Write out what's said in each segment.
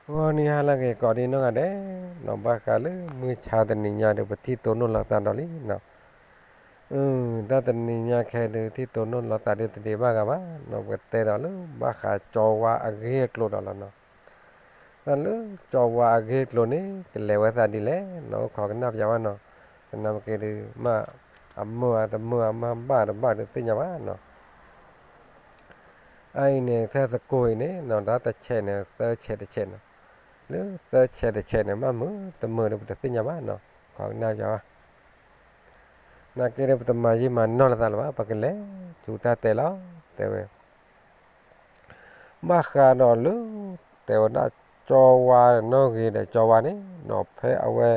ဂီၤနံၤဟါလၢအဂ့ၤ ကိးဒံနီၢ်ဂၤဒဲး, နီၢ်ဘၣ်ဃးလၢမုၢ်ဆါတနံၤညါဒီး ပထံၣ်တိၢ်နီၣ်လီၤသးဒီးလံနီၤ. တၢ်တနံၤညါခဲဒုး ထံၣ်တိၢ်နီၣ်လီၤသးဒ်တဒံးဘၣ်ဂၤဘၣ်နီၤ, ပကတဲဒီးလၢဘၣ်ဃးကၠီဝါအဂ့ၢ်အကျိၤဒီးလီၤနီၤ. တၢ်လၢကၠီဝါအဂ့ၢ်အကျိၤန့ၣ် ကလဲၤဝဲသးဒ်လဲၣ်နီၤ, အိၣ်ခိးကနၣ်ပၠးဝဲနီၤ. သနာ်က့ဒုး မ့ၢ်အမုာ်အတမုာ် အမ့ၢ်ဘၣ်တဘၣ်ဒုးသ့ၣ်ညါဘၣ်နီၤ. အအံၤန့ၣ် ထဲသကိးအံၤန့ၣ်နီၤ တၢ်တဆဲးန့ၣ် သၢဆဲးတဆဲးနီၤ. လၢသၢဆဲးတဆဲးန့ၣ် ဘၣ်မုာ်တမုာ်ဒီး ပတသ့ၣ်ညါဘၣ်နီၤ, အိၣ်ခိးကနၣ်ပၠးဝဲ. သနာ်က့ဒီး ပတမၤယံာ်မၤနီၢ်လၢသးလၢၤဘၣ်, ပကလဲၤဆူတၢ်တဲလီၤ, တဲဝဲ ဘၣ်ဃးဒီးလၢ တဲဝဲဒၣ် ကၠီဝါနီၢ်ဂ့ၤဒီးကၠီဝါန့ၣ်နီၤ, ဖဲအဝဲ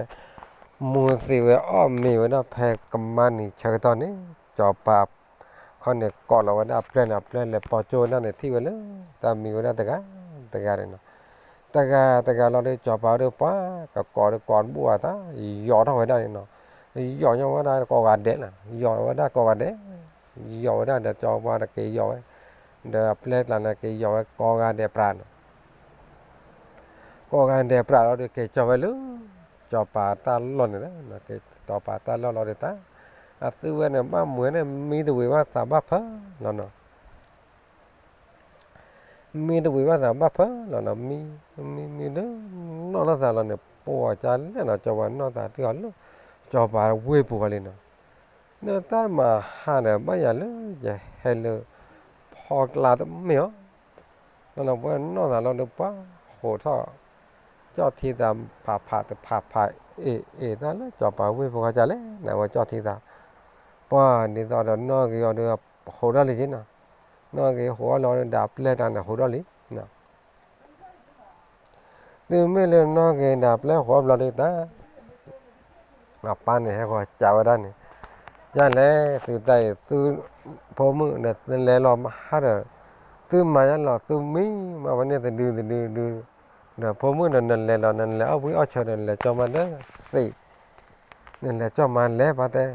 မူသံးဝဲအီၣ်မ့ၤဝဲဒၣ်ဖဲကမါနံၤဆၢကတီၢ်န့ၣ် ကၠီပၤ ခီန့ၣ် ကိးလီၤဝဲဒၣ်အပျဲၢ်န့ၣ်, အပျဲၢ်လဲၤပိာ်ကၠိဝဲဒၣ်န့ၣ် ထံၣ်ဝဲလၢ တၢ်မံဝဲဒၣ်တဂၤ တဂၤန့ၣ်နီၤ. တဂၤတဂၤလီၤဒီး ကၠီပၤဒီးပှၤ ကကိးဒီးကိးတဘူၣ်အသး ယီၤထီၣ်ဝဲဒၣ်န့ၣ်နီၤ. ယီၤညီဝဲဒၣ်ကိးဂၤဒဲးလီၤ, ယီၤဝဲဒၣ်ကိးဂၤဒဲး, ယီၤဝဲဒၣ်ဒီးကၠီပၤတက့ၤယီၤဝဲ, ဒီးအပျဲၢ်ကျါန့ၣ် က့ၤယီၤဝဲကိးဂၤဒဲးပြးနီၤ. ကိးဂၤဒဲးပြးလီၤဒီး က့ၤကၠီဝဲလၢ ကၠီပၤတၢ်လီၢ်န့ၣ်လီၤ, ကၠီပၤတၢ်လီၢ်လီၤဒီးတၢ် အသုဝဲန့ၣ် ဘၣ်မုာ်န့ၣ် မံတဝံၤဘၣ်သးဘၣ်ဖၢလီၤနီၤ. မံတဝံၤဘၣ်သးဘၣ်ဖၢလီၤနီၤ, မံ မံ မံဒီး နီၢ်လီၤသးလီၤန့ၣ် ပှၤကလဲၣ်နီၤ, ကၠီဝါနီၢ်သးတုၤအီၤလၢ ကၠီပၤဝ့ၢ်ပူၤဃီလံနီၤ. နတၢ်မၤဟါဒီး ဘၣ်ယၤလၢ ယဟဲလၢ ဖီကျါတမ့ၢ်အီၤ လီၤနီၤ, ပှၤနီၢ်သးလီၤဒီး ပှၤဟိးထီၣ် ကၠီၣ်ထံသးဖးဖးတဖးဖး အ့ၣ်အ့ၣ် တၢ်လၢကၠီပၤဝ့ၢ်ပူၤဃီကလဲၣ်န့ၣ် အဝဲကၠီၣ်ထံသး, ပှၤဒ်သိးဒီးနီၢ်ဂ့ၤအီၤဒီး ဟိးထီၣ်လံက့နီၤ. နီၢ်ဂ့ၤဟိးအီၤလီၤဒီး အပျဲၢ်တၢ်န့ၣ် ဟိးထီၣ်လံ တုၤမ့ၢ်လၢနီၢ်ဂ့ၤဒီးအပျဲၢ်ဟိးဘျီဒုးတၢ် အပၢ်န့ၣ်ဟဲဃီၤကးဝဲဒၣ်န့ၣ်, ယၤလဲၣ် သုတၢ်အံၤ သုဖိမုၣ်ဒီး နလဲၤလီၤမဟါဒီး သုမၤယါလီၤ သုမံမးဝဲန့ၣ် တဒုတဒုဒု, ဒီးဖိမုၣ်ဒီး နလဲၤလီၤ နလဲၤအီၣ်ဘှံးအီၣ်ဆၢဒီး နလဲၤကၠီမါဒီးသ့, နလဲၤကၠီမါလဲၤပာ်တဲ,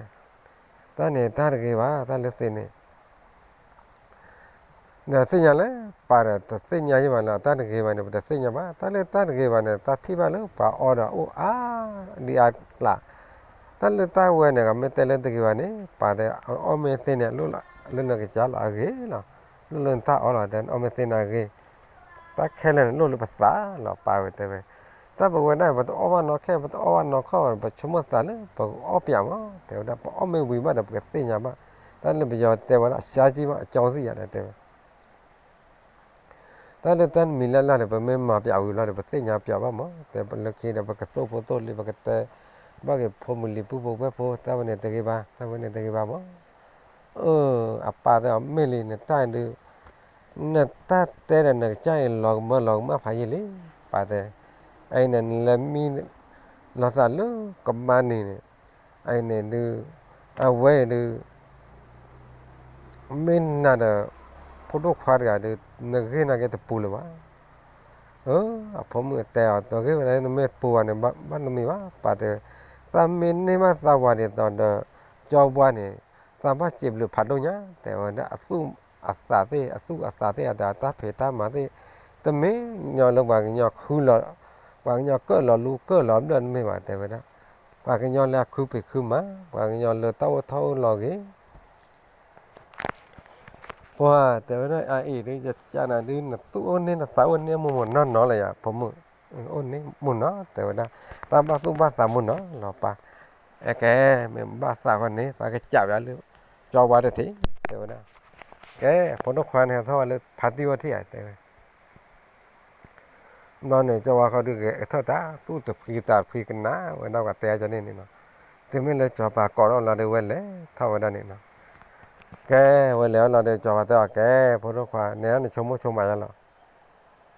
တၢ်န့ၣ်တၢ်တဂ့ၤဘၣ် တၢ်လၢသ့န့ၣ် ဒီးသ့ၣ်ညါလၢ ပာ်ဒီးတသ့ၣ်ညါယံၤဘၣ်လီၤ, တၢ်တဂ့ၤဘၣ်န့ၣ် ပတသ့ၣ်ညါဘၣ်, တၢ်လၢတၢ်တဂ့ၤဘၣ်န့ၣ် တၢ်ထံၣ်ဘၣ်လၢပှၤအီဒီးအိၣ်အါဒံအါကျါ, တၢ်လၢတၢ်ဝဲန့ၣ် ကမ့ၢ်တဲလၢတဂ့ၤဘၣ်န့ၣ် ပာ်တဲအီၣ်မ့ၢ်သ့န့ၣ် လိၣ်လၢနကစၢ်လီၤအဂ့ၤလီၤ, လိၣ်လၢနတၢ်အီလီၤ တဲအီၣ်မ့ၢ်သ့န့ၣ်အဂ့ၤ, တၢ်ခဲလၢာ်န့ၣ် လိၣ်လၢပသးလီၤ ပာ်ဝဲတဲဝဲ, တၢ်ပဝဲဒၣ် ပတအီၣ်ဘၣ်နီၢ်ခဲ ပတအီၣ်ဘၣ်နီၢ်ခီၣ်ဘၣ် ပဆိကမိၣ်သးလၢပကအီၣ်ပၠးမး တဲဝဲဒၣ် ပအီၣ်မ့ၢ်ဝံၤဘၣ်ဒီး ပကသ့ၣ်ညါဘၣ်, တၢ်လၢပယီၤတဲဝဲဒၣ် ဆါကံမး အကၠီသ့ၣ်ယၤဒီးတဲဝဲ တၢ်လၢတၢ်မံၤလၢ်လၢ်န့ၣ် ပမ့ၢ်မၤပၠးဝံၤလီၤဒီး ပသ့ၣ်ညါပၠးဘၣ်မး, တဲပလၢခံဒီး ပကသိၣ်ဖိသိၣ်လံၤ ပကတဲဘၣ်က့ၤဖိမုၣ်လံၤ ပုၢ်ဖိဝဲၢ်ဖိ တၢ်ဝဲန့ၣ်တဂ့ၤဘၣ် တၢ်ဝဲန့ၣ်တဂ့ၤဘၣ်မး, အၢ အပၢ်တဲအီၤမ့ၢ်လံ နတၢ်ဒုး နတၢ်တဲဒီးနကစၢ်အံၤ လီၤကမၢလီၤကမၣ်ဖးယံာ်လံ, ပာ်တဲ, အအံၤန့ၣ် နလဲၤမံလီၤသးလၢကမါနံၤန့ၣ်, အအံၤန့ၣ်ဒုး အဝဲအံၤဒုး မ့ၢ်နၤဒီး ဖိဒိၣ်ခွါတဂၤဒီး နဂ့ၢ်နၤက့ၤတပူၤလၢၤဘၣ်. အဖိမုၣ်တဲအီၤ တဂ့ၢ်ဝဲဒၣ် နမ့ၢ်တပူၤဘၣ်န့ၣ် ဘၣ်တမံၤဘၣ် ပာ်တဲဝဲ, သးမ့ၢ်န့ၢ်ဘၣ်သးဝၤဒ်သိးဒီး ကၠီဝါန့ၣ် သးဘၣ်စံးဘျုးဖးဒိၣ်ညါ တဲဝဲဒၣ် အသူၣ်အသးသ့ၣ် အသူၣ်အသးသ့ၣ်အတၢ်ဖံးတၢ်မၤသ့ၣ် တမ့ၢ်ညီလၢပှၤကညီခုလီၤ ပှၤကညီကၢၣ်လီၤလူကၢၣ်လီၤဘျၢၣ်တမ့ၢ်ဘၣ် တဲဝဲဒၣ်, ပှၤကညီလၢအခုပံၤခုမး ပှၤကညီလၢတၢ်အိၣ်ထီၣ်အိၣ်လီၤဂ့ၤ ပှၤတဲဝဲဒၣ် အအံၤဒုး ယကနၤဒုး နသူၣ်အိၣ်န့ၢ်နသးအိၣ်န့ၢ်မိၢ်မိၢ်နီၢ်နီၢ်လၢယၤ ဖိမုၣ်, အိၣ်န့ၢ်မိၢ်နီၢ် တဲဝဲဒၣ်, တၢ်ဘၣ်သူၣ်ဘၣ်သးမိၢ်နီၢ်လီၤပၢ်, အကဲ မ့ၢ်ဘၣ်သးဃီန့ၣ် သးကစးပၠးလၢ ကၠီဝါတထံး တဲဝဲဒၣ်, ကဲ ဖိဒိၣ်ခွါန့ၣ် ဟဲထီၣ်ဝဲလၢဖါတံၢ်ဝဲထံၣ်ဧါ တဲဝဲ ဘျီန့ၣ် ကၠီဝါဃီဒုးဂဲၤထီၣ်တၢ် သူၣ်တဖှံသးတဖှံကနၣ်ဝဲဒၣ်ပှၤတဲအါကန့ၣ်န့ၣ်နီၤ, တုၤမ့ၢ်လၢကၠီပၤကိးထီၣ်လီၤဒီးဝဲလဲၤထီၣ်ဝဲဒၣ်န့ၣ်နီၤ, ကဲ ဝဲလဲၤအီၤလီၤဒီး ကၠီဝါတဲအီၤ ကဲ ဖိဒိၣ်ခွါ နဲဒၣ်နဆိကမိၣ်ဆိကမးယါလီၤ,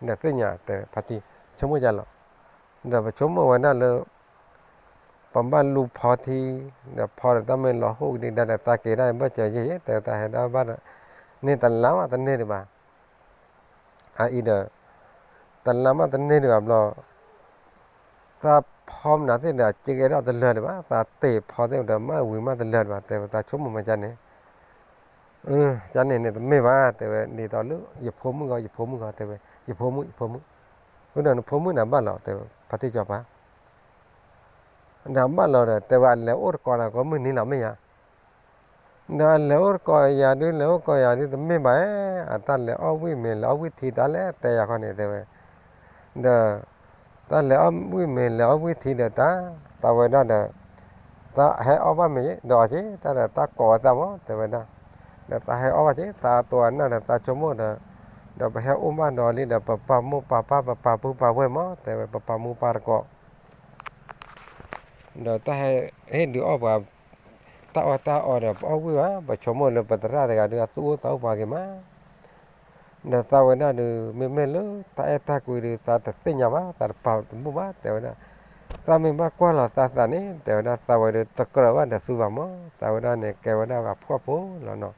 နသ့ၣ်ညါတဲဖါတံၢ် ဆိကမိၣ်ယါလီၤ, ဒီးပဆိကမိၣ်ဝဲဒၣ်လၢ ပဘၣ်လူၤဖီထံ ဒီးဖီဒီးတၢ်မ့ၢ်လီၤဟိၣ်ကဒံကဒါဒီး သးက့ၤဒၣ်ဘၢၣ်စၢၤယံၤယံၤ တဲတၢ်ဟဲဒၣ်ဘၣ်ဒီး န့ၢ်တလါမးတန့ၢ်ဒံးဘၣ် အအံၤဒီး တလါမးတန့ၢ်ဒံးဘၣ်ဘျီ သးဖီမနုၤသ့ၣ်ဒီး စ့ကဲထီၣ်တလၢာ်ဒံးဘၣ် သးတ့ၢ်ဖီသ့ၣ်ဒီး မ့ၢ်ဝံၤမးတလၢာ်ဒံးဘၣ် တဲဝဲ သးဆိကမိၣ်မးကန့ၣ် ကန့ၣ်န့ၣ်တမ့ၢ်ဘၣ် တဲဝဲ ဒ်သိးလၢ ယဖိမုၣ်ဂီၢ် ယဖိမုၣ်ဂီၢ် တဲဝဲ ယဖိမုၣ် ယဖိမုၣ် ဒီးနဖိမုၣ်န့ၣ်ဘၣ်လီၤ တဲဖါတံၢ်စီၤပၤ ဒီးဘၣ်လီၤဒီး တဲဝဲအလဲၤအိၣ်တကိးနၤကိးမုၢ်နံၤလီၤမ့ၢ်ယါ, ဒီးအလဲၤအိၣ်တကိးယၤဒုး လဲၤအိၣ်ကိးယၤဒုး တမ့ၢ်ဘၣ်, အတၢ်လဲၤအီၣ်ဝံၣ်မ့ၤ လဲၤအီၣ်ဝံၣ်ထံတၢ်လဲၣ် တဲယၤခီန့ၣ် တဲဝဲ, ဒီး တၢ်လဲၤအီၣ်ဝံၣ်မ့ၤ လဲၤအီၣ်ဝံၣ်ထံဒီးတၢ်, သးဝဲဒၣ်ဒီး တၢ်ဟဲအီၣ်ဘၣ်မ့ၤဒီးအီၤက့ၤ တၢ်ဒီးတၢ်ကိးဝဲသးမး တဲဝဲဒၣ်, ဒီးတၢ်ဟဲအီၣ်ဘၣ်က့ၤ သးတိၤအနၢ်ဒီးတၢ်ဆိကမိၣ်ဒီး, ဒီးပဟဲအိၣ်မးဒီးလံဒီး ပပာ်မိၢ်ပာ်ပၢ် ပပာ်ပုၢ်ပာ်ဝဲၢ်မး တဲဝဲ ပပာ်မူပာ်သကိး ဒီးတၢ်ဟဲဟ့ၣ်ဒုးအီၣ်ပှၤ တၢ်အီၣ်တၢ်အီဒီး ပအီၣ်ဝံၣ်ဘၣ် ပဆိကမိၣ်လၢပသရၣ်တဂၤဒုး အသူၣ်အိၣ်သးအိၣ်ပှၤဂ့ၤမး, ဒီးသးဝဲဒၣ်ဒုး မ့မ့ၢ်လၢတၢ်အဲၣ်တၢ်ကွံဒုး သးတသ့ၣ်ညါဘၣ် သးတပာ်တဘူၣ်ဘၣ် တဲဝဲဒၣ်, သးမ့ၢ်ဘၣ်ကွၢ်လီၤသးသးန့ၣ် တဲဝဲဒၣ် သးဝဲဒၣ်တကြၢးဘၣ်ဒီးသုဘၣ်မး သးဝဲဒၣ်န့ၣ် ကဲဝဲဒၣ်ပှၤဖှီၣ်ဖိလီၤနီၤ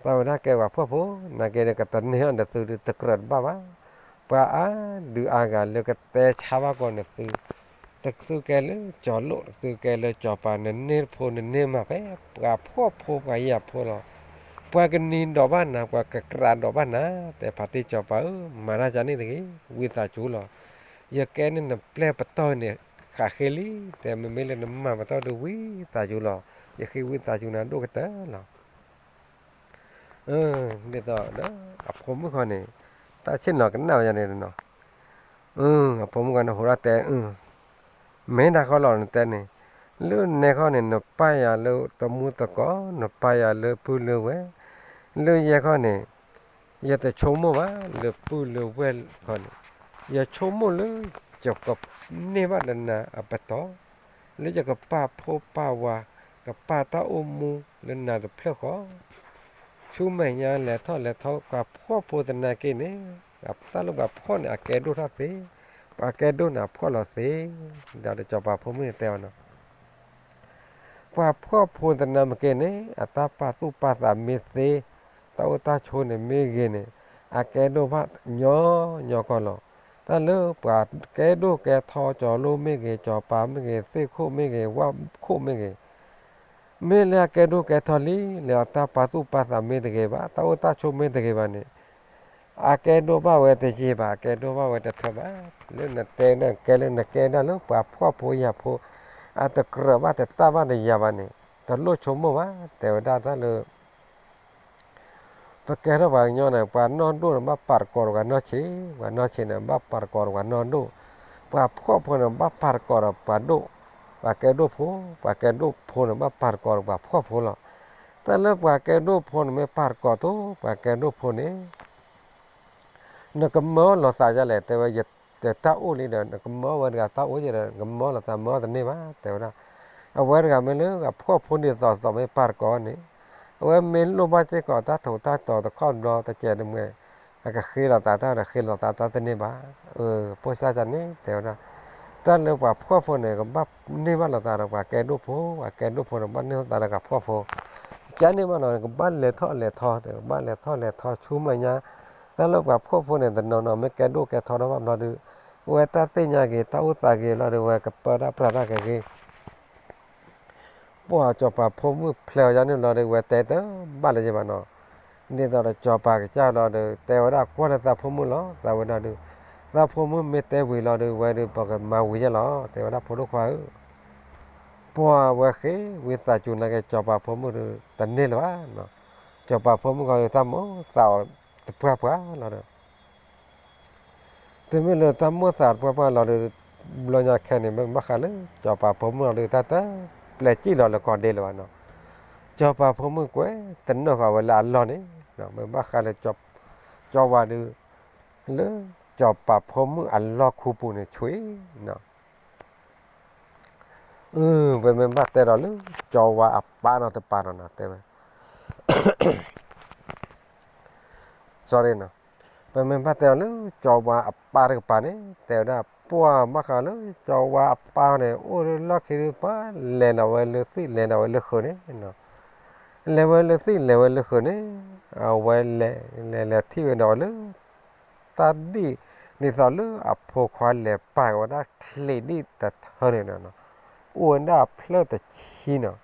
သးဝဲဒၣ်ကဲပှၤဖှီၣ်ဖိ နာ်က့ဒီး ကတန့ၢ်အီၤဒီးသုဒုးတကြၢးတဘၣ်ဘၣ်, ပှၤအါဒုးအါဂၤလၢကတဲဆါဘၣ်ကီးန့ၣ်သု, တသုကဲလၢကၠီၤလိၣ် တသုကဲလၢကၠီၤပၤ နန့ၢ်တဖိနန့ၢ်မးဖဲ ပှၤဖှီၣ်ဖိပှၤယၤဖိလီၤ, ပှၤကနံၤဒိးဘၣ်နၤ ပှၤကကြးဒိးဘၣ်နၤ, တဲဖါတံၢ်စီၤပၤဧၢ မၤတၢ်ကန့ၣ်တဂ့ၤ ဝံသးစူၤလီၤ, ယကဲန့ၣ်နပျဲၢ်ပတီၢ်န့ၣ် ဃးဃ့လံ, တဲမ့မ့ၢ်လၢနမၤပတီၢ်ဒုးဝံသးစူၤလီၤ, ယဃ့ဝံသးစူၤနၤဒိၣ်ကတၢၢ်လီၤ ဒ်သိးဒီး အဖိမုၣ်ဃီန့ၣ် တၢ်ဆ့ၣ်နီၤကနၣ်ဝဲန့ၣ်နီၤ, အဖိမုၣ်ဃီန့ၣ် ဟိးထီၣ်တဲ, မ့ၢ်ဒၣ်ဃီလီၤနတဲန့ၣ်, လၢနဲဃီန့ၣ် နပာ်ယၤလၢတမူသကိး နပာ်ယၤလၢပုၢ်လၢဝဲၢ်, လၢယဲခီန့ၣ် ယတဆိကမိၣ်ဘၣ်လၢပုၢ်လၢဝဲၢ်ခီန့ၣ်, ယဆိကမိၣ်လၢ ယကန့ၢ်ဘၣ်လၢနၤအပတီၢ်, လၢယကပာ်ဖိပာ်ဝၤ ကပာ်တၢ်အိၣ်မူလၢနၤတဖျၢၣ်ဃီ, ဆူမဲာ်ညါလဲၤထီၣ်လဲၤထီ ပှၤဖှီၣ်ဖိသနာ်က့န့ၣ်, တၢ်လၢပှၤဖှီၣ်န့ၣ် အကဲဒိၣ်ထီၣ်သ့, ပှၤကဲဒိၣ်န့ၣ်အဖှီၣ်လီၤသ့, ဒီးစီၤပၤဖိမုၣ်န့ၣ်တဲအီၤနီၤ ပှၤဖှီၣ်ဖိသနာ်က့န့ၣ် အတၢ်ပာ်သူၣ်ပာ်သးမ့ၢ်သ့, တၢ်အိၣ်တၢ်ဆိးန့ၣ်မ့ၢ်ဂ့ၤန့ၣ်, အကဲဒိၣ်ဘၣ်ညီညီကီၢ်လီၤ. တၢ်လၢပှၤကဲဒိၣ်ကဲထီ ကၠီၤလိၣ်မ့ၢ်ဂ့ၤ ကၠီၤပၤမ့ၢ်ဂ့ၤ သ့ၣ်ခိၣ်မ့ၢ်ဂ့ၤ ဝၣ်ခိၣ်မ့ၢ်ဂ့ၤ မ့ၢ်လၢအကဲဒိၣ်ကဲထီလံ လၢအတၢ်ပာ်သူၣ်ပာ်သးမ့ၢ်တဂ့ၤဘၣ် တၢ်အိၣ်တၢ်ဆိးမ့ၢ်တဂ့ၤဘၣ်န့ၣ်, အကဲဒိၣ်ဘၣ်ဝဲတယံာ်ဘၣ် အကဲဒိၣ်ဘၣ်ဝဲတထၢဘၣ်. လၢနတဲဒၣ်ကဲလၢနကဲဒၣ်လၢပှၤဖှီၣ်ဖိယာ်ဖိ အတကြၢးဘၣ်တတၢ်ဘၣ်တယၤဘၣ်န့ၣ်, တလိၣ်ဆိကမိၣ်ဘၣ် တဲဝဲဒၣ်တၢ်လၢ ပကဲထီၣ်ပှၤကညီန့ၣ် ပှၤနီၢ်ဒိၣ်န့ၣ် ဘၣ်ပာ်တကိးဒီးပှၤနီၢ်ဆံး, ပှၤနီၢ်ဆံးန့ၣ် ဘၣ်ပာ်တကိးဒီးပှၤနီၢ်ဒိၣ်, ပှၤဖှီၣ်ဖိန့ၣ် ဘၣ်ပာ်တကိးဒီးပှၤဒိၣ်, ပှၤကဲဒိၣ်ဖိ, ပှၤကဲဒိၣ်ဖိန့ၣ် ဘၣ်ပာ်တကိးဒီးပှၤဖှီၣ်ဖိလီၤ. တၢ်လၢပှၤကဲဒိၣ်ဖိန့ၣ် မ့ၢ်ပာ်တကိးတိၢ် ပှၤကဲဒိၣ်ဖိန့ၣ် နကမၢလီၤသးဒ်လဲၣ် တဲဝဲ, တၢ်အိၣ်လံဒီး နကမၢဝဲတဂၤတၢ်အိၣ်ယဲဒီး နကမၢလီၤသးမၢတန့ၢ်ဘၣ် တဲဝဲဒၣ်. အဝဲတဂၤမ့ၢ်လၢအဖှီၣ်ဖိဒ်သိးသိးမ့ၢ်ပာ်တကိးန့ၣ်, အဝဲမ့ၢ်လိၣ်ဘၣ်စ့ၢ်ကီးတၢ်ထူးတၢ်တီၤတခီဘျီတစဲးတမှဲၤ, အကဃ့လီၤသးတၢ်ဒီးဃ့လီၤသးတၢ်တန့ၢ်ဘၣ်. ဖိစၢ်န့ၣ် တဲဝဲဒၣ်, တၢ်လၢပှၤဖှီၣ်ဖိန့ၣ် ကဘၣ်န့ၢ်ဘၣ်လီၤသးဒီးပှၤကဲဒိၣ်ဖိ, ပှၤကဲဒိၣ်ဖိန့ၣ် ဘၣ်န့ၢ်လီၤသးဒီးပှၤဖှီၣ်ဖိ ကန့ၣ်ဘၣ်နီၤ ကဘၣ်လဲၤထီၣ်လဲၤထီ ကဘၣ်လဲၤထီၣ်လဲၤထီဆူမဲာ်ညါ, တၢ်လၢပှၤဖှီၣ်ဖိန့ၣ် တနီၤနီၤမ့ၢ်ကဲဒိၣ်ကဲထီထီၣ်ဘၣ်ဘျီဒီး, အဝဲတၢ်သ့ၣ်ညါက့ၤ တၢ်အိၣ်သးက့ၤလီၤဒီး ဝဲကပၢတၢ်ပြးတၢ်ကဂ့ၤ ပှၤစီၤပၤဖိမုၣ်ဖျဲးအီၤယါန့ၣ်လီၤဒီး ဝဲတဲတဘၣ်လၢၤယဘၣ်နီၤ, ဒ်သိးဒီးစီၤပၤကစၢ်လီၤဒီး တဲဝဲဒၣ်ကွၢ်လၢသးဖိမုၣ်လီၤ သးဝဲဒၣ်ဒီး, သးဖိမုၣ်မ့ၢ်တဲဝံၤလီၤဒီး ဝဲဒီးပကမၤဝံၤယဲလီၤ တဲဝဲဒၣ်ဖိဒိၣ်ခွါဧၢ ပှၤဝဲဃ့ဝံသးစူၤနာ်က့ စီၤပၤဖိမုၣ်ဒီး တန့ၢ်လၢၤဘၣ်, စီၤပၤဖိမုၣ်ခီဒီး တၢ်မိၣ်သးအီၤတပှၢ်ပှၢ်လီၤဒီး တုၤမ့ၢ်လၢတၢ်မိၣ်သးတပှၢ်ပှၢ်လီၤဒီး ဘျီညါခဲန့ၣ် မ့ၢ်ဘၣ်ဃးလၢ စီၤပၤဖိမုၣ်လီၤဒီး တၢ်တပျဲၤစံၣ်လီၤလၢကီၢ်ဒဲလၢၤဘၣ်နီၤ, စီၤပၤဖိမုၣ်ကွဲးတနီၢ်ဃာ်ဝဲလၢအလီၢ်န့ၣ်, မ့ၢ်ဘၣ်ဃးလၢ ကၠီဝါဒီး လၢ စီၤပၤဖိမုၣ်အလီၢ်ခူပူၤန့ၣ်ဆံးနီၤ ပမ့ၢ်ဘၣ်တဲဒီးလၢ ကၠီဝါအပၢ်နီၤတပၤနီၤ တဲဝဲ, sorry နီၤ, ပမ့ၢ်ဘၣ်တဲအီၤလၢကၠီဝါအပၢ်တကပၤန့ၣ် တဲဝဲဒၣ် ပှၤဘၣ်ဃးလၢကၠီဝါအပၢ်န့ၣ် အိၣ်လၢလီၢ်ခံဒုးပှၤ လဲၤဒီးဝဲလၢသံၣ်လဲၤဒီးဝဲလၢဃုာ်န့ၣ်, လဲၤဝဲလၢသံၣ်လဲၤဝဲလၢဃုာ်န့ၣ်, အဝဲလဲၤလဲၤလဲၤထံၣ်ဝဲဒီးလၢ တၢ်ဒ်န့ၣ်သိးလၢအဖိခွါလဲၤပာ်က့ၤဝဲဒၣ်ချံးဒံၣ်တထၢန့ၣ်ဒီး အိၣ်ဝဲဒၣ်ဖျၢၣ်တဆံနီၤ,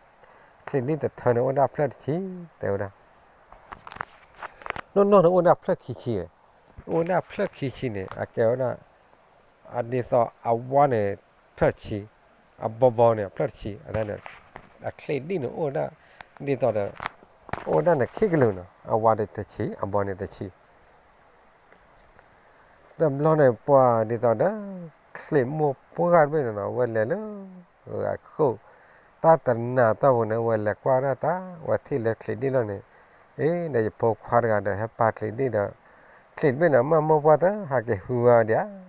ချံးဒံၣ်တထၢန့ၣ် အိၣ်ဝဲဒၣ်ဖျၢၣ်တဆံ တဲဝဲဒၣ်, နီၢ်နီၢ်န့ၣ်အိၣ်ဝဲဒၣ်ဖျၢၣ်ခံဆံ, အိၣ်ဝဲဒၣ်ဖျၢၣ်ခံဆံန့ၣ် အကဲဝဲဒၣ် အဒ်သိးအဝါန့ၣ် ဖျၢၣ်တဆံ, အဘီဘီန့ၣ် အဖျၢၣ်တဆံ, အန့ၣ် အချံးဒံၣ်န့ၣ်အိၣ်ဝဲဒၣ် ဒ်သိးဒီး အိၣ်ဝဲဒၣ်န့ၣ်ခံကလုာ်နီၤ, အဝါန့ၣ်တဆံ အဘီန့ၣ်တဆံ. တဘျီန့ၣ် ပှၤဒ်သိးဒီး ချံးမိၢ်ပှၢ်တဘ့ၣ်န့ၣ်နီၤ ဝဲလဲၤလၢ အခိၣ် တၢ်တနၤတီၢ်ပူၤန့ၣ် ဝဲလဲၤကွၢ်ဒၣ်တၢ် ဝဲထံၣ်လၢချံးဒံၣ်လီၤန့ၣ်, အ့ ဒီးယဖိခွါတဂၤဒီး ဟဲပာ်ချံးဒံၣ်ဒီး ချံးတဘ့ၣ်န့ၣ် မၢ်မိၢ်ပှၢ်တဟးက့ၤဟူဝဲဒံးဧါ.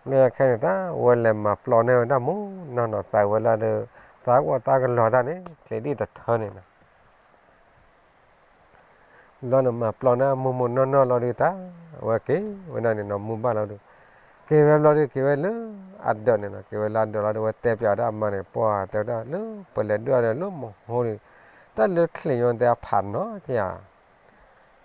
လၢခဲန့ၣ်တၢ် ဝဲလဲၤမၤပျီန့ၢ်ဝဲဒၣ်မူနီၢ်နီၢ် သးဝဲလၢဒီး သးအိၣ်တၢ်ကလီၤတၢ်န့ၣ် ချံးဒံၣ်တထၢန့ၣ်နီၤ. ဘျီန့ၣ်မၤပျီန့ၢ်မူမူနီၢ်နီၢ်လီၤဒုးတၢ် အဝဲက့ၤဝဲဒၣ်န့ၣ်နီၤ မူဘၣ်လီၤဒုး, က့ၤဝဲဘျီဒုး က့ၤဝဲလၢအဒၢးန့ၣ်နီၤ, က့ၤဝဲလၢအဒၢးလီၤဒုး ဝဲတဲပၠးဝဲဒၣ်အမါန့ၣ် ပှၢ်တဲဝဲဒၣ်လၢ ပလဲၤဒွဲၣ်ဒီးလၢမဟိန့ၣ် တၢ်လၢချံးညီတဲအဖးနီၤကယၤ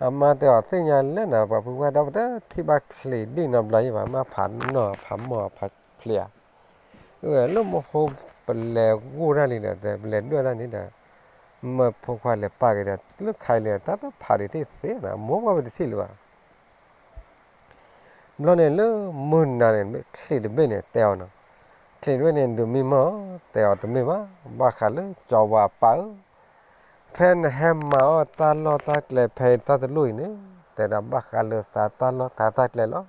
အမါတဲအီၤသ့ၣ်ညါလၢနၤ ပှၤဖုဝဲဒီးပတထံၣ်ဘၣ်ချံးဒံၣ်နီတဘျီယံၤဘၣ် မ့ၢ်ဖးနီၢ်ဖးမီၢ်ဖးဖျံးဧါ. လၢမဟိပလဲၤဂိၢ်တၢ်လံဒီး ပလဲၤဒွဲၣ်တၢ်န့ၣ်ဒီး မ့ၢ်ဖိခွါလဲၤပာ်က့ၤဒီး လၢခါအံၤလံ တၢ်တဖးဒံးတသ့နီၤ မိၢ်ပှၢ်ပတထံၣ်လၢၤဘၣ်. ဘျီန့ၣ်လၢမုၢ်နၤန့ၣ် ချံးတဘ့ၣ်န့ၣ်တဲအီၤနီၤ, ချံးတဘ့ၣ်န့ၣ် ဒုးမံမီၢ် တဲအီၤတမ့ၢ်ဘၣ်, ဘၣ်ဃးလၢကၠီဝါအပၢ်ဧၢ, ဖဲနဟဲမၤအီၣ်တၢ်လီၢ်တၢ်ကျဲဖဲတၢ်တလိၣ်အံၤန့ၣ် တဲဒၣ်ဘၣ်ဃးလၢသးတၢ်လီၢ်သးတၢ်ကျဲလီၤ.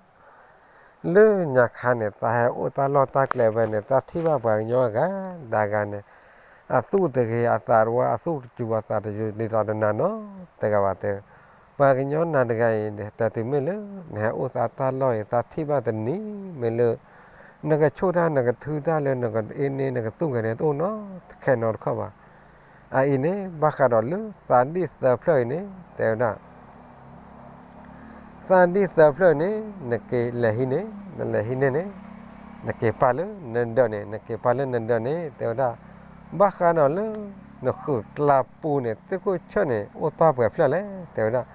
လၢညါခါန့ၣ် သးဟဲအိၣ်တၢ်လီၢ်တၢ်ကျဲဖဲန့ၣ် သးထံၣ်ဘၣ်ပှၤကညီအဂၤဒၣ်ဂၤန့ၣ် အသူၣ်တဂ့ၤအသးတဝါ အသူၣ်တစူၤအသးတစူၤ ဒ်သိးတနၤနီတဂၤဘၣ်တဲ, ပှၤကညီနၤတဂၤအံၤ တၢ်တုၤမ့ၢ်လၢ နဟဲအိၣ်သးတၢ်လီၢ်အံၤ သးထံၣ်ဘၣ်တနံၤမ့ၢ်လၢ နကဆိၣ်တၢ် နကထုတၢ်လၢနကအ့န့ၣ် နကသူၣ်ဂဲၤန့ၣ် တအိၣ်နီတခဲနီတခီဘၣ်. အအံၤန့ၣ် ဘၣ်ဃးဒီးလၢသးဒံၣ်သၢဖျၢၣ်အံၤန့ၣ် တဲဝဲဒၣ် သးဒံၣ်သၢဖျၢၣ်န့ၣ် နက့ၤလဲၤဟံးန့ၣ် နလဲၤဟံးန့ၢ်န့ၣ် နက့ၤပာ်လၢနဒၢးန့ၣ် နက့ၤပာ်လၢနဒၢးန့ၣ် တဲဝဲဒၣ် ဘၣ်ဃးဒီးလၢ နဃုာ်ကျါပူၤန့ၣ် သ့ၣ်ခိၣ်ဆၢၣ်န့ၣ် အိၣ်တီၢ်ပှဲၤဖျၢၣ်လဲၣ် တဲဝဲဒၣ်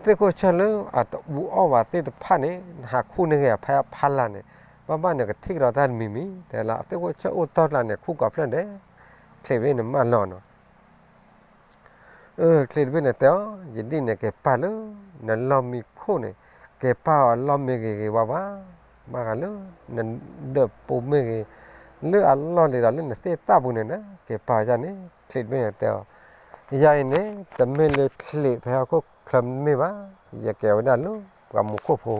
သ့ၣ်ခိၣ်ဆၢၣ်လၢအတအူအီၣ်ဘၣ်သ့ၣ်တဖၣ်န့ၣ် နဟးခူၣ်န့ၢ်ဂ့ၤအဖဲအဖီလာ်န့ၣ် ဘၣ်ဘၣ်န့ၣ်ကထံၣ်ကဒီးတၢ်တမံၤမံၤ တဲလၢသ့ၣ်ခိၣ်ဆၢၣ်အိၣ်တီၢ်ကျါန့ၣ် ခူၣ်ကိးဖျၢၣ်ဒဲး ချံးတဘ့ၣ်န့ၣ်မၢလီၤနီၤ အၢ ချံးတဘ့ၣ်န့ၣ်တဲအီၤ ယဒ်န့ၣ်က့ၤပာ်လၢ နလီၢ်မံခိၣ်န့ၣ် က့ၤပာ်အီၤလီၢ်မံဂ့ၤဂ့ၤဝါဝါ ဘၣ်ဃးလၢ နဒၢးပူၤမ့ၢ်ဂ့ၤ လၢအလီၢ်လံၤဒီးလၢနသ့ၣ်တၢ်ပူၤန့ၣ် က့ၤပာ်အီၤန့ၣ် ချံးတဘ့ၣ်န့ၣ်တဲအီၤ ယၤအံၤန့ၣ် တမ့ၢ်လၢချံးဖဲဟီၣ်ခိၣ်ချၢမ့ၢ်ဘၣ် ယကဲဝဲဒၣ်လၢ ပှၤမူခိၣ်ဖိ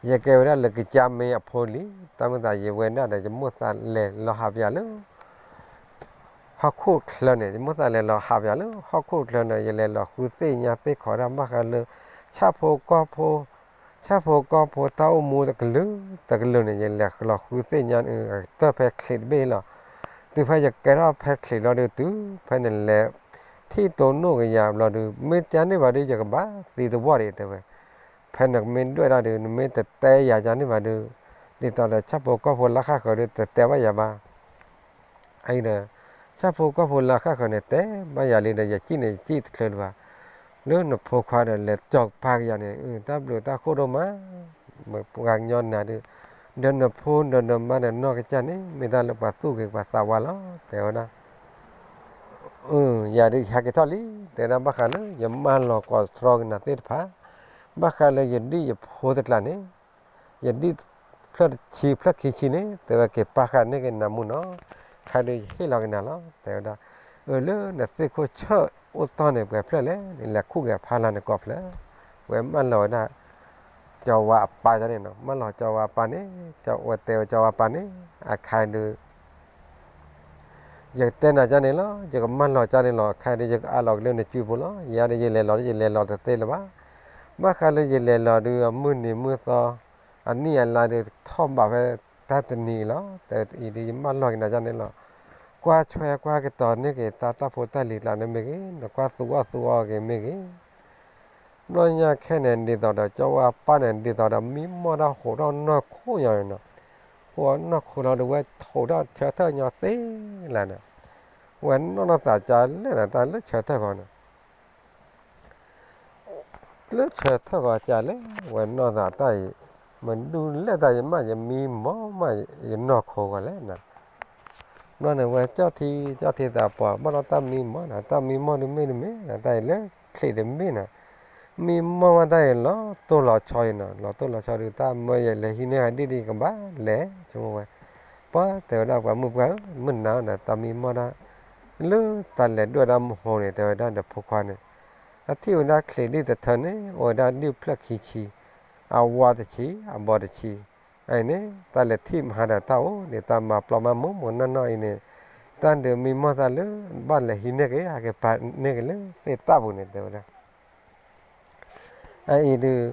ယကဲဝဲဒၣ်လၢကစၢ်မ့ၢ်အဖိလံ တၢ်မ့ၢ်သးယဝဲဒၣ်ဒီး ယမိၣ်သးလဲၤလီၤဟးပယၤလၢ ဟီၣ်ခိၣ်ချၢန့ၣ် ယမိၣ်သးလဲၤလီၤဟးပယၤလၢဟီၣ်ခိၣ်ချၢန့ၣ် ယလဲၤလီၤဃုသ့ၣ်ညါသ့ၣ်ခီတၢ်ဘၣ်ဃးလၢ ဆၣ်ဖိကီၢ်ဖိ ဆၣ်ဖိကီၢ်ဖိတၢ်အိၣ်မူတကလုာ် တကလုာ်န့ၣ် ယလဲၤလီၤဃုသ့ၣ်ညါ ကတၢၢ်ဖဲချံးတဘ့ၣ်လီၤ. တုၤဖဲယကဲထီၣ်ဖဲချံးဘျီဒုး တုၤဖဲနလဲၤ ထံၣ်တိၢ်နီၣ်ကယၤဘျီဒုး မ့ၢ်တန့ၢ်ဘၣ်ဒုး ယကဘၣ်သံသဝီၣ်ဒံးတဲဝဲ ဖဲနကမ့ၢ်ဒွဲၣ်တၢ်ဒုး နမ့ၢ်တတဲယၤယၤန့ၢ်ဘၣ်ဒုး ဒ်သိးဒီးဆၣ်ဖိကီၢ်ဖိလၢဃၣ်ဃၢၤဒုး တတဲဘၣ်ယၤဘၣ် အံၤဒီး ဆၣ်ဖိကီၢ်ဖိလၢဃၣ်ဃၢၤန့ၣ် တဲဘၣ်ယၤလံဒီး ယစံၣ်န့ၣ် ယစံၣ်တချုးလၢၤဘၣ်. လၢနဖိခွါဒီးလဲၤကၠီၤပာ်ကယၤန့ၣ် တၢ်ဘျုးတၢ်ဃိၣ်ဒိၣ်မး ပှၤကညီနၤဒုး ဒီးနဖိဒီးနမါဒီးနီၢ်ကစၢ်န့ၣ် မ့ၢ်တၢ်လၢပှၤသူၣ်ဂ့ၤပှၤသးဝါလီၤ တဲဝဲဒၣ် ယၤဒုးယဟဲက့ၤထီၣ်လံ တဲဒၣ်ဘၣ်ဃးလၢ ယမၢလီၤကိးသတြီက့ၤနၤသ့ၣ်တဖၣ် ဘၣ်ဃးလၢယဒံၣ်ယဖိတကျါန့ၣ် ယဒံၣ်ဖျၢၣ်တဆံဖျၢၣ်ခံဆံန့ၣ် တဲဝဲက့ၤပာ်ဃာ်န့ၢ်က့ၤနၤမူနီၤ ခါဒုးယဟ့ၣ်လီၤက့ၤနၤလီၤ တဲဝဲဒၣ် အၢ လၢနသ့ၣ်ခိၣ်ဆၢၣ်အိၣ်တီၢ်န့ၣ်ပှဲၤဖျၢၣ်လဲၣ် နလဲၤခူၣ်က့ၤအဖီလာ်န့ၣ်ကိးဖျၢၣ် ဝဲမၢလီၤဝဲဒၣ် ကၠီၤဝါအပၢ်န့ၣ်နီၤ မၢလီၤကၠီၤဝါအပၢ်န့ၣ် ကၠီၤဝဲတဲဝဲကၠီၤဝါအပၢ်န့ၣ် အခါဒုး ယကတဲနၤကန့ၣ်လီၤ ယကမၢလီၤကန့ၣ်လီၤ အခါဒုး ယကအးလီၤက့ၤလၢနစုပူၤလီၤ ယၤဒုး ယလဲၤလီၤဒုးယလဲၤလီၤတသ့လၢၤဘၣ် ဘၣ်ဃးလၢယလဲၤလီၤဒုး အမုၢ်နံၤမုၢ်သီ အနံၣ်အလါဒုး ထီၣ်ဘးဖဲတၢ်တနံၤအံၤလီၤ တအံၤဒုး ယမၢလီၤက့ၤနၤကန့ၣ်လီၤ ကွၢ်ဆွဲကွၢ်ကတီၤန့ၢ်က့ၤတၢ်တၢ်ဖိတၢ်လံၤကျါန့ၣ်မ့ၢ်ဂ့ၤ နကွၢ်သူအီၣ်သူအီက့ၤမ့ၢ်ဂ့ၤ ဘျီညါခဲန့ၣ် ဒ်သိးဒီးကၠီၤဝါအပၢ်န့ၣ် ဒ်သိးဒီးမံမီၢ်တၢ်ဟိးထီၣ်နီၢ်ခိညီန့ၣ်နီၤ, ဟိးနီၢ်ခိလီၤဒီး ဝဲဟိးထီၣ်ဆၢထၢၣ်ညီသ့လၢာ်န့ၣ်, ဝဲနီၢ်နီၢ်သးကၢ်လဲၣ်န့ၣ် တၢ်လၢဆၢထၢၣ်ဃီန့ၣ် လၢဆၢထၢၣ်ဃီကၢ်လဲၣ် ဝဲနီၢ်သးတၢ်အံၤ, မဒုးလဲၣ်တၢ်ယမၢ်ယမံမီၢ်မးယနီၢ်ခိဂီၤလဲၣ်န့ၣ်, ဘျီန့ၣ် ဝဲကၠီၣ်ထံ ကၠီၣ်ထံသးပှၢ် ဘၣ်ဒီးတၢ်မံမီၢ်န့ၣ် တၢ်မံမီၢ်ဒုးမ့ၢ်တမ့ၢ်န့ၣ် တၢ်အံၤလၢချံးတမ့ၢ်န့ၣ်, မံမီၢ်ဝဲတၢ်အံၤလီၤတိၢ်လီၤဆီအံၤနီၤ, လီၤတိၢ်လီၤဆီဒုး တၢ်မၢယလဲၤဟံးန့ၢ်ဂၤဒ်ဒ်ကဘၣ်လဲၤဆိကမိၣ်ဝဲ, ပှၤတဲဝဲဒၣ်ပှၤမုၣ်ပှၢ်ဧၢ, မုၢ်နၤဒီး တၢ်မံမီၢ်ဒၣ် လၢတၢ်လဲၤဒွဲၣ်ဒၣ်မဟိန့ၣ် တဲဝဲဒၣ်ဒီးဖိခွါန့ၣ်, အထံၣ်ဝဲဒၣ်ချံးဒံၣ်တထၢန့ၣ် အိၣ်ဝဲဒၣ်ဒံၣ်ဖျၢၣ်ခံဆံ, အဝါတဆံ, အဘီတဆံ, အအံၤန့ၣ် တၢ်လဲၤထံၣ်မဟါဒီးတၢ်အိၣ်န့ၣ် တၢ်မၤပျီမၤမိၢ်မိၢ်နီၢ်နီၢ်အံၤန့ၣ်, တၢ်ဒုးမံမီၢ်သးလၢ ဘၣ်လဲၤဟံးန့ၢ်က့ၤ ဟဲက့ၤပာ်န့ၢ်က့ၤလၢသ့ၣ်တၢ်ပူၤန့ၣ် တဲဝဲဒၣ် အအံၤဒုး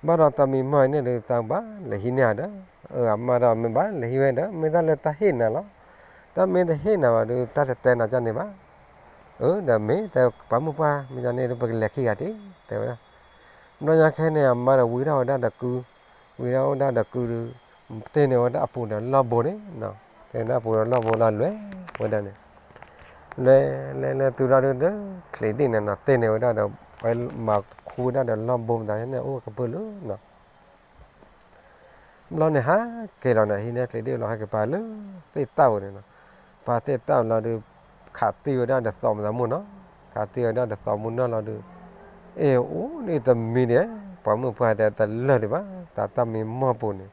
ဘၣ်ဒီးတၢ်မံမီၢ်အံၤန့ၣ်ဒုး တၢ်ဘၣ်လဲၤဟံးန့ၢ်ဧါဒီး, အၢ အမါဒီးမ့ၢ်ဘၣ်လဲၤဟံးဝဲဒီး မ့ၢ်တၢ်လၢတၢ်ဟ့ၣ်နၤလီၤ, တၢ်မ့ၢ်တဟ့ၣ်နၤဘၣ်ဒုး တၢ်တတဲနၤကၠီန့ၣ်ဘၣ်, အၢ ဒီးမ့ၢ်တဲပှၤမုၣ်ပှၢ် မ့ၢ်ကၠီန့ၣ်ဒုး ပကလဲၤခံဂၤဒံး တဲဝဲဒၣ်, ဘျီညါခဲန့ၣ် အမါဒီးဝံထီၣ်ဝဲဒၣ်ဒီးကု, ဝံထီၣ်ဝဲဒၣ်ဒီးကုဒုး, တ့ၢ်န့ၢ်ဝဲဒၣ်အပူၤဒီးလီၢ်ဘိန့ၣ်, တ့ၢ်န့ၢ်အပူၤဒီးလီၢ်ဘိလီၤလဲၤဝဲဒၣ်န့ၣ် လဲၤလဲၤလဲၤတုၤလီၤဒုး ချံးဒံၣ်န့ၣ်နီၤ တ့ၢ်န့ၢ်ဝဲဒၣ်ဒီး ပှၤမၤခူဝဲဒၣ်ဒီးလီၢ်ဘိမတၤန့ၣ် အိၣ်ကပုာ်လၢနီၤ, ဘျီန့ၣ်ဟဲက့ၤလီၤန့ၣ် ဟံးန့ၢ်ချံးဒံၣ်လီၤ ဟဲက့ၤပာ်လၢသ့ၣ်တၢ်ပူၤန့ၣ်နီၤ, ပာ်သ့ၣ်တၢ်လီၤဒုး ခးတံၢ်ဝဲဒၣ်ဒီးသီမတၤမူနီၤ, ခးတံၢ်ဝဲဒၣ်ဒီးသီမူနီၤလီၤဒုး, အ့ၣ် အိၣ်န့ၣ်တမံၤဒံး ပှၤမုၣ်ပှၢ်တဲတလၢာ်ဒံးဘၣ် တၢ်တၢ်မံမီၢ်ပူၤန့ၣ်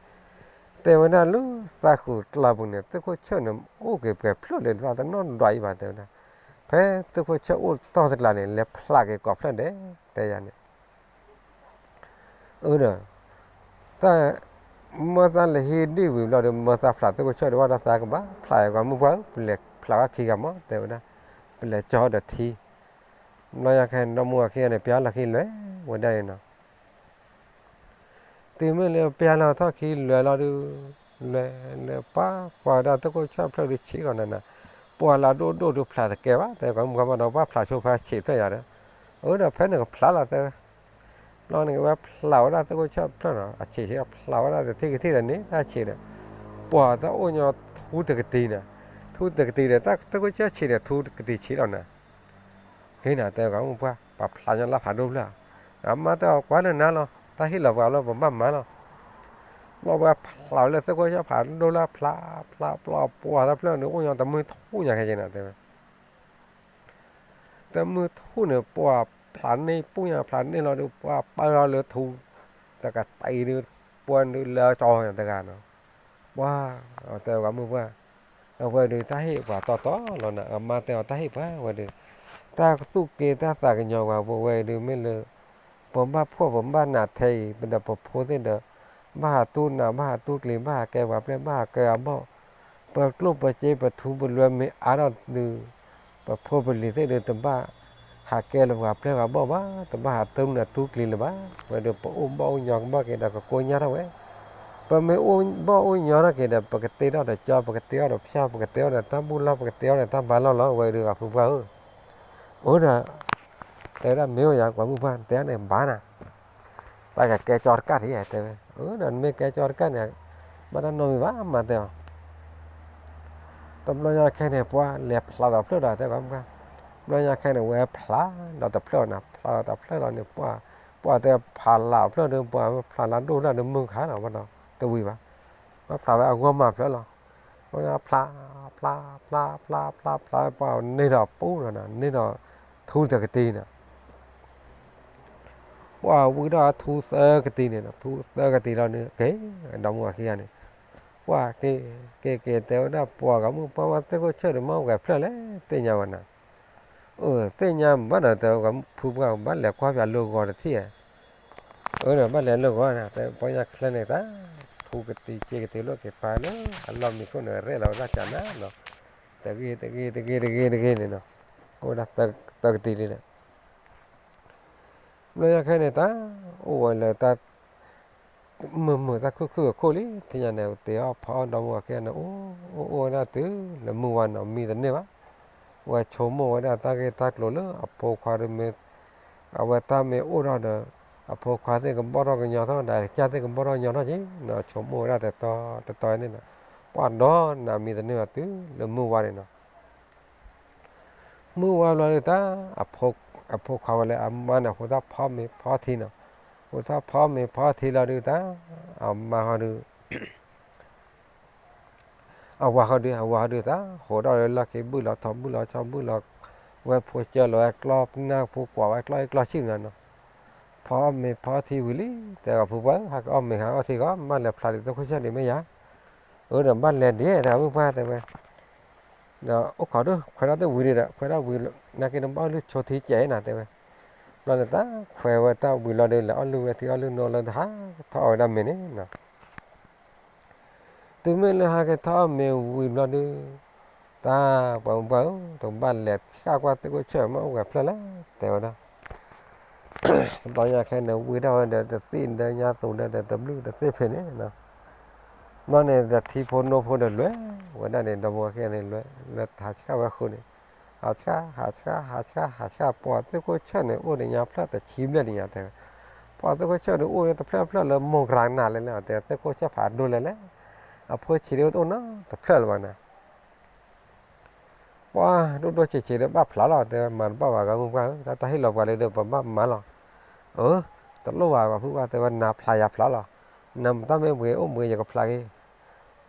တဲဝဲဒၣ်လၢသးဃုာ်ကျါပူၤန့ၣ် သုးခိၣ်ဆၢၣ်န့ၣ် အိၣ်က့ၤပှဲၤဖျၢၣ်လၢသးတနီၣ်ဒွးအံၤဘၣ်တဲဝဲဒၣ်, ဖဲသုးခိၣ်ဆၢၣ်အိၣ်တီၢ်တကျါန့ၣ် လဲၤဖျးက့ၤကိးဖျၢၣ်ဒဲး တဲယၤန့ၣ်, အၢဒီး တၢ် မၢသးလဲၤဟံးဒံၣ်ဝံၤဘျီဒီး မၢသးဖျးသုးခိၣ်ဆၢၣ်ဒီး ဘၣ်ဒီးသးကဘၣ်ဖျးအံၤ ပှၤမုၣ်ပှၢ်ဧၢ ပလဲၤဖျးဝဲခံဂၤမး တဲဝဲဒၣ်, ပလဲၤကၠီဒီးထံ, ဘျီညါခဲဒီမိၢ်ဝၤခံဂၤန့ၣ် ပျၢ်လီၤခံလွဲၢ်ဝဲဒၣ်အံၤနီၤ တုၤမ့ၢ်လၢပျၢ်လီၤထီၣ်ခံလွဲၢ်လီၤဒုး, လွဲၢ်လၢပှၤကွၢ်ဝဲဒၣ်သုးခိၣ်ဆၢၣ်ဖျၢၣ်ဒုးဆံးလီၤနၤနၤ, ပှၤလၢဒိၣ်ဒိၣ်ဒုးဖျးတကဲဘၣ် တဲပှၤမုၣ်ပှၢ်ဘၣ်ဒီး ဘၣ်ဖျးဆိဖဲဆံးဖျၢၣ်ယၤဒီး, အၢဒီးဖဲန့ၣ်ကဖျးလီၤတဲ, ဘျီန့ၣ်ကဝဲဖျးဝဲဒၣ်သုးခိၣ်ဆၢၣ်ဖျၢၣ်နီၤ အဆံးဆံး ဖျးဝဲဒၣ်တထံၣ်ကထံၣ်ဒီးန့ၣ် တၢ်ဆံးဒီး, ပှၤတၢ်အိၣ်ညီထူတကတံၤန့ၣ်, ထူတကတံၤဒီး တၢ်သုးခိၣ်ဆၢၣ်ဆံးဒီးထူတကတံၤဆံးလီၤနၤ က့ၤနၤတဲပှၤမုၣ်ပှၢ် ပှၤဖျးညီလၢဖးဒိၣ်ဖျၢၣ်, အမါတဲအီၤကွၢ်လၢနၤလီၤ တၢ်ဟ့ၣ်လီၤပှၤလၢပဘၣ်မၤလီၤ, ဘျီပှၤဖျးဝဲလၢသုးခိၣ်ဆၢၣ်ဖးဒိၣ်လၢဖျး ဖျး ဖျး ပှၤတၢ်ဖျၢၣ်န့ၣ် အိၣ်ညီတမုၢ်ထူၣ်ညါခဲက့ၤနၤတဲဝဲ တမုၢ်ထူၣ်န့ၣ် ပှၤဖျးန့ၢ်ပူၣ်ညါ ဖျးန့ၢ်လီၤဒုး ပှၤပၢလီၤလၢထူ, တကတံၤဒုး ပှၤဒုးလၢကၠီတဂၤနီၤ, ပှၤ တဲပှၤမုၣ်ပှၢ်, အဝဲဒုးတၢ်ဟ့ၣ်ပှၤတီတီလီၤနၤ အမါတဲအီၤတၢ်ဟ့ၣ်ပှၤဝဲဒုး, တၢ်သူၣ်က့တၢ်သးကညီၤပှၤပဝဲဒုးမ့ၢ်လၢ ပဘၣ်ဖှီၣ်ပဘၣ်နးထဲအံၤ ပဒီးပဖိသ့ၣ်ဒီး ဘၣ်ဟးတူၢ်နး ဘၣ်ဟးတူၢ်ကျံၤ ဘၣ်ဟးကဲပှၤပျဲၢ် ဘၣ်ဟးကဲပှၤဘီၣ်, ပကျိၣ်ပစ့ပထူပလွဲမ့ၢ်အါထီၣ်ဒုး ပဖိပလံၤသ့ၣ်ဒုး တဘၣ်ဟးကဲလၢပှၤပျဲၢ်ပှၤဘီၣ်ဘၣ်, တဘၣ်ဟးတူၢ်နးတူၢ်ကျံၤလၢၤဘၣ်, ဝဲဒုးပအိၣ်ဘီၣ်အိၣ်ညီကဘီၣ်က့ၤဒီးကကိညၢ်ထီၣ်ဝဲ, ပမ့ၢ်အိၣ်ဘီၣ်အိၣ်ညီထီၣ်က့ၤဒီး ပကတ့ထီၣ်ဒီးကၠီ ပကတ့ထီၣ်ဒီးဖၠၣ် ပကတ့ထီၣ်ဒီးတၢ်ဘူၣ်လီၢ် ပကတ့ထီၣ်ဒီးတၢ်ဘါလီၢ်လီၤ ဝဲဒုးပှၤမုၣ်ပှၢ်ဧၢ, အၢဒီး တဲဝဲဒၣ်မ့ၢ်အိၣ်ယၤ ပှၤမုၣ်ပှၢ် တဲန့ၣ်ဘၣ်နၤ တၢ်ကကဲကၠီတကၣ်ထံၣ်ဧါ တဲဝဲ, အၢဒီးနမ့ၢ်ကဲကၠီတကၣ်န့ၣ် ဘၣ်တၢ်နီတမံၤဘၣ် မါတဲအီၤ, တဘျီညါခဲန့ၣ် ပှၤလဲၤဖျးဒီးဖျၢၣ်ဒီး တဲပှၤမုၣ်ပှၢ်, ဘျီညါခဲန့ၣ် ဝဲဖျးဒီးတဖျၢၣ်နၤ ဖျးဒီးတဖျၢၣ်လီၤန့ၣ် ပှၤ ပှၤတဲဖျးလၢဖျၢၣ်ဒီး ပှၤဖျးလၢဒိၣ်လၢဒုးမုၢ်ခါလီၤ ဘၣ်ဒီးတဝံၤဘၣ်, ပှၤဖျးဝဲအဂီၢ်မၤဖျၢၣ်လီၤ, ဖျး ဖျး ဖျး ဖျး ဖျး ဖျး ပှၤန့ၢ်ဒီးပူၤလီၤနၤ န့ၢ်ဒီးထူတကတံၤန့ၣ် ပှၤဝံထီၣ်ထူသၢကတံၤန့ၣ် ထူသၢကတံၤလီၤန့ၣ် က့ၤ ဒီမါဝၤခံဂၤန့ၣ် ပှၤက့ၤ က့ၤက့ၤတဲဝဲဒၣ် ပှၤဂၤမုၣ်ပှၢ်ဝဲ သုးခိၣ်ဆၢၣ်ဒီးမါဝၤဖျၢၣ်လဲၣ် သ့ၣ်ညါဝဲနၤ, အၢ သ့ၣ်ညါဘၣ်ဒီး တဲဝဲ ဖုပှၢ် ဘၣ်လဲၤကွၢ်ပၠးလၢဂီၤတထံၣ်ဧါ, အၢဒီး ဘၣ်လဲၤလၢဂီၤနၤ တဲ ပှၤညါချၢန့ၣ်သး ထူကတံၤက့ၤကတံၤလီၤက့ၤဖးလၢအလီၢ်မံခိၣ်န့ၣ် ရဲၣ်လီၤဝဲဒၣ်ကနၤနီၤ, တဂ့ၤ တဂ့ၤ တဂ့ၤ တဂ့ၤ တဂ့ၤန့ၣ်နီၤ, အိၣ်ဝဲဒၣ်သၢကတံၤလံဒီး ဘျီညါခဲန့ၣ် တၢ်အိၣ်ဝဲလၢတၢ် မုာ်မုာ်တၢ်ခုၣ်ခုၣ်အခိၣ်လံ ထံၣ်ညါန့ၣ် တ့အီၣ်ဖီအီၣ်ဒီမါဝၤခံဂၤန့ၣ် အိၣ်အိၣ်အိၣ်ဝဲဒၣ်တုၤလၢမုၢ်ဝါနီၤ မံတန့ၢ်ဘၣ်, ဝဲဆိကမိၣ်ဝဲဒၣ်တၢ်ဂ့ၢ်တၢ်ကျိၤလၢအဖိခွါဒုးမ့ၢ် အဝဲတၢ်မ့ၢ်အိၣ်ထီၣ်ဒီး အဖိခွါသ့ၣ်ကဘီၣ်ထီၣ်ကညီထီၣ်ဒီး အကစၢ်သ့ၣ်ကဘီၣ်ထီၣ်ကညီထီၣ်က့ၤနီၤ ဆိကမိၣ်ဝဲဒၣ်တတီတတီန့ၣ်နီၤ, ပှၤဒီးနၤမံတန့ၢ်ဘၣ်တုၤလၢမုၢ်ဝါန့ၣ်နီၤ မုၢ်ဝါဘျီဒုးတၢ် အဖိခွါဝဲလၢအမါန့ၣ် ဟူးထီၣ်ဖီမ့ၤဖီထံနီၤ, ဟူးထီၣ်ဖီမ့ၤဖီထံလီၤဒုးတၢ် အမါဟီဒုး အဝၤဟီဒုး အဝၤဟီဒုးတၢ် ဟူးထီၣ်လၢလီၢ်ခံဘုၣ်လီၤထီဘုၣ်လီၤဆီဘုၣ်လီၤ, ဝဲဖိကၢလီၤဝဲကျီၢ်နၢ်ဖိကွၢ်ဝဲကျီၢ်အ့ၣ်ကျီၢ်ဆံၣ်နီၤနီၤ, ဖီအီၣ်မ့ၤဖီအီၣ်ထံဝံၤလံ, တဲဂီၤဖုပှၢ် ဟဲကအီၣ်မ့ၤဟဲအီၣ်ထံဂီၤ ဘၣ်လဲၤဖျါဒံးသ့ၣ်ခိၣ်ဆၢၣ်ဒံးမ့ၢ်ယၤ, အၢဒီးဘၣ်လဲၤဒံး တဲဂီၤဖုပှၢ်တဲဝဲ, ဒီးအိၣ်ခိးဒိၣ် ခွဲးထီၣ်သ့ၣ်ဝံၤဒံးဒီး ခွဲးထီၣ်ဝံၤ နာ်က့နဘၣ်အီၣ်လုၢ်ဆိထံကဲးနၤတဲဝဲ, ဘျီန့ၣ်တၢ်ခွဲးဝဲတၢ်ဝံၤလီၤဒုး လဲၤအီၣ်လုၢ်ဝဲထံအီၣ်လုၢ်နိလၢတဟးထီၣ်အီၣ်ဝဲဒၣ်မ့ၤန့ၣ်နီၤ တုၤမ့ၢ်လၢဟဲက့ၤထီၣ်အီၣ်မ့ၤဝံၤဘျီဒုး, တၢ်ပှၤမုၢ်ပှၢ်ဧၢ တဘၣ်လဲၤဆှၣ်ကွၢ်သ့ၣ်ခိၣ်ဆၢၣ်မ့ၢ်အိၣ်ဝဲဖျၢၣ်လဲၣ် တဲဝဲဒၣ်, တဘျီညါခဲန့ၣ် ဝံထီၣ်ဝဲဒီးတသ့ၣ်ဒၢညါသူၣ်ဒၢဒီးတဘျုးတသ့ၣ်ဖဲန့ၣ်, ဘျီန့ၣ်ဒီးထံဖိနိဖိဒီးလဲၤဝဲဒၣ်န့ၣ် ဒီပုၢ်ဝဲၢ်ခံဂၤန့ၣ်လဲၤ လၢတဟးဆှၣ်ဝဲဃုာ်န့ၣ်, ဟးဆှၣ် ဟးဆှၣ် ဟးဆှၣ် ဟးဆှၣ် ပှၤသ့ၣ်ခိၣ်ဆၢၣ်န့ၣ် အိၣ်ဒီးညါဖျၢၣ်တဆံဘျဲၣ်ဒံးညါတဲဝဲ, ပှၤသ့ၣ်ခိၣ်ဆၢၣ်န့ၣ် အိၣ်တဖျၢၣ်ဖျၢၣ်လၢမိၢ်ကရၤနၤလဲၣ်လဲၣ် တဲသ့ၣ်ခိၣ်ဆၢၣ်ဖးဒိၣ်လဲၣ်လဲၣ်, အဖိဆံးဒ်အိၣ်တအိၣ်နီတဖျၢၣ်လၢၤဘၣ်နၤ ပှၤဒိၣ်ဒိၣ်ဆံးဆံးဒီးဘၣ်ဖျါလီၤ တဲဝဲမၤတဘၣ်ဘၣ်ဂၤမုၢ်ပှၢ်ဧၢ တၢ်တၢ်ဟ့ၣ်လီၤပှၤလၢဒီးပဘၣ်မၤလီၤ, အၢ, တလိၣ်ဘၣ်ဂၤဖုပှၢ်တဲဝဲနၤဖျါယၤဖျါလီၤ, နတၢ်မ့ၢ်ဘှံးအိၣ်ဘှံးယကဖျါက့ၤ,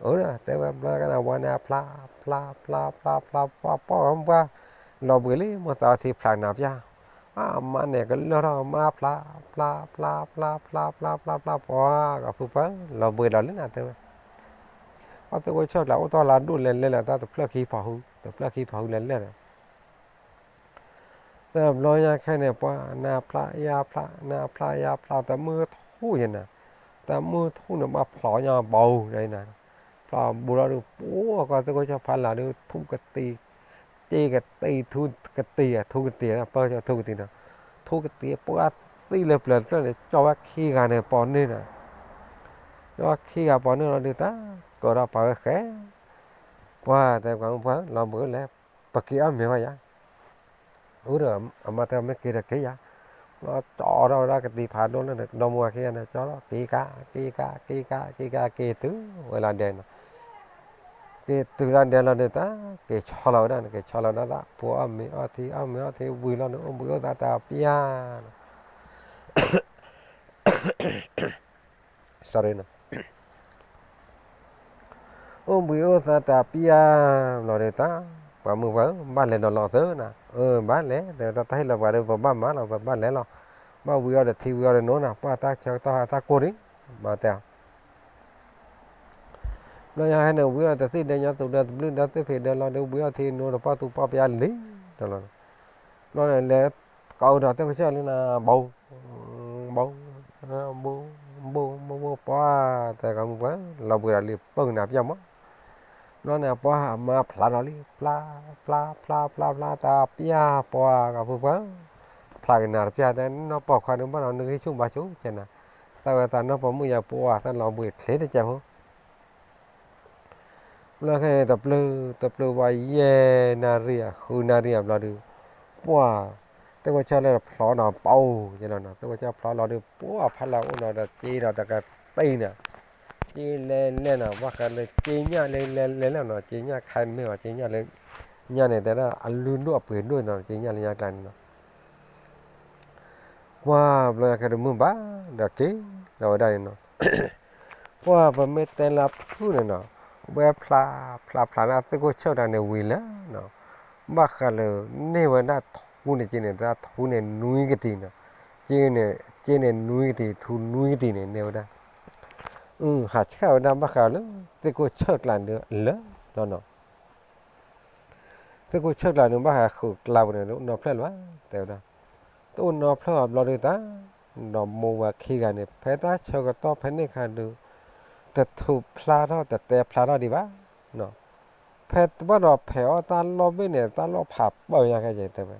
အၢ, တဲဝဲဘျီကနၣ်ဝဲန့ၣ်အဖျါ, ဖျါ ဖျါ ဖျါ ဖျါ ပှၢ်ပှၢ်ဂၤမုၢ်ပှၢ်, လီၤဘှံးလံ မိၢ်သးအီထံဖျါနၤပျၢ်, အမါန့ၣ်ကလၢၢ်ထီၣ်မါဖျါ, ဖျါ ဖျါ ဖျါ ဖျါ ဖျါ ဖျါ ဖျါ ပှၤဂၤဖုပှၢ် လီၤဘှံးလီၤလံနၤတဲဝဲ ပှၤသ့ၣ်ခိၣ်ဆၢၣ်ဖျါအိၣ်တ့ၢ်လၢဒိၣ်လဲၣ်လဲၣ်လၢတၢ်တဖျၢၣ်ခံဖီဟူ တဖျၢၣ်ခံဖီဟူလဲၣ်လဲၣ်ဒီး, တဘျီညါခဲန့ၣ် ပှၤနၤဖျါယၤဖျါ နၤဖျါယၤဖျါ တမုၢ်ထူၣ်ယဲနၤ, တမုၢ်ထူၣ်န့ၣ်ဘၣ်ဖျါညါဘီနၤ, ဖျါဘိလီၤဒုး ပှၤကီၢ်သ့ၣ်ခိၣ်ဆၢၣ်ဖျါလၢ်ဒုး ထူၣ်ကတံၤ, က့ကတံၤ ထူၣ်ကတံၤ ထူၣ်ကတံၤ ပၢၢ်ထူၣ်ကတံၤဒီး, ထူၣ်ကတံၤ ပှၤသံလၢပျၢၤတဖျၢၣ်န့ၣ် ကၠီဝဲခံဂၤန့ၣ်ပိာ်န့ၢ်ဒီး, ကၠီခံဂၤပိာ်န့ၢ်လီၤဒုးတၢ်, ကၢၤထီၣ်ပာ်ဝဲဃဲ, ပှၤတဲပှၤမုၢ်ပှၢ်လီၤဘှံးလဲၣ်, ပက့ၤအီၣ်မ့ၤဝဲယၤ အၢဒီး အမါတဲမ့ၢ်က့ၤဒီးက့ၤယၤ, ဘျီကၠီထီၣ်ဝဲဒၣ်ကသံၣ်ဖးဒိၣ်လၢဒီမါဝၤခံဂၤန့ၣ် ကၠီထီၣ်က့ၤကး က့ၤကး က့ၤကး က့ၤကး က့ၤတုၤဝဲလၢဒဲနီၤ, က့ၤတုၤလၢဒဲလီၤဒုးတၢ်, က့ၤဆီလီၤဝဲဒၣ်န့ၣ် က့ၤဆီလီၤဝဲဒၣ်သး ဖိအီၣ်မ့ၤအီၣ်ထံ အီၣ်မ့ၤအီၣ်ထံဝံၤလီၤန့ၣ် အိၣ်ဘှံးအိၣ်သါတၢ်ပျၢ် sorry နီၤ အိၣ်ဘှံးအိၣ်သါတၢ်ပျၢ်လီၤဒုးတၢ်, ပှၤမုၢ်ပှၢ်ဧၢ ဘၣ်လဲၤဒီးလီၤသၢနၤ, အၢ ဘၣ်လဲၤ တဲဝဲဒၣ်တၢ်ဟ့ၣ်လီၤပှၤဒီး ပဘၣ်မၤလီၤ ပဘၣ်လဲၤလီၤ, ဘၣ်ဝံၤအီၤဒီးထံဝံၤအီၤဒီးနိနၤ, ပှၤတၢ်ဆၢကတီၢ်ဟဲတၢ်ကိၢ်ဒံး, မၤတဲအီၤ ဘျီညါဟဲန့ၣ် ဝံၤအီၤတသ့ၣ်ဒၢညါသူၣ်ဒၢတဘျုးဒၢသ့ၣ်ဖံးဒၢလီၤဒုး ဝံၤအီၤထံနိဒီးပှၢ်သူပှၢ်ပယါလံ, ဒီးလီၤ, ဘျီန့ၣ်လဲၤကိးဒီးသ့ၣ်ခိၣ်ဆၢၣ်လံနၤ, ဘိ ဘိ ဘိ ဘိ ဘိ ပှၤ တဲကီမုၢ်ပှၢ် လီၤဘှံးဒီးလံပၢၢ်ကနၣ်ပျၢ်မး, ဘျီန့ၣ်ပှၤအမါဖျါလီၤလံ ဖျါ ဖျါ ဖျါ ဖျါ ဖျါ တၢ်ပျၢ်ပှၤကီမုၢ်ပှၢ် ဖျါကနၣ်တပျၢ် တဲနီၢ်ပိာ်ခွါဒုးဘၣ်နီၤ နဂံၢ်ဆူၣ်ဘါဆူၣ်ကဲနၤ, တၢ်ဝဲသးနီၢ်ပိာ်မုၣ်ယၤပှၤ တၢ်လီၤဘှံးချ့တကဲဖိ ဘျီခဲန့ၣ် တပျုာ် တပျုာ်ဝဲယဲၢ်နၣ်ရံၣ် ဃုနၣ်ရံၣ်အဘျီဒုး, ပှၤ သ့ၣ်ခိၣ်ဆၢၣ်လၢဖျိးနီၤ ပအိၣ်ကဲလီၤနီၤ သ့ၣ်ခိၣ်ဆၢၣ်ဖျိးလီၤဒုး ပှၤဖးလၢအိၣ်နီၤဒီးက့ဒီးတကပံၤနီၤ, က့လဲၤလဲၤနီၤ ဘၣ်ဃးလၢက့ညၣ်လၢလဲၤလဲၤလၢနီၤ က့ညၣ်ခါမ့ၢ်ဘၣ် က့ညၣ်လၢ ညၣ်န့ၣ် တဲဒၣ်အလုၢ်ဒိၣ်အပှ့ၤဒိၣ်နီၤ က့ညၣ်လၢညါကျါန့ၣ်နီၤ ပှၤဘျီညါခဲဒုးမုၢ်ဘၣ်ဒီးက့ၤဒီးဝဲဒၣ်န့ၣ်နီၤ, ပှၤပမ့ၢ်တဲလၢဖုၣ်န့ၣ်နီၤ, ဝဲဖျါ ဖျါဖျါလၢအသ့ၣ်ခိၣ်ဆၢၣ်တၢ်န့ၣ်ဝံၤလၢနီၤ, ဘၣ်ဃးလၢန့ၢ်ဝဲဒၣ်ထူန့ၣ်က့န့ၣ် တၢ်ထူန့ၣ်နွံကတံၤနီၤ, က့န့ၣ် က့န့ၣ်နွံကတံၤ ထူနွံကတံၤန့ၣ် န့ၢ်ဝဲဒၣ် ဟးဆှၣ်ဝဲဒၣ်ဘၣ်ဃးလၢ သ့ၣ်ခိၣ်ဆၢၣ်ကျါဒုးလၢနီၤ သ့ၣ်ခိၣ်ဆၢၣ်ကျါန့ၣ် ဘၣ်ဟးဃုာ်ကျါပူၤန့ၣ် တအိၣ်နီဖျၢၣ်လၢၤဘၣ် တဲဝဲဒၣ်, တအိၣ်နီဖျၢၣ်အဘျီဒုးတၢ်, ဒီးမိၢ်ဝၤခံဂၤန့ၣ် ဖဲတၢ်ဆၢကတီၢ်ဖဲန့ၣ်ခါဒုး, တထူးဖျါထီၣ်တတဲဖျါထီၣ်ဒံးဘၣ်, ဖဲတဘၣ်ဒီးဖဲးအီၣ်တၢ်လီၢ်ဘ့ၣ်န့ၣ် တၢ်လီၢ်ဖးပၢၢ်ညါခဲကဲတဲဝဲ,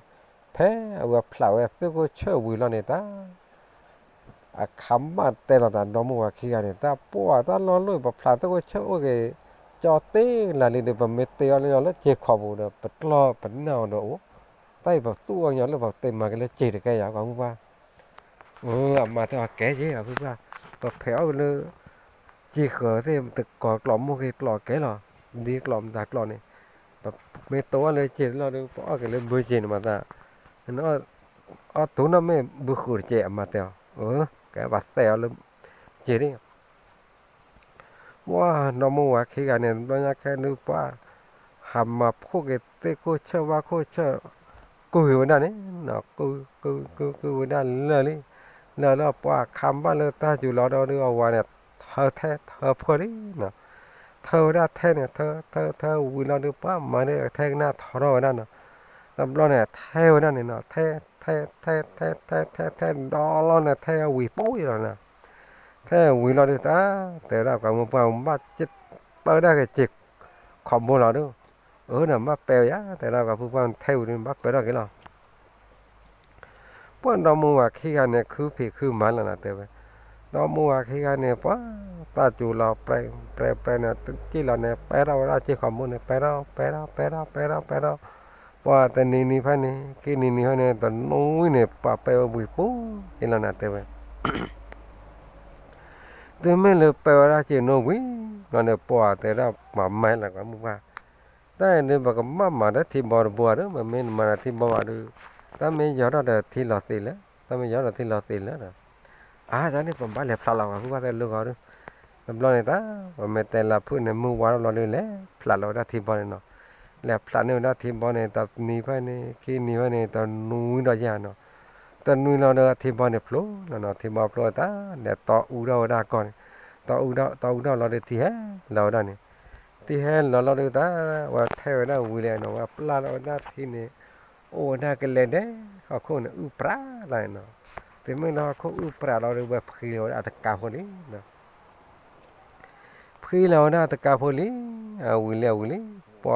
ဖဲအဝဲဖျါဝဲသ့ၣ်ခိၣ်ဆၢၣ်ဝံၤလီၤန့ၣ်တၢ် အခါဘၣ်တဲလီၤသးဒီမိၢ်ဝၤခံဂၤန့ၣ် တၢ်ပှၢ်တၢ်လီၢ်လီၢ် ပဖျါသ့ၣ်ခိၣ်ဆၢၣ်အိၣ်က့ၤ ကၠီတ့ၢ်လၢ်လံဒီး ပမ့ၢ်တ့အီၤလၢညီလၢစ့ၢ်ခီးပူၤဒီး ပကျီၢ်ပနၢ်အီၤဒီးအိၣ်, တၢ်အံၤပသူၣ်အီၤညီလၢပတ့မၤက့ၤလၢစ့ၢ်တကဲယၤ ကွၢ်မုၢ်ပှၢ်, အမါတဲအီၤကဲက့ၤ ကွၢ်မုၢ်ပှၢ်, ပဖဲးအီၣ်က့ၤလၢ စ့ၢ်ဃၢၤသ့ၣ် တကိးကျိးမိၢ်က့ၤကျိးကဲလီၤ, ဒ်ကျိးမတၤကျိးန့ၣ်, ပမ့ၢ်တ့အီၤလၢစ့ၢ်လီၤဒီး ပအီၣ်က့ၤလၢဘုစ့ၢ်န့ၣ်မးသး အီၣ်တိၢ်နီၢ်မ့ၢ်ဘုဃုာ်တကဲး အမါတဲအီၤ, ကဲပှၤတဲအီၤလၢ စ့ၢ်န့ၣ်, ပှၢ်နီၢ်မိၢ်ဝၤခံဂၤန့ၣ် တဘျီညါခဲဒုးပှၢ်, ဟးမၤဖှိၣ်က့ၤသ့ၣ်ခိၣ်ဆၢၣ်ဝၣ်ခိၣ်ဆၢၣ်, ကုၢ်ဝဲဒၣ်န့ၣ်, ကုၢ်ကုၢ်ကုၢ်ကုၢ်ဝဲဒၣ်လၢာ်လံ, လၢာ်လၢပှၤခါဘၣ်လၢတၢ်စူၤလီၤဒီးဒုးအဝၤန့ၣ် ထၢထဲထၢဖှၢလံနီၤ, ထၢဝဲဒၣ်ထဲန့ၣ် ထၢ ထၢ ထၢဝံၤလီၤဒုး ပှၤမၤဒုးထဲကနၣ်ထီထီၣ်ဝဲဒၣ်နီၤ, တဘျီန့ၣ် ထဲဝဲဒၣ်န့ၣ်နီၤ, ထဲ ထဲ ထဲ ထဲ ထဲ ထဲ ဒီလီၤန့ၣ် ထဲဝံၤပိၢ်ယလီၤနီၤ, ထဲဝံၤလီၤဒုးတၢ် တဲဝဲဒၣ် ပှၤမုၢ်ပှၢ်မဘၣ်ပၢဒၣ်က့ၤစ့ၢ် ခီဘိလီၤဒုး, အၢ နဘၣ်ပဲဝဲယါ တဲဒၣ် ပှၤဖုပှၢ်ထဲဝံၤဒုး နဘၣ်ပဲထီၣ်က့ၤလီၤ ပှၤဒီမါဝၤခံဂၤန့ၣ် ခုဖံးခုမၤလီၤနီၤ တဲဝဲ, ဒီမါဝၤခံဂၤန့ၣ် ပှၤ တၢ်စူၤလီၤ ပြဲ ပြဲ ပြဲန့ၣ် က့ၢ်လီၤန့ၣ် ပဲထီၣ်ဝဲဒၣ်စ့ၢ်ခီဘိန့ၣ် ပဲထီၣ် ပဲထီၣ် ပဲထီၣ် ပဲထီၣ် ပဲထီၣ်, ပှၤတနံၤနံၤဖဲန့ၣ် ခံနံၤနံၤဖဲန့ၣ် တနွံန့ၣ် ပှၤပဲဝဲဝံၤပိၢ်က့ၤလီၤနီၤ တဲဝဲ တုၤမ့ၢ်လၢပဲဝဲဒၣ်စ့ၢ်နီၣ်ဝံၤလီၤန့ၣ် ပှၤတဲဒၣ် ပှၤမၤလၢပှၤမုၢ်ပှၢ်, တၢ်အံၤဒုး ပကဘၣ်မၤဒီးထံဘီတဘိဧါဒီး ပမ့ၢ်မၤဒီးထံဘီဘၣ်ဒုး တၢ်မ့ၢ်ယီၤထီၣ်ဒီးထံလီၤသ့းလဲၣ်, တၢ်မ့ၢ်ယီၤထီၣ်ဒီးထံလီၤသ့းလဲၣ်ဒီး, အါ တၢ်န့ၣ် ပဘၣ်လဲၤဖျးလီၤပှၤဖုပှၢ်သ့ၣ်လၢဂီၤဒုး, တဘျီန့ၣ်တၢ် ပမ့ၢ်တဲလၢဖုၣ်န့ၣ် မုၢ်ဝါထီၣ်ဘျီဒုး လဲၤဖျးလီၤဝဲဒၣ်ထံဘီန့ၣ်နီၤ, လဲၤဖျးန့ၢ်ဝဲဒၣ်ထံဘီန့ၣ် တနံၤဖဲန့ၣ် ခံနံၤဖဲန့ၣ် တနွံဒီးယဲၢ်နီၤ, တနွံလီၤဒီးထံဘီန့ၣ်ဖျိလီၤနီၤ, ထံဘီဖျိတၢ် လဲၤတီအူထီၣ်ဝဲဒၣ်ကီၢ်န့ၣ်, တီအူထီၣ် တီအူထီၣ်လီၤဒီး ထံဟဲလီၤဝဲဒၣ်န့ၣ်, ထံဟဲလီၤလီၤဒီးတၢ် ဝဲထဲဝဲဒၣ်ဝံၤလဲၣ်နီၤ, ဝဲပျၢ်လီၤဝဲဒၣ်ထံန့ၣ် အိၣ်ဝဲဒၣ်ကလဲၤဒဲး ဟီၣ်ခိၣ်န့ၣ် အုၣ်ပြးလီၤနီၤ, တုၤမ့ၢ်လၢဟီၣ်ခိၣ်အုၣ်ပြးလီၤဒီး ဝဲဖှံလီၤဝဲဒၣ်အတကးဖိလံနီၤ ဖှံလီၤဝဲဒၣ်တကးဖိလံ, အဝံၤလံအဝံၤလံ, ပှၤ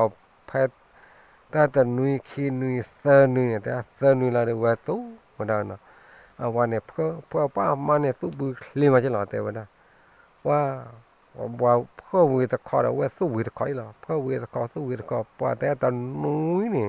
ဖဲ တၢ်တနွံခံနွံသၢနွံန့ၣ် တဲသၢနွံလီၤဒီး ဝဲသူၣ်ဝဲဒၣ်နီၤ, အဝၤန့ၣ် ဖှၢပှၢ်ပှၢ်အမါန့ၣ် သူၣ်ဘုချ့မးက့လီၤ တဲဝဲဒၣ်, ပှၤ ပှၤဖှၢဝံၤတခီဒီး ဝဲသူၣ်ဝံၤတခီအံၤလီၤ, ဖှၢဝံၤတခီ သူၣ်ဝံၤတခီ, ပှၤတဲတနွံန့ၣ်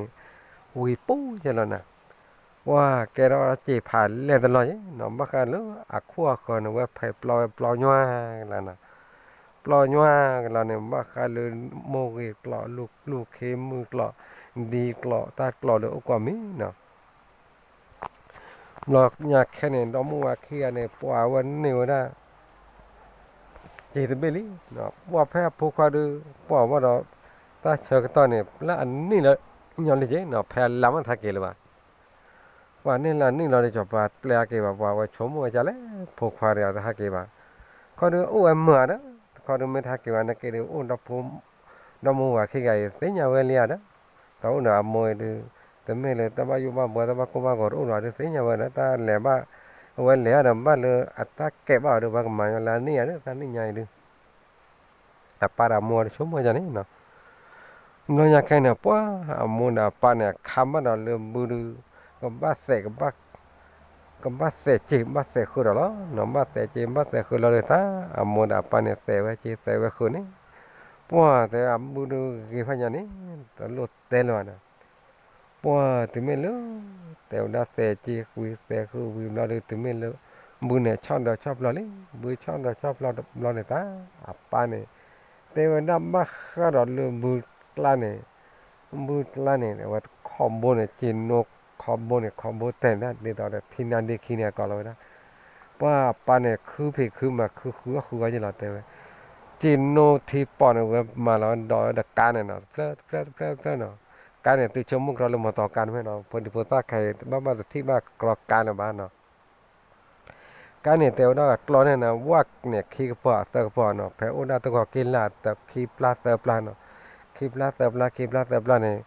ဝံၤပိၢ်က့လီၤနီၤ ပှၤကဲထီၣ်ဝဲဒၣ်စ့ဖးလဲၢ်တလီၢ်ယဲၢ်, ဘၣ်ဃးလၢအခိၣ်အဃၢၤန့ၣ် ဝဲဖဲးပျီဝဲပျီညွၢ်ကလီၤနီၤ, ပျီညွၢ်ကလီၤန့ၣ် ဘၣ်ဃးလၢမိၢ်ဂ့ၤကျိာ် လူၢ်ခ့မုၢ်ကျိာ် ဒ်ကျိာ်တၢ်ကျိာ်ဒီးအိၣ်ကွၢ်မံၤနီၤ ဘျီညါခဲန့ၣ် ဒီမါဝၤခံဂၤန့ၣ် ပှၤဝဲန့ၢ်ဝဲဒၣ် စ့တဘ့ၣ်လံ, ပှၤဖဲအဖိခွါဒုး ပှၤဘၣ်ဒီး တၢ်ဆၢကတီၢ်န့ၣ် လၢအနံၣ်လၢညီလံက့နီၤ ဖဲအလါမ့ၢ်တဟဲက့ၤလၢၤဘၣ်, ပှၤန့ၢ်လၢအနံၣ်လီၤဒီး ကၠီၤပၤပျဲအက့ၤဘၣ် ပှၤဝဲဆိကမိၣ်ဝဲဒ်လဲၣ် ဖိခွါဒီးတဟဲက့ၤဘၣ်, ခီဒုးအိၣ်ဝဲမုာ်ဧါဒီး တခီဒုးမ့ၢ်တဟဲက့ၤဘၣ် နက့ၤဒုးအိၣ်ဒီဖိ ဒီမါဝၤခံဂၤအံၤ သ့ၣ်ညါဝဲလံဧါဒီး တအိၣ်ဒီးအမိၢ်အံၤဒုး တမ့ၢ်လၢတၢ်ဘၣ်ယိၣ်ဘၣ်ဘှီတၢ်ဘၣ်ကိၢ်ဘၣ်ဂီၤတအိၣ်လီၤဒုး သ့ၣ်ညါဝဲဒီး တၢ်လဲၤဘၣ် အဝဲလဲၤဒီးဘၣ်လၢအတၢ်ကဲးဘၣ်အီၤဒုး ပှၤကမၤညီလၢအနံၣ်ဧါဒီး တၢ်နံၣ်ညါအံၤဒုး အပၢ်ဒီးအမိၢ်ဒီးဆိကမိၣ်ဒ်န့ၣ်နီၤ, ဘျီညါခဲန့ၣ် ပှၤအမိၢ်ဒီးအပၢ်န့ၣ် အခါဘၣ်ဒီးလၢဘုဒုး ကဘၣ်သဲး ကဘၣ် ကဘၣ်သဲးစ့ၤ ဘၣ်သဲးဃုာ်ဒီးလီၤနီၤ, ဘၣ်သဲးစ့ၤ ဘၣ်သဲးဃုာ်လီၤဒီး တၢ်အမိၢ်ဒီးအပၢ်န့ၣ် သဲးဝဲစ့ၤ သဲးဝဲဃုာ်န့ၣ်, ပှၤတဲအဘုဒုးဂ့ၤဖးညါန့ၣ် တလိၣ်တဲလၢၤဘၣ်ဒီး ပှၤတုၤမ့ၢ်လၢ တဲဝဲဒၣ်သဲးစ့ၤဝံၤ သဲးဃုာ်ဝံၤဘျီဒီး တုၤမ့ၢ်လၢ ဘုန့ၣ်ဆီၣ်ဒီးဆီၣ်ဖျီလံ, ဘုဆီၣ်ဒီးဆီၣ်ဖျီတဘျီန့ၣ် တၢ်အပၢ်န့ၣ် တဲဝဲဒၣ်ဘၣ်ဃးဒီးလၢဘုကျါန့ၣ် ဘုကျါန့ၣ် အဝဲခီဘိန့ၣ် စ့နိခီဘိန့ၣ် ခီဘိတဲာ်ဒၣ် ဒ်သိးဒီးထံနါဒ့ခံန့ၣ် အကိးလီၤဝဲဒၣ်, ပှၤအပၢ်န့ၣ် ခုဖံးခုမၤ ခုဃုအီၣ်ဃုအီယဲၢ်လီၤ တဲဝဲ, စ့နိထံပီၣ်န့ၣ် ဝဲမၤလီၤဝဲဒီးဝဲဒီးကါန့ၣ်နီၤ တဖျၢၣ်တဖျၢၣ်တဖျၢၣ်တဖျၢၣ်နီၤ, ကါန့ၣ် သုဆိကမိၣ်ကြီလၢမီတီကါတမ့ၢ်နီၤ, ဖိဒံဖိသၣ်ခဲအံၤ ဘၣ်ဘၣ်တထံၣ်ဘၣ်ကြီကါလၢၤဘၣ်နီၤ ကါန့ၣ် တဲဝဲဒၣ်ကျီန့ၣ်နီၤ ဝၣ်န့ၣ် ခံကပီၤသၢကပီၤနီၤ, ဖဲအိၣ်ဒၣ်တဂီၤက့ၤလၢ် ခံပျၢ်သၢပျၢ်နီၤ, ခံပျၢ်သၢပျၢ် ခံပျၢ်သၢပျၢ်န့ၣ်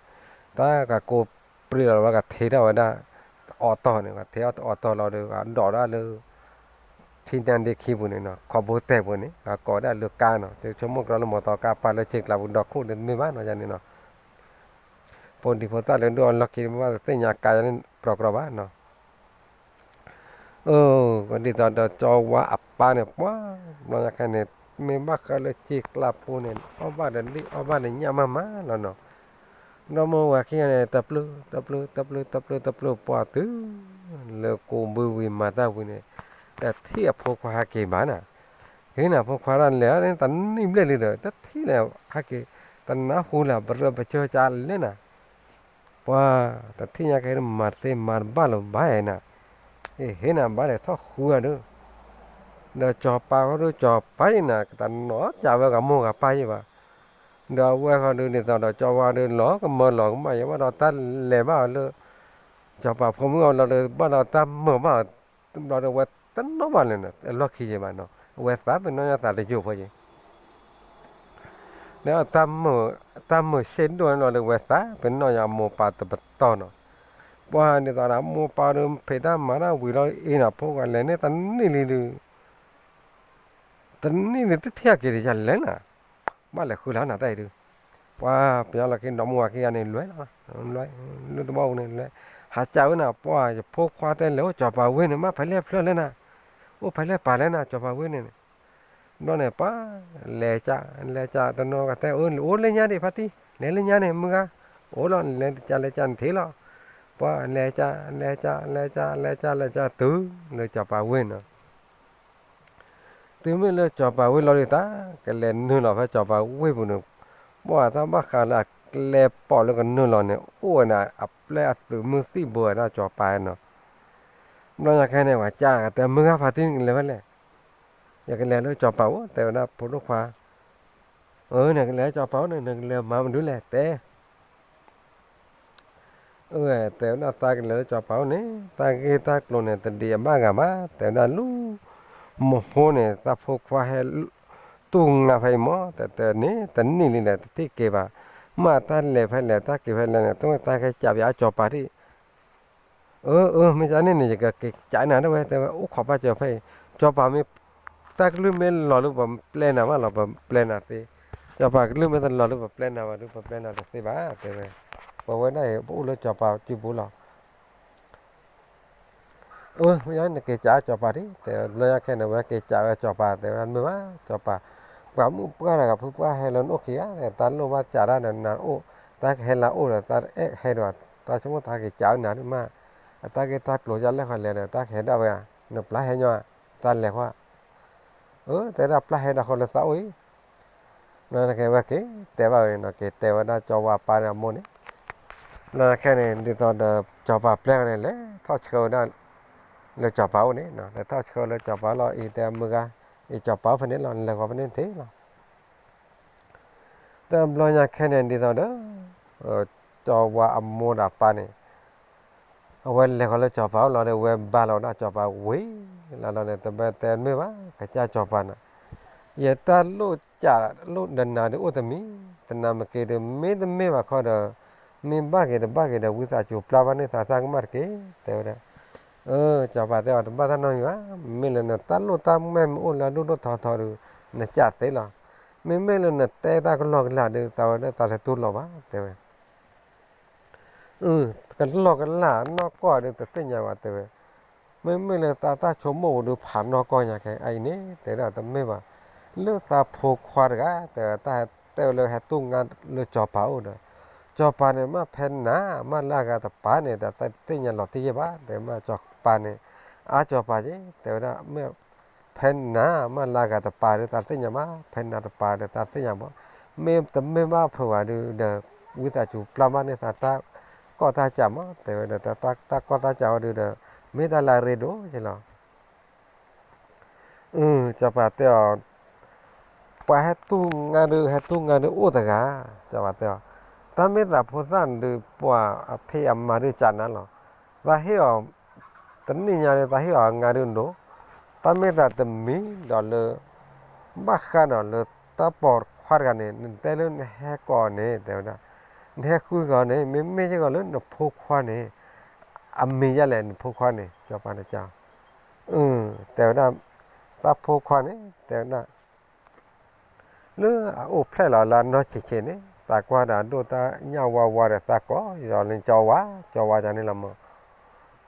တၢ်ကကိးပြံလီၤဝဲ ကထ့ထီၣ်ဝဲဒၣ် အီတီၢ်န့ၣ် ကထ့ထီၣ်အီတီၢ်လီၤဒီး ကဒီးဒၣ်လၢ ထံနါဒ့ခံပူၤန့ၣ်နီၤ, ခီဘိတဲာ်ပူၤန့ၣ် အကိးဒၣ်လၢကါနီၤ, ဆိကမိၣ်ကြီလၢမီတီကါ ပာ်လၢဆ့ကျးပူၤ ဒီခိၣ်န့ၣ်တမ့ၢ်ဘၣ်နီၤ ယၤန့ၣ်နီၤ ဖိဒံဖိသၣ်လၢဒိၣ်အလီၢ်ခံ ဘၣ်သ့ၣ်ညါကါန့ၣ် ကြီကြီဘၣ်နီၤ အၢ ဒ်သိးဒီးကၠီဝါအပၢ်န့ၣ် ပှၤ ဘျီညါခဲန့ၣ် မ့ၢ်ဘၣ်ဃးလၢဆ့ကျးဖိန့ၣ် အီၣ်ဘၣ်ဒီးလံၣ် အီၣ်ဘၣ်ဒီးညၣ်မးမးလီၤနီၤ, ဒီမါဝၤခံဂၤန့ၣ် တပျုၢ် တပျုၢ် တပျုၢ် တပျုၢ် တပျုၢ် ပှၤတုၤ လၢကိးဘုဝံၤမၤတၢ်ဝံၤန့ၣ် တထံၣ်အဖိခွါဟဲက့ၤဘၣ်နီၤ, ဟ့ၣ်နၤဖိခွါတၢ်လဲၤ တနံၣ်ဘျဲၣ်လံဒီး တထံၣ်လဲၤဟဲက့ၤ တနၢ်ဟူလၢ ပရၢပကၠီကၢ်လဲၣ်နၤ ပှၤ တထံၣ်ညါကဟဲမၤတသ့မၤတဘၣ်လၢၤဘၣ်နၤ, အ့ ဟ့ၣ်နၤဘၣ်လဲၤထီၣ်ဃုဂၤဒီး ဒီးကၠီၤပၤဃီဒီး ကၠီၤပၤယံၤနၤ ကတၢ်နီၢ်ကၠးဝဲဂၤမိၢ်ဂၤပၢ်ယံၤဘၣ်, ဒီးအဝဲဃီဒီး ဒ်သိးဒီးကၠီၤဝါဒီး လီၤကမၢလီၤကမၣ်ယံၤ ဘၣ်ဒီးတၢ်လဲၤဘၣ်အီၤလၢ ကၠီၤပၤဖိမုၣ်အီၤလီၤဒီး ဘၣ်ဒီးတၢ်မၢဘၣ်အီၤ ဘျီဒီးဝဲ တနီၣ်ဘၣ်လၢၤန့ၣ် အလီၢ်ခံယဲၢ်ဘၣ်နီၤ, အဝဲသးပ့ၤနီၣ်ညါသးတယိာ်ဖိယဲၢ် ဒီးတၢ်မုာ်စ့ၣ်ဒိၣ်န့ၣ်လီၤဒီး ဝဲသးပ့ၤနီၣ်ညါအမိၢ်ပၢ်တပတီၢ်နီၤ, ပှၤဒ်သိးဒီးအမိၢ်ပၢ်ဒီးဖံးတၢ်မၤတၢ်ဝံၤလီၤအ့နီၤ, ဖိဂၤလဲၤန့ၣ်တနံၣ်လံဒုး တနံၣ်လံတထံၣ်အက့ၤဒီးယလဲၣ်နၤ, ဘၣ်လဲၤဃုလီၤနၤတၢ်အံၤဒုး, ပှၤပယီၤလီၢ်ခံဒီးမိၢ်ဝၤခံဂၤန့ၣ်လဲၤလီၤ, လဲၤ, လၢတဘီပူၤန့ၣ်လဲၤ, ဟးကးဝဲနၤ ပှၤယဖိခွါတဲလဲၤအိၣ်ကၠီၤပၤဝ့ၢ်န့ၣ် မ့ၢ်ဖဲလဲၣ်ဖျၢၣ်လဲၣ်နၤ, အိၣ်ဖဲလဲၣ်ပာ်လဲၣ်နၤ ကၠီၤပၤဝ့ၢ်န့ၣ်န့ၣ်, ဘျီန့ၣ်ပှၤ လဲၤကး လဲၤကး တနီၤကတဲ အၢ အိၣ်လၢညါဒံးဖါတံၢ် လဲၤလၢညါန့ၣ် မုၢ်ဂၤ, အိၣ်လီၤ လဲၤကးလဲၤကးန့ၣ်ထံၣ်လီၤ, ပှၤလဲၤကး လဲၤကး လဲၤကး လဲၤကး လဲၤကး တုၤလၢကၠီၤပၤဝ့ၢ်နီၤ တုၤမ့ၢ်လၢကၠီၤပၤဝ့ၢ်လီၤဒုး တၢ်ကလဲၤနုာ်လီၤဖဲကၠီၤပၤဝ့ၢ်ပူၤန့ၣ်, ပှၤတၢ်ဘၣ်ဃးလၢအကျဲပိာ်လၢကနုာ်လီၤန့ၣ် အိၣ်ဝဲဒၣ်အပျဲၢ်အသုးမုၢ်သံၣ်ဘိဝဲဒၣ်ကၠီၤပၤနီၤ, ဘျီညါခဲန့ၣ် ပှၤကးကတဲ မုၢ်ဂၤဖါတံၢ်နကလဲၤဖဲလဲၣ်, ယကလဲၤလၢကၠီၤပၤအိၣ် တဲဝဲဒၣ်ဖိဒိၣ်ခွါ, အၢ နကလဲၤလၢကၠီၤပၤအိၣ်န့ၣ် နကလဲၤမၤမနုၤလဲၣ် တဲ အၢ တဲဝဲဒၣ်သးကလဲၤလၢကၠီၤပၤအိၣ်န့ၣ် တၢ်ဂ့ၢ်တၢ်ကျိၤန့ၣ် တဒံးအဘၣ်ဂၤဘၣ် တဲဝဲဒၣ်လၢ မဟိန့ၣ် တၢ်ဖိခွါဟဲ တူၢ်ငါဖဲအံၤမး တဲတဲန့ၣ် တနံၣ်လံဒီးတထံၣ်က့ၤဘၣ်, မ့ၢ်တၢ်လဲၤဖဲလဲၣ် တၢ်က့ၤဖဲလဲၣ်န့ၣ် တမ့ၢ်တၢ်ကဲကးပယီၤကၠီၤပၤဒံး အၢ အၢ မ့ၢ်ကန့ၣ်န့ၣ် ယကက့ၤကးနၤဒၣ်ဝဲ တဲဝဲ အိၣ်ခိးဘၣ်ကၠီၤဖဲအံၤ, ကၠီၤပၤမ့ၢ် တၢ်ကလုၢ်မ့ၢ်လီၤလၢပပျဲနၤဘၣ်လီၤ ပပျဲနၤသ့, ကၠီၤပၤကလုၢ်မ့ၢ်တလီၤလၢပပျဲနၤဘၣ်ဒီး ပပျဲနၤတသ့ဘၣ် တဲဝဲ, ပဝဲဒၣ်အံၤ ပအိၣ်လၢကၠီၤပၤစုပူၤလီၤ အၢ မ့ၢ်နက့ၤကးကၠီၤပၤဒံး တဲဘျီညါခဲန့ၣ် ဝဲက့ၤကးဝဲကၠီၤပၤ တဲဝဲဒၣ်မ့ၢ်ဘၣ် ကၠီၤပၤ, ပှၤမုၣ်ပှၢ်တဂၤဖုပှၢ်ဟဲလၢနအိၣ်ခံဂၤ တၢ်လိၣ်ဘၣ်ကးတၢ်ဒီးနၤအိၣ်, တၢ်ကဟဲလၢအအိၣ်ဒီး တၢ်အဲၣ်ဟဲဒီး တၢ်ဆိကမိၣ်တၢ်က့ၤကးဝဲနၤဒ်မး, အတၢ်ဂ့ၢ်တၢ်ကျိၤယါလဲၣ်ဃီလဲၣ်ဒီး တၢ်ကဟဲဒၣ်ဝဲ, နပျၢ်ဟဲညီ, တၢ်လဲၤဃီ အၢ တဲဒၣ်ပျၢ်ဟဲဒၣ်ဃီလၢသးအိၣ်အံၤ, ဘျီနက့ၤဝဲက့ၤ တဲဘၣ်ဝဲန့ၣ်နီၤ က့ၤတဲဝဲဒၣ်ကၠီၤဝါပၢ်န့ၣ်အမိၢ်န့ၣ်, ဘျီနခဲန့ၣ် ဒ်သိးဒီး ကၠီၤပၤပျဲၢ်န့ၣ် လဲၤထီၣ်ဆှၢဝဲဒၣ် လၢကၠီၤပၤအိၣ်န့ၣ်, လဲၤထီၣ်ဆှၢလၢကၠီၤပၤလီၤ အံၤတဲမုၢ်ဂၤ, အံၤကၠီၤပၤအိၣ်ဖဲန့ၣ်လီၤ နလဲၤဃီဖဲန့ၣ်ထံၣ်လီၤ တဘျီညါခဲန့ၣ် ဒ်သိးဒီး ကၠီၤဝါအမိၢ်ဒီးပၢ်န့ၣ် အဝဲလဲၤဃီၤလၢကၠီၤပၤအိၣ်လီၤဒီး ဝဲဘါလီၤဝဲဒၣ်ကၠီၤပၤဝံၤလီၤဒီး တဘၣ်တဲမ့ၢ်ဘၣ် ကစၢ်ကၠီၤပၤန့ၣ်, ယတၢ်လိၣ်ကးလိၣ်ဒီးနၤဒုးအိၣ်တမံၤ, တနၤမ့ၢ်က့ၤဒီး မ့ၢ်တမ့ၢ်ဘၣ်ခီဒီး, မ့ၢ်ဘၣ်က့ၤတဘၣ်က့ၤဒီး ဝံသးစူၤပျၢ်ဘၣ်န့ၢ်သးတၢ်ကမၣ်တက့ၢ် တဲဝဲဒၣ် အၢ ကၠီၤပၤတဲအီၤ တဘၣ်တၢ်နီတမံၤဘၣ်, မ့မ့ၢ်လၢနတၢ်လိၣ်တၢ်မဲၢ်မ့ၢ်အိၣ်လၢအဒိၣ်ဒိၣ်ထီထီဒီး နကးသ့လီၤ. မ့မ့ၢ်လၢနတဲတၢ်ကလီကလီဒီး သးဝဲဒၣ်သးတတူၢ်လိာ်ဘၣ် တဲဝဲ အၢ ကလီကလီနီၢ်ကီၢ်ဒီးတသ့ၣ်ညါဘၣ် တဲဝဲ, မ့မ့ၢ်လၢသးတၢ်ဆိကမိၣ်ပူၤဒီးဖးနီၢ်ကီၢ်ညါခဲအံၤန့ၣ် တဲဝဲဒၣ်တမ့ၢ်ဘၣ်, လၢသးဖိခွါတဂၤ တဲဝဲ တၢ်ဟဲတဲဝဲလၢဟဲတူၢ်ငါလၢကၠီၤပၤအိၣ်ဒီး, ကၠီၤပၤန့ၣ် မ့ၢ်ဖဲနၤ မ့ၢ်လၢအဂၤတပၤန့ၣ် တၢ်သ့ၣ်ညါလီၤတံၢ်ယဲၢ်ဘၣ် တဲဝဲ မ့ၢ်ကၠီၤပၤန့ၣ် အါကၠီၤပၤက့ တဲဝဲဒၣ် မ့ၢ်ဖဲနၤ မ့ၢ်လၢအဂၤတပၤဒီး တၢ်သ့ၣ်ညါဘၣ်, ဖဲနၤတပၤဒီး တၢ်သ့ၣ်ညါဘၣ်, မ့ၢ်တမ့ၢ်ဘၣ်ဖုးဘၣ်ဒုးဒီး ဝံသးစူၤပျၢ်ဘၣ်န့ၢ်သးတၢ်ကီၢ်တၢ်စးမး တဲဝဲဒီး တၢ်ကီၢ်တၢ်စးဝဲဒုးဒီး မ့ၢ်တၢ်လၢအရ့ဒိၣ်က့လီၤ အၢ ကၠီၤပၤတဲအီၤ, ပှၤဟဲတူၢ်ငါဒုး ဟဲတူၢ်ငါဒုးအိၣ်တဂၤ, ကၠီၤပၤတဲအီၤ, တၢ်မ့ၢ်သးဖိသၣ်န့ၣ်ဒုး ပှၤအဖံးအမၤဒုးကးနၤလီၤ. သးဟ့ၣ်အီၤ, တနံၣ်ညါဒုး သးဟ့ၣ်အီၤငါဒုးဒိၣ်, တၢ်မ့ၢ်သးတမံၤဒီးလၢ ဘၣ်ဃးဒီးလၢတၢ်ပိာ်ခွါတဂၤန့ၣ် နတဲလၢနဟဲကိးအီၤန့ၣ် တဲဝဲဒၣ်, နဟဲဃုကီၤန့ၣ် မ့မ့ၢ်ယဲၢ်ဂီၤလၢနဖိခွါန့ၣ် အမံၤယဲၢ်လဲၣ် နဖိခွါန့ၣ် ကၠီၤပၤန့ၣ်ကး တဲဝဲဒၣ်, တၢ်ဖိခွါန့ၣ် တဲဝဲဒၣ်, လၢအအိၣ်ဖျဲၣ်လီၤလၢအနီၢ်ဆံးဆံးန့ၣ် သးကွၢ်ဒီးအဒိၣ်တၢ်ညၣ်ဝါဝါဒီး သးကိးဒီးလၢကၠီဝါ, ကၠီဝါကန့ၣ်လီၤမး,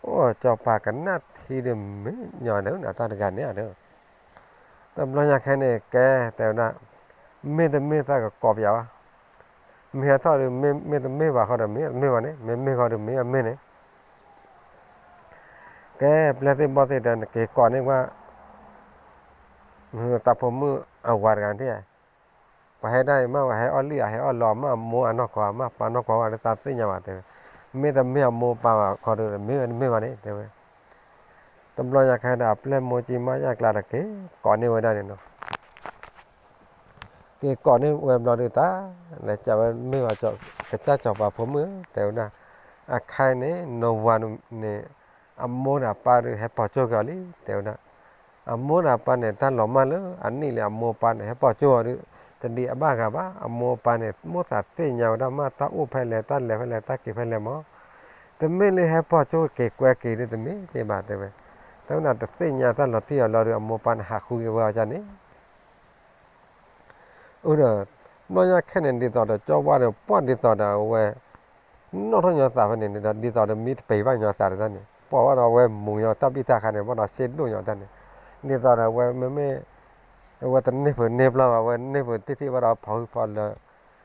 အိၣ်ကၠီၤပၤကနၣ်ထံဒီးမ့ၢ်ညီဒီးနတၢ်တဂၤန့ၣ်ဒီး တဘျီညါခဲန့ၣ် ကဲတဲဝဲဒၣ်, မ့ၢ်တမ့ၢ်သးကကိးပယီၤဘၣ်, မ့ၢ်ဟဲထီၣ်ဒီး မ့ၢ်တမ့ၢ်ဘၣ်ဃီဒီး မ့ၢ်တမ့ၢ်ဘၣ်န့ၣ် မ့မ့ၢ်ဃီဒီးမ့ၢ်အမ့ၢ်န့ၣ် ကဲပျဲၢ်သ့ၣ်ဘီၣ်သ့ၣ်ဒီး နက့ၤကိးန့ၢ်ကွၢ် တၢ်ဖိမုၣ်အဝၤတဂၤန့ၣ်, ပှၤဟဲဒၣ်အံၤမ့ၢ်ဝဲဟဲအီၣ်လံၣ်ဧါ ဟဲအီၣ်လီၤမ့ၢ်အမိၢ်အနီၢ်ကီၢ် မ့ၢ်ပၢ်နီၢ်ကီၢ်ဝဲဒီး တၢ်သ့ၣ်ညါဘၣ်တဲဝဲ, မ့ၢ်တမ့ၢ်အမိၢ်ပၢ်ဘၣ်ခီဒီး မ့ၢ်ဝဲတမ့ၢ်ဘၣ်န့ၣ် တဲဝဲ, တဘျီညါခဲဒီး အပျဲၢ်မိၢ်ကံမါယၢ်ကျါဒီး က့ၤကိးန့ၢ်ဝဲဒၣ်န့ၣ်နီၤ က့ၤကိးန့ၢ်ဝဲဘျီဒုးတၢ်, လဲၤကးဝဲမ့ၢ်ဘၣ်ကစၢ်စီၤပၤဖိမုၣ်ဧၢ တဲဝဲဒၣ်, အခါန့ၣ် နီၢ်ဝၤန့ၣ် အမိၢ်ဒီးအပၢ်ဒုးဟဲပိာ်ကၠိက့ၤအီၤလံ တဲဝဲဒၣ်, အမိၢ်ဒီးအပၢ်န့ၣ် တၢ်လီၤမၢ်လၢအနံၣ်လံ အမိၢ်အပၢ်န့ၣ် ဟဲပိာ်ကၠိအီၤဒီး တဒံးအဘၣ်ဂၤဘၣ်. အမိၢ်အပၢ်န့ၣ် မိၣ်သးသ့ၣ်ညါဝဲဒၣ်မး တၢ်အိၣ်ဖဲလဲၣ် တၢ်လဲၤဖဲလဲၣ် တၢ်က့ၤဖဲလဲၣ်မး, တမ့ၢ်လၢဟဲပိာ်ကၠိက့ၤကွဲက့ၤဒ်တမ့ၢ်က့ၤဘၣ်တဲဝဲ. တၢ်ဝဲန့ၣ်တသ့ၣ်ညါတၢ်လီၤတံၢ်အီၤလီၤဒီး အမိၢ်အပၢ်န့ၣ် ဟးဃုက့ၤဝဲအီၤန့ၣ် အၢဒီး ဘျီညါခဲန့ၣ် ဒ်သိးဒီးကၠီဝါဒီး ပှၢ်ဒ်သိးဒီးအဝဲ နီၣ်ထီၣ်ညီသးဖဲန့ၣ်ဒီး ဒ်သိးဒီးမ့ၢ်တပံၤဘၣ်ညီသးတၢ်န့ၣ် ပှၢ်ဝဲဒီးအဝဲမူညီတၢ်ဘံၣ်တၢ်ခါန့ၣ် ဘၣ်ဒီးစ့ဒိၣ်ညီတၢ်န့ၣ် ဒ်သိးဒီးအဝဲမ့မ့ၢ် အဝဲတန့ၢ်ဖုးန့ၢ်ပျီဘၣ် အဝဲန့ၢ်ဖုးတံၢ်တံၢ်ဘၣ်ဒီး ဖီဟုဖီလၢ ဃး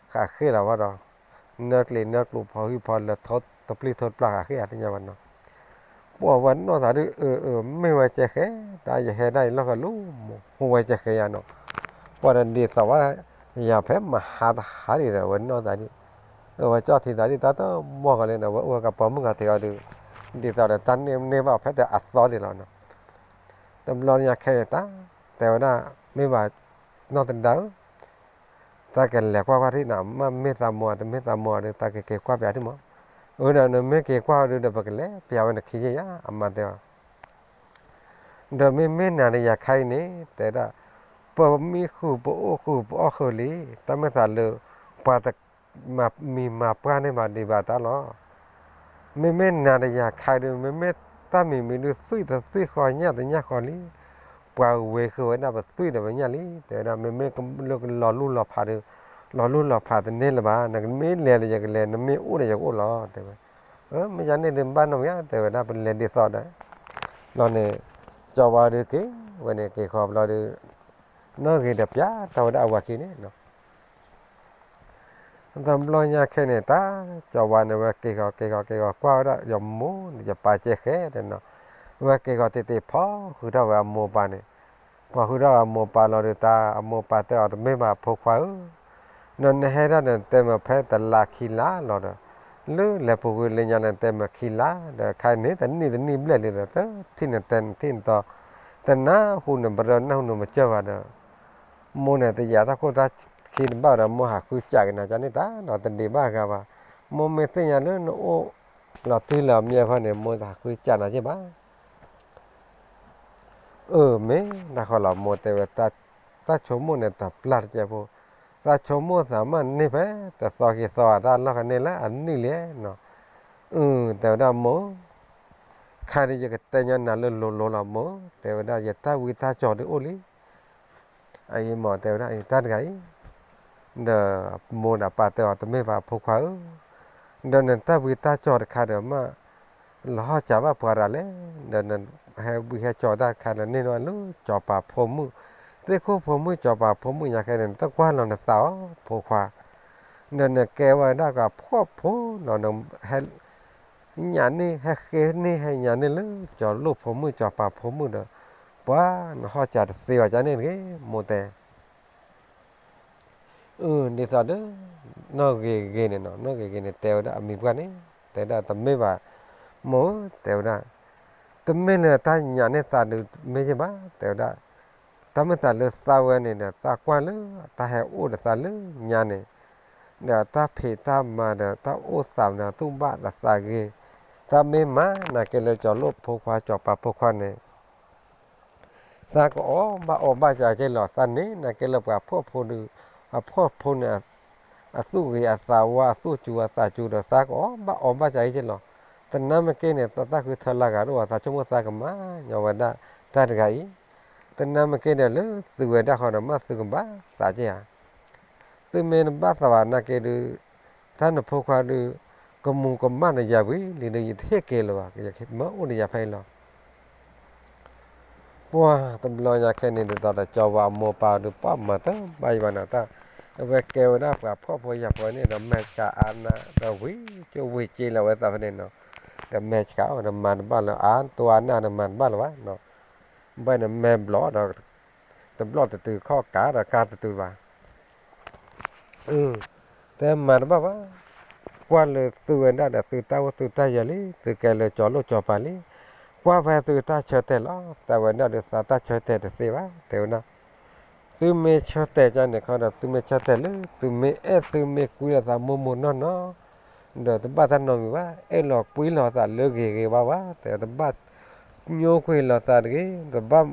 ဃ့လီၤဘၣ်ဒီး နၢကျံၤနၢကျိၤ ဖီဟုဖီလၢ ထီတပျံၤထီတပျၢ်ဃးဃ့ဧါ တသ့ၣ်ညါဘၣ်နီၤ. ပှၢ်ဝဲနီၢ်သးဒုး အၢ အၢ မ့ၢ်ဝဲကဲဃဲ တၢ်ယဟဲဒၣ်အံၤလီၢ်ဃၢၤလီၤ မူဝဲကဲဃဲယၤနီၤ. ပှၢ်ဒီးဒ်သိးဝဲ ယၤဖဲမဟါတဟါဒံးဒီး အဝဲနီၢ်သးဒံး အဝဲကၠီၣ်ထံသးဒံး တၢ်တမီၢ်ကီးလံဒီး အဝဲအိၣ်ဝဲကပီၤမုၣ်ဂၤထံးအီၤဒုး ဒ်သိးဒီးတၢ်န့ၢ်န့ၢ်ဘၣ်ဖဲတၢ်အသီဒံးလီၤနီၤ. တဘျီညါခဲန့ၣ် တၢ်တဲဝဲဒၣ် မ့ၢ်ဘၣ် နီၢ်သဒါဧၢ တၢ်ကလဲၤကွၢ်ကွၢ်ထံၣ်နၤ မ့ၢ်သးမိၢ်ဧါ တမ့ၢ်သးမိၢ်ဧါဒီး တၢ်ကက့ၤကွၢ်ပျးထံၣ်မး. အၢဒီး နမ့ၢ်က့ၤကွၢ်ဒုးဒီး ပကလဲၤပျးဝဲနခံယဲၢ်ယၤ အမါတဲအီၤ ဒီးမ့မ့ၢ်နၤဒီးယၤခါအံၤန့ၣ် တဲဒၣ် ပမံဃုာ် ပအိၣ်ဃုာ် ပအီၣ်ဃုာ်လံ. တၢ်မ့ၢ်သးလၢ ပှၤတမၤမံၤမၤပှၢ်န့ၢ်ဘၣ်ဒံးဘၣ်တၢ်လီၤ. မ့မ့ၢ်နၤဒီးယၤခါအံၤဒုး မ့မ့ၢ်တၢ်မံၤမံၤဒုး သွံၣ်တသွံၣ်ဃီ ညၣ်တညၣ်ဃီလံ. ပှၤဝ့ၤဃုာ်ဝဲဒၣ်ပသွံၣ်ဒီးပညၣ်လံ တဲဝဲဒၣ် မ့မ့ၢ်လၢကလီၤလူၢ်လီၤဖးဒီး လီၤလူၢ်လီၤဖးတန့ၢ်လၢၤဘၣ် နကမ့ၢ်လဲၤဒီးယကလဲၤ နမ့ၢ်အိၣ်ဒီးယကအိၣ်လီၤ တဲဝဲ. မ့ၢ်ယၤန့ၣ်ဒုးဘၣ်နီၢ်မ့ၢ်ဧါ တဲဝဲဒၣ် ပလဲၤဒ်သိးဒီး ဘျီန့ၣ် ကၠီဝါဒုးက့ၤဝဲန့ၣ် က့ၤဃီဘျီဒုး နီၢ်ဂ့ၤဒီးပျးထီၣ်ဝဲဒၣ်အဝၤခံန့ၣ် တဘျီညါခဲန့ၣ် တၢ်ကၠီဝါန့ၣ် ဝဲက့ၤဃီၤက့ၤဃီၤက့ၤဃီၤ ကွၢ်ဝဲဒၣ်ယမိၢ်ယပၢ်ကဲဃဲဒီးနီၤ, ဝဲက့ၤဃီၤတ့ၢ်တ့ၢ်ဖီဃုာ်ထီၣ်ဝဲအမိၢ်ပၢ်န့ၣ်, ဖီဃုာ်ထီၣ်ဝဲအမိၢ်ပၢ်လီၤဒီး တၢ်အမိၢ်ပၢ်တဲအီၤ တမ့ၢ်ဘၣ်ဖိခွါဧၢ, ဒီးနဟဲဒၣ်န့ၣ် တဲမ့ၢ်ဖဲတလါခံလါလီၤဒီး လၢလဲၤပူၤကွံာ်လၢညါန့ၣ် တဲမ့ၢ်ခံလါဒီး ခါန့ၣ်တနံၣ်တနံၣ်ဘျဲၣ်လံဒီး တထံၣ်နတဲနထံၣ်နတီၤ, တနၢ်ဟူနဘျၢနၢ်ဟူနမၤစၢၤဘၣ်ဒီး မိၢ်န့ၣ် တယာ်တၢ်ခိၣ်တၢ်ခံတဘၣ်ဒီး မိၢ်ဟးဃုစးက့ၤနၤကန့ၣ်တၢ်ဒီး တဒံးဘၣ်ဂၤဘၣ်. မိၢ်မ့ၢ်သ့ၣ်ညါလၢနအိၣ်လီၤတံၢ်လၢအမ့ၢ်အဃိန့ၣ် မိၢ်တဟးဃုစးနၤက့ၤဘၣ်. အၢ မ့ၢ်နၢ်ဃီလီၤ မိၢ်တဲဝဲ, တၢ်ဆိကမိၣ်န့ၣ်တပျၢ်တကဲဖိ, တၢ်ဆိကမိၣ်သးမ့ၢ်န့ၢ်ဖဲ တသီက့ၤသီ တၢ်လီၢ်ကန့ၢ်လၢအနံၣ်လံနီၤ. အၢ တဲဝဲဒၣ်မိၢ် ခါဒုးယကတဲညါနၤလၢလိၤလိၤလီၤမိၢ်, တဲဝဲဒၣ်ယတၢ်ဝံတၢ်ကၠီၤဒုးအိၣ်လံ. အအံၤမိၢ်တဲဝဲဒၣ် အတၢ်တဂၤအံၤ ဒီးမိၢ်ဒီးပၢ်တဲအီၤ တမ့ၢ်ဘၣ်အဖိခွါဧၢ, ဒီးနတၢ်ဝံတၢ်ကၠီၤတခါဒီးမ့ၢ် လီၤဟီၣ်စၢ်ဘၣ်ပှၤဒၣ်လဲၣ်, ဒီးနဟဲဝံဟဲကၠီၤတၢ်တခါဒီးန့ၢ်နုာ်လၢစီၤပၤဖိမုၣ်, သ့ၣ်ခိၣ်ဖိမုၣ်စီၤပၤဖိမုၣ်ညါခဲန့ၣ် နတကွၢ်လီၤနသးအီၤဖိခွါ, ဒီးနကဲဝဲဒၣ်ပှၤဖှီၣ်ဖိနီၤ, နဟဲညၣ်န့ၢ် ဟဲဃ့န့ၢ် ဟဲညၣ်န့ၢ်လၢစီၤလိၣ်ဖိမုၣ်စီၤပၤဖိမုၣ်ဒီး ပှၤနဟီၣ်စၢ်တသ့ဘၣ်ကန့ၣ်တဂ့ၤ မိၢ်တဲ အၢ ဒ်သိးဒီး နီၢ်ဂ့ၤဂ့ၤန့ၣ်နီၤ, နီၢ်ဂ့ၤဂ့ၤန့ၣ် တဲဝဲဒၣ်အမံၤပှၢ်န့ၣ် တဲဒၣ်တမ့ၢ်ဘၣ် မိၢ်ဧၢ တဲဝဲဒၣ် တမ့ၢ်လၢတၢ်ညၣ်န့ၢ်သးဒုးမ့ၢ်ယ့ၢ်ဘၣ် တဲဝဲဒၣ်, တၢ်မ့ၢ်သးလၢသးဝဲန့ၣ်ဒီး သးကွၢ်လၢတၢ်ဟဲအိၣ်ဒီးသးလၢညါန့ၣ် ဒီးတၢ်ဖံးတၢ်မၤဒီးတၢ်အိၣ်သးဒီးသူၣ်ဘၣ်ဒီးသးဂ့ၤ, တၢ်မ့ၢ်မၤနာ်က့လၢစီၤလိၣ်ဖိခွါစီၤပၤဖိခွါန့ၣ် သးကအီၣ်ဘၣ်အီဘၣ်စၢ်က့ၤလီၤ, သးန့ၣ်နာ်က့လၢပှၤဖှီၣ်ဖိဒုး အဖှီၣ်ဖိန့ၣ် အသူၣ်ဂ့ၤအသးဝါ အသူၣ်စူၤအသးစူၤဒီး သးကအီၣ်ဘၣ်အီဘၣ်စၢ်က့ၤလီၤ. တနၤမ့ၢ်က့န့ၣ် သးတၢ်ဃုထၢလၢဂၤဒိၣ်ဘၣ် သးဆိကမိၣ်သးကမၤညီဝဲဒၣ်တၢ်တဂၤအံၤ, တနၤမ့ၢ်က့ဒီးလၢသုဝဲဒၣ်ဃီဒီး မ့ၢ်သုကဘၣ်သးက့ၤဧါ သုမ့ၢ်တဘၣ်သးဘၣ်နာ်က့ဒုး တၢ်နဖိခွါဒုး ကမူၤကမၣ်ဒီးယၤဝံၤလံဒီး ယတဟ့ၣ်က့ၤလၢၤဘၣ်, ယမၢအိၣ်ဒီးယၤဖဲအံၤလီၤ. ပှၢ်တဘျီညါခဲန့ၣ် ဒ်သိးဒီးကၠီဝါအမိၢ်ပၢ်ဒုး ပှၢ်မၤတဘၣ်ယံၤဘၣ်နီၤ, တၢ် အဝဲကဲဝဲဒၣ်ပှၤဖှီၣ်ဖိယာ်ဖိန့ၣ်ဒီး မဲာ်ဆှးအါနးဒီးဝံၤကၠိဝံၤကၠ့လၢအဝဲသးဖဲန့ၣ်နီၤ, ဒီးမဲာ်ဆှးအီၤဒီးမၤတဘၣ်လၢၤ အါတိၢ်အါနးဒီးမၤတဘၣ်လၢၤဘၣ်နီၤ, ဘၣ်န့ၣ်မဲာ်ဘျီၣ်ဒီး တဘျီၣ်တတုၤ ခီၣ်ကးဒီးကါတတုၤဘၣ် တဲမၤတဘၣ်ဘၣ်, ကွၢ်လၢသုဝဲဒၣ်ဒီးသုတၢ်အိၣ်သုတၢ်ယၢၤလံ, သုကဲလၢစီၤလိၣ်စီၤပၤလံ, ကွၢ်ဖဲသုတၢ်ဆၢတဲာ်လီၤ, တဲဝဲဒၣ်ဒီးသးတၢ်ဆၢတဲာ်တသ့ဘၣ်, တဲဝဲဒၣ်, သုမ့ၢ်ဆၢတဲာ်ကန့ၣ်ခီဒီး သုမ့ၢ်ဆၢတဲာ်လၢ သုမ့ၢ်အဲၣ်သုမ့ၢ်ကွံလိာ်သးမိၢ်မိၢ်နီၢ်နီၢ်, ဒီးတဘၣ်တၢ်နီတမံၤဘၣ်, အဲၣ်လီၤကွံလိာ်သးလၢဂ့ၤဂ့ၤဘၣ်ဘၣ်, တဲတဘၣ်ညိကွံာ်လိာ်သးတဂ့ၤ, တဘၣ်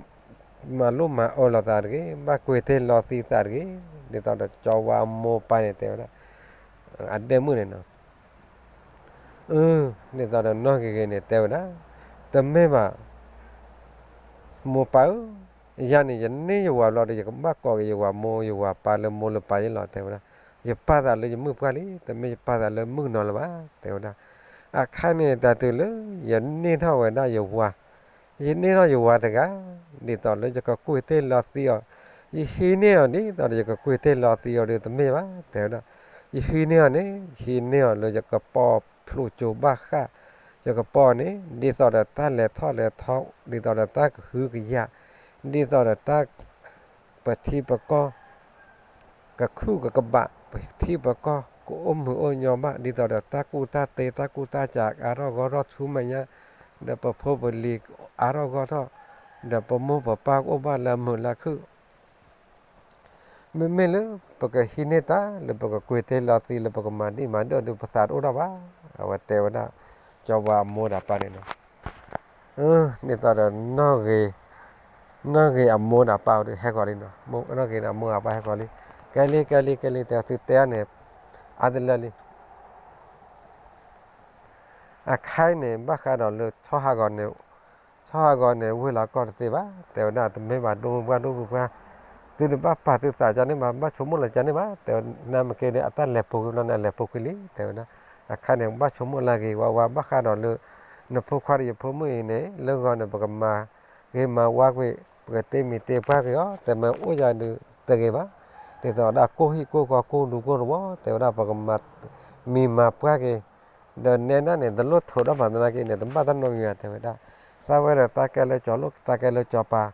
မၤလိမၤအၢလိာ်သးတဂ့ၤ, ဘၣ်ကွံာ်တ့ၢ်လီၤသံသးတဂ့ၤ, ဒ်သိးဒီးကၠီဝါအမိၢ်အပၢ်န့ၣ်တဲဝဲဒၣ်, အဒဲၣ်မုၣ်န့ၣ်နီၤ, အ ဒ်သိးဒီးနီၢ်ဂ့ၤဂ့ၤန့ၣ်တဲဝဲဒၣ်, တမ့ၢ်ဘၣ် မိၢ်ပၢ်ဧၢ, ယၤန့ၣ် ယန့ၢ်ယဝၤဘျီဒီး ယကဘၣ်ကိးက့ၤယဝၤမိၢ်ယဝၤပၢ်လၢမိၢ်လၢပၢ်ယဲလီၤ တဲဝဲဒၣ်, ယပာ်သးလၢယမုၣ်ပှၢ်လံ, တမ့ၢ်ယပာ်သးလၢမုၣ်ကနီၤလၢၤဘၣ် တဲဝဲဒၣ်, အခါန့ၣ်တၢ်တုၤလၢ ယန့ၢ်ထီၣ်ဝဲဒၣ်ယဝၤ, ယန့ၢ်ထီၣ်ယဝၤတဂၤ, ဒ်သိးလၢယကကွံာ်တ့ၢ်လီၤသံအီၤ, ယဟံးန့ၢ်အီၤဒ်သိးဒီးယကကွံာ်တ့ၢ်လီၤသံအီၤဒီးတမ့ၢ်ဘၣ် တဲဝဲဒၣ်, ယဟံးန့ၢ်အီၤန့ၣ် ယဟံးန့ၢ်အီၤလၢယကပီာ်ဖျိးကၠိဘၣ်ဃၣ်, ယကပီာ်န့ၣ် ဒ်သိးဒီးတၢ်လဲၤထီၣ်လဲၤထီ, ဒ်သိးဒီးတၢ်ကဟုကယာ်, ဒ်သိးဒီးတၢ် ပထံပကီၢ် ကခုၣ်ကကဘး, ပထံပကီၢ်ကအိၣ်မုာ်အိၣ်ညီဘၣ်, ဒ်သိးဒီးတၢ်ကူၣ်တၢ်သ့တၢ်ကူၣ်တၢ်စးအါထီၣ်ဂီၢ်ထီၣ်ဆူမဲာ်ညါ, ဒီးပဖိပလံၤအါထီၣ်ဂီၢ်ထီၣ်, ဒီးပမိၢ်ပပၢ်ကအိၣ်ဘၣ်လၢအမုာ်လၢအခုၣ် မ့မ့ၢ်လၢပကဟံးန့ၢ်တၢ်လၢပကကွံာ်တ့ၢ်လီၤသံလၢပကမၤဒံၣ်မၤဒၢၣ်ဒီးပသးတအိၣ်ထီၣ်ဘၣ်, အဝဲတဲဝဲဒၣ်, ကၠီဝါအမိၢ်ဒီးပၢ်န့ၣ်နီၤ, ဒ်သိးဒီး နီၢ်ဂ့ၤအမိၢ်ဒီးပၢ်အီၤဒီးဟဲဃီၤလံနီၤ, နီၢ်ဂ့ၤဒီးအမိၢ်အပၢ်ဟဲဃီၤလံ, ကဲလံ ကဲလံ ကဲလံ တဲဝဲသုတဲအါန့ၣ်, အါတလၢလံ အခါအံၤန့ၣ် ဘၣ်ဃးဒီးလၢ ဆီဟးဂီၤန့ၣ် ဝ့ၢ်လီၤကီၢ်တသ့ဘၣ်, တဲဝဲဒၣ်တမ့ၢ်ဘၣ်ဒိၣ်မုၢ်ပှၢ်ဒိၣ်မုၢ်ပှၢ်, သုတဘၣ်ပာ်သုသးကန့ၣ်ဘၣ်, ဘၣ်ဆိကမိၣ်လၢကန့ၣ်ဘၣ်, တဲဝဲနမ့ၢ်က့ဒီးအတၢ်လဲၤပူၤကွံာ်ဘျီန့ၣ် အလဲၤပူၤကွံာ်လံ တဲဝဲဒၣ်, အခါန့ၣ် ဘၣ်ဆိကမိၣ်လၢအဂ့ၤဝဲဝဲ ဘၣ်ဃးဒီးလၢ နဖိခွါဒီးယဖိမုၣ်အံၤန့ၣ် လၢဂီၤန့ၣ် ပကမၤဂ့ၤမၤဝါကွံာ်, ပကတ့မံၤတ့ပှၢ်ကွံာ်အီၤ, တဲမ့ၢ်အိၣ်ယၤဒုးတဂ့ၤဘၣ်, ဒ်သိးဝဲဒၣ်ကိၢ်ဟံၣ်ကိၢ်ဃီကိၢ်ဒူကိၢ်တဝီ, တဲဝဲဒၣ်ပကမၤမံၤမၤပှၢ်က့ၤ, ဒီးနဲဒၣ်န့ၣ် တလိၣ်ထိးဒီးမၤသနာ်က့န့ၣ် တဘၣ်တၢ်နီတမံၤဘၣ် တဲဝဲဒၣ်, သးဝဲဒီးသးကဲလၢကၠီၤလိၣ် သးကဲလၢကၠီၤပၤ,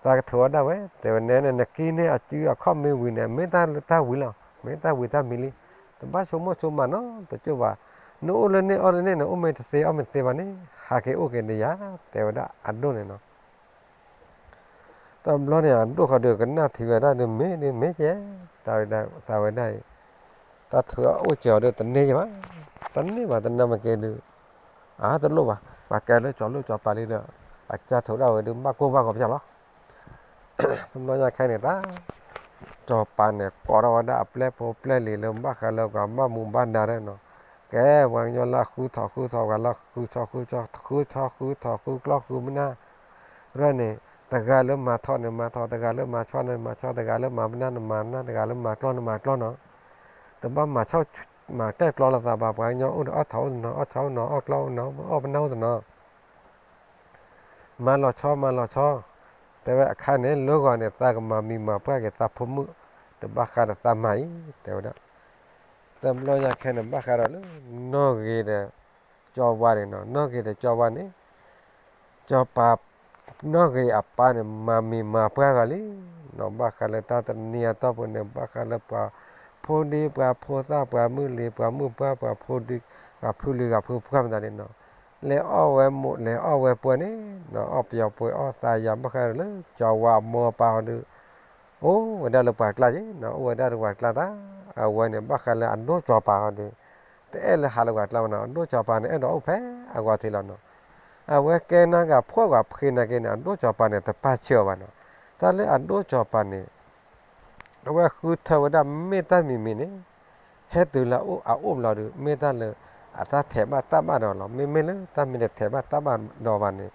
သးကထိးဝဲဒၣ်ဝဲ, တဲဝဲနဲန့ၣ် နကံန့ၢ်အစုအခီၣ်မ့ၢ်ဝံၤန့ၣ် မ့ၢ်တၢ်ဝံၤလီၤ, မ့ၢ်တၢ်ဝံၤတၢ်မံၤလံ, တဘၣ်ဆိကမိၣ်ဆိကမးနီတကၠိၢ်ဘၣ်, နအိၣ်လၢန့ၣ်အီၣ်လၢန့ၣ်န့ၣ် အိၣ်မ့ၢ်တသ့အီၣ်မ့ၢ်တသ့ဘၣ်န့ၣ် ဟးက့ၤအိၣ်က့ၤဒီးယၤ, တဲဝဲဒၣ်အဒိၣ်န့ၣ်နီၤ တဘျီန့ၣ် အဒိၣ်ဃီဒီးကနၣ်ထံဝဲဒၣ်ဒီး မ့ၢ်ဒ်မ့ၢ်ကဲ, သးဝဲဒၣ်အံၤ, တၢ်ထုးအအိၣ်စၢၤအီၤဒီးတန့ၢ်ယဘၣ်, တန့ၢ်ဘၣ်တနၢ်မ့ၢ်ကဲဒုး, အတလိၣ်ဘၣ်, ပှၤကဲလၢကၠီၤလိၣ်ကၠီၤပၤလံဒီး, အကစၢ်ထုးဒၣ်ဝဲဒုး ဘၣ်ကိၢ်ဘၣ်ဂီၤပယီၤလီၤ. တဘျီညါခဲန့ၣ်တၢ် ကၠီၤပၤန့ၣ် ကိးထီၣ်ဝဲဒၣ်အပျဲၢ်ဖိပျဲၢ်လံၤလၢဘၣ်ဃးလၢပှၤဘၣ်မူဘၣ်ဒါဒၣ်နီၤ, ကဲပှၤကညီလၢဃုထီၣ်ဃုထီၣ် ပှၤလၢဃုထီၣ်ဃုထီၣ် ဃုထီၣ်ဃုထီၣ် ဃုကျီၢ်ဃုမနၢ်, ရၢၢ်န့ၣ်, တဂၤလၢမၤထီၣ်န့ၣ်မၤထီၣ်, တဂၤလၢမၤဆီၣ်န့ၣ်မၤဆီၣ်, တဂၤလၢမၤပနၢ်န့ၣ်မၤပနၢ်, တဂၤလၢမၤကျီၢ်န့ၣ်မၤကျီၢ်နီၤ, တဘၣ်မၤဆီၣ်, မၤကျဲၣ်ကျီလိာ်သးဘၣ်, ပှၤကညီအိၣ်ဒီးအီၣ်ထီၣ်အိၣ်တနီၤ, အီၣ်ဆီၣ်အိၣ်နီၤ, အီၣ်ကျီၢ်အိၣ်နီၤ, အီၣ်ပနၢ်အိၣ်တနီၤ မၤလီၤဆီ မၤလီၤဆီ, တဲဝဲအခါန့ၣ် လၢဂီၤန့ၣ် သးကမၤမံၤမၤပှၢ်က့ၤသးဖိမုၣ်, တဘၣ်ဃးဒီးသးမၤအံၤ တဲဝဲဒၣ်, တဘျီညါခဲန့ၣ် ဘၣ်ဃးဒီးလၢ နီၢ်ဂ့ၤဒီး ကၠီၤဝါန့ၣ်နီၤ, နီၢ်ဂ့ၤဒီးကၠီၤဝါန့ၣ် ကၠီၤပၤ, နီၢ်ဂ့ၤအပၢ်န့ၣ် မၤမံၤမၤပှၢ်ဂီၤလံနီၤ, ဘၣ်ဃးလၢတၢ်တနံၤအတီၢ်ပူၤန့ၣ် ဘၣ်ဃးလၢပှၤဖိဒံပှၤဖိသၣ် ပှၤမုၣ်လံၤ ပှၤမုၣ်ပှၢ် ပှၤဖိဒံ ပှၤဖုလံၤဂၤဖုပှၢ်မတၤန့ၣ်နီၤ, လဲၤအီၣ်ဝဲမိၢ် လဲၤအီၣ်ဝဲပှၢ်န့ၣ်နီၤ, အီၣ်ပယီၤပှဲၤအီၣ်သးယၤ ဘၣ်ဃးလၢကၠီၤဝါအမိၢ်အပၢ်အီၤဒီး အိၣ်ဝဲဒၣ်လၢပှၤကျါက့နီၤ, အိၣ်ဝဲဒၣ်လၢပှၤကျါတၢ်, အဝဲန့ၣ် ဘၣ်ဃးလၢအဒိၣ်ကၠီၤပၤအီၤဒီး တအဲၣ်လၢဟးလၢပှၤကျါဘၣ်နီၤ, အဒိၣ်ကၠီၤပၤန့ၣ် အဲၣ်ဒိးအိၣ်ဖဲအဂီၢ်ထံးလီၤနီၤ, အဝဲကဲနၤဂၤဖှီၣ်ဂၤဖှ့နၤက့န့ၣ် အဒိၣ်ကၠီၤပၤန့ၣ် တပာ်ဆၢအီၤဘၣ်နီၤ, တၢ်လၢအဒိၣ်ကၠီၤပၤန့ၣ် အဝဲဃုထၢဝဲဒၣ်မ့ၢ်တၢ်မံၤမံၤန့ၣ် ဟဲတုၤလၢအအိၣ်ဘျီဒီး မ့ၢ်တၢ်လၢ အတၢ်ထဲးဘၣ်တၢ်ဘၣ်ဒီးလီၤ, မ့မ့ၢ်လၢတၢ်မ့ၢ်တထဲးဘၣ်တၢ်ဘၣ်ဒီးဘၣ်န့ၣ်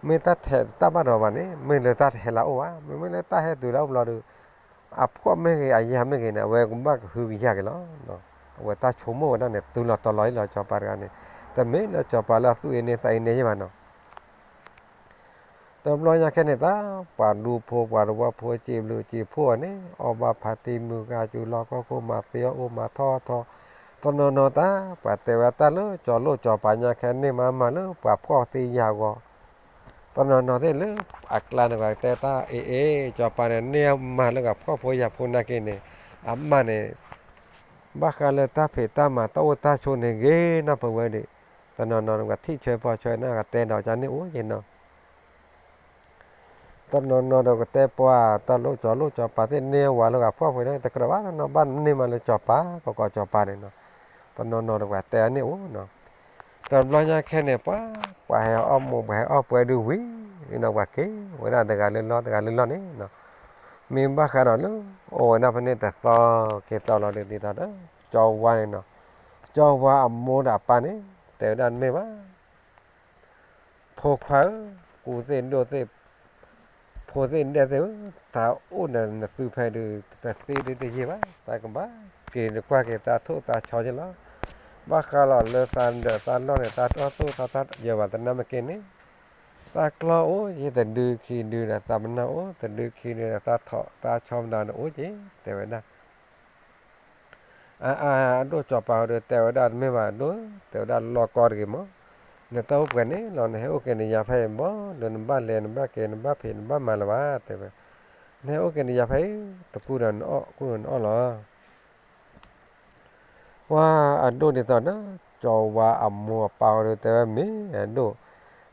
မ့ၢ်တၢ်ထဲးတၢ်ဘၣ်ဒီးဘၣ်န့ၣ် မ့ၢ်လၢတၢ်တဟဲလၢအအိၣ်ဘၣ်, မ့မ့ၢ်လၢတၢ်ဟဲတုၤလၢအအိၣ်ဘျီဒီး အဖှီၣ်မ့ၢ်ဂ့ၤ အယာ်မ့ၢ်ဂ့ၤန့ၣ် အဝဲကဘၣ်ကဟုကယာ်က့ၤလီၤ. အဝဲတၢ်ဆိကမိၣ်ဝဲဒၣ်န့ၣ် တုၤလီၤတီၤလီၤအံၤလီၤ ကၠီၤပၤတဂၤန့ၣ်, တမ့ၢ်လၢကၠီၤပၤလၢအသူၣ်အ့န့သးအ့န့ယဲၢ်ဘၣ်နီၤ တဘျီညါခဲန့ၣ်သး ပှၤဒူဖိပှၤတဝီဖိ စံးဘျုးစံးဖှိၣ်အီၤန့ၣ် အီၣ်ဘၣ်ဖးတံၢ်မုၢ်ဂၤ စူၤလီၤကီၢ်ခိၣ် မၤသ့အီၣ်အိၣ်မၤထီၣ်ထီ, တနီၤနီၤတၢ် ပှၤတဲဝဲတၢ်လၢကၠီၤလိၣ်ကၠီၤပၤညါခဲန့ၣ်မးမးလၢပှၤဖှီၣ်သ့ယၤဂီၤ, တနီၤနီၤသ့ၣ်လၢအကျါန့ၣ် ပှၤတဲတၢ်အ့ၣ်အ့ၣ် ကၠီၤပၤန့ၣ် န့ၢ်မၤလၢကၢ်ဖှီၣ်ဖိယာ်ဖိနာ်က့န့ၣ်, အမါန့ၣ် ဘၣ်ဃးလၢတၢ်ဖံးတၢ်မၤတၢ်အိၣ်တၢ်ဆိးန့ၣ်ဂ့ၤနီၢ်ပဝဲဒၣ်, တနီၤနီၤပှၤထံၣ်ဆၢပီၢ်ဆၢန့ၣ် ကတဲဒီးကန့ၣ်အိၣ်ယဲၢ်နီၤ တနီၤနီၤဒီးကတဲပှၤ တၢ်လၢကၠီၤလိၣ်ကၠီၤပၤသ့ၣ်န့ၢ်ဝၤလၢကၢ်ဖှီၣ်ဖိန့ၣ် တကြၢးဘၣ်နီၤ ဘၣ်န့ၢ်မၤလၢကၠီၤပၤ ကီၢ်ကီၢ်ကၠီၤပၤန့ၣ်နီၤ, တနီၤနီၤဒီးပှၤတဲအန့ၣ်အိၣ်နီၤ, တဘျီညါခဲန့ၣ် ပှၤ ပှၤဟဲအီၣ်မိၢ် ပှၤဟဲအီၣ်ပှဲၤဒုးဝံၤ အံၤနီၤ ပှၤက့ၤဝဲဒၣ်တဂၤလၢလီၢ် တဂၤလၢလီၢ်န့ၣ်နီၤ, မ့ၢ်ဘၣ်ဃးဒီးလၢ အိၣ်ဝဲဒၣ်ဖဲန့ၣ်တသီက့ၤသီလီၤဒုးဒ်သိးဒီး ကၠီဝါန့ၣ်နီၤ, ကၠီဝါအမိၢ်ဒီးအပၢ်န့ၣ် တဲဝဲဒၣ်တမ့ၢ်ဘၣ် ဖိခွါဧၢ, ကူသ့ၣ်ဒိၣ်သ့ၣ် ဖိသ့ၣ်ဒဲၣ်သ့ၣ်ဧၢ, သးအိၣ်ဒီးနသုဖဲဒုး တသ့ဒုးတယံာ်ဘၣ်, သးကဘၣ်က့ၤနကွၢ်က့ၤသးထိၣ်သးဆီက့ၤလီၤ. ဘၣ်ဃးလီၤလၢသးဒၢးသးလီၢ်န့ၣ် သးတီၢ်သိၣ်သးတၢ်ယၢၤဘၣ်သနာ်က့န့ၣ်, သးကျီအိၣ်က့ၤတဒုခံဒုဒီး သးပနၢ်အိၣ်တဒုခံဒုဒီး သးထိၣ်သးဆီမတၤန့ၣ်အိၣ်က့ၤ တဲဝဲဒၣ် အအဒိၣ်ကၠီၤပၤအီၤဒီး တဲဝဲဒၣ်တမ့ၢ်ဘၣ်ဒိၣ်, တဲဝဲဒၣ်လီၤကီတဂ့ၤမး, နတၢ်အိၣ်ပှဲၤန့ၣ်လီၤ နဟဲအိၣ်က့ၤနယၤဖဲအံၤဘၣ်, ဒီးနဘၣ်လဲၤနဘၣ်က့ၤ နဘၣ်ဖံးနဘၣ်မၤလၢၤဘၣ် တဲဝဲ, နဟဲအိၣ်က့ၤနယၤဖဲအံၤ တကူဒီးနအီၣ် ကူဒီးနအီၣ်လီၤ. ပှၤအဒိၣ်ဒ်သိးဒီး ကၠီဝါအမိၢ်အပၢ်အီၤဒီး တဲဝဲမ့ၢ်အဒိၣ်,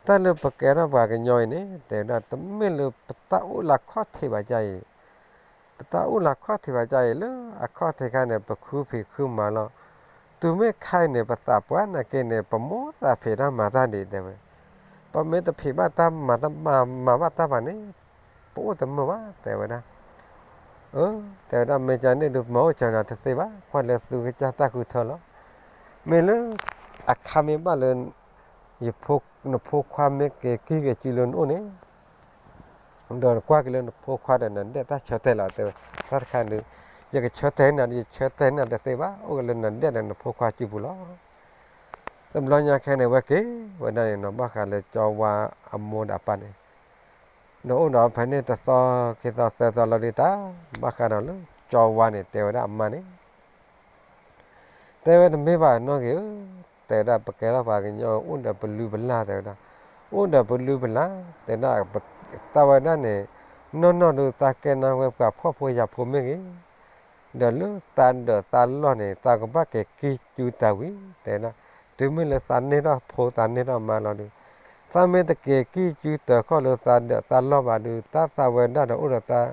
တၢ်လၢပကဲထီၣ်ပှၤကညီအံၤန့ၣ် တဲဝဲဒၣ် တမ့ၢ်လၢပတၢ်အိၣ်လၢခီၣ်ထံးဘၣ်ကါအံၤ ပတၢ်အိၣ်လၢခီၣ်ထံးဘၣ်ကါအံၤ လၢအခီၣ်ထံးခါန့ၣ် ပဃုဖံးဃုမၤလီၤ. တုၤမ့ၢ်ခါအံၤန့ၣ် ပသးပှၢ်နာ်က့န့ၣ် ပမိၢ်သးဖံးတၢ်မၤတၢ်ဒံး တဲဝဲ, ပမ့ၢ်တဖံးဘၣ်တၢ်မၤတၢ်မၤဘၣ်တၢ်ဘၣ်န့ၣ် ပအိၣ်တမုာ်ဘၣ် တဲဝဲဒၣ်. အ တဲဝဲဒၣ် မ့ၢ်ကန့ၣ်ဒုး မၤအိၣ်စၢၤနၤတသ့ဘၣ်, ကွၢ်လၢသုကစၢ်တၢ်ဃုထၢလီၤ. မ့ၢ်လၢ အခါမ့ၢ်ဘၣ်လၢ ယဖိနဖိခွါမ့ၢ်က့ၤကံၢ်က့ၤစုလၢနအိၣ်န့ၣ် ဒီးနကွၢ်က့ၤလၢနဖိခွါဒီးနဒဲၣ်တၢ်ဆၢတဲာ်လီၤ တဲဝဲ, တၢ်တခါဒုး ယကဆၢတဲာ်နၤဒီး ယဆၢတဲာ်နၤတသ့ဘၣ်, အိၣ်က့ၤလၢနဒဲၣ်ဒီးနဖိခွါစုပူၤလီၤ. တဘျီညါခဲန့ၣ် ဝဲက့ၤဝဲဒၣ်န့ၣ်နီၤ ဘၣ်ဃးလၢကၠီဝါအမိၢ်ဒီးအပၢ်န့ၣ် ဒီးအိၣ်ဒီးဖဲန့ၣ်တသီခံသီသၢသီလီၤဒုးတၢ် ဘၣ်ဃးဒီးလၢကၠီဝါန့ၣ် တဲဝဲဒၣ်အမါန့ၣ် တဲဝဲတမ့ၢ်ဘၣ်နီၢ်ဂ့ၤဧၢ, တဲဝဲဒၣ် ပကဲထီၣ်ပှၤကညီအိၣ်ဒီးပလုၢ်ပလၢ် တဲဝဲဒၣ်, အိၣ်ဒီးပလုၢ်ပလၢ်, တဲဒၣ် သးဝဲဒၣ်န့ၣ် နီၢ်နီၢ်ဒုးသးကဲနၢ်ဝဲပှၤဖှီၣ်ဖိယာ်ဖိမ့ၢ်ဂ့ၤ, ဒီးလၢသးဒၢးသးလီၢ်န့ၣ် သးကဘၣ်က့ၤကံၢ်စုတၢ်ဝံၤ တဲဒၣ်, တုၤမ့ၢ်လၢသးန့ၢ်ထီၣ်ဖိသးန့ၢ်ထီၣ်မါလီၤဒုး, သးမ့ၢ်တက့ၤကံၢ်စုတၢ်ခီၣ်လၢသးဒၢးသးလီၢ်ဘၣ်ဒုး တၢ်သးဝဲဒၣ်ဒီးအိၣ်ဒီး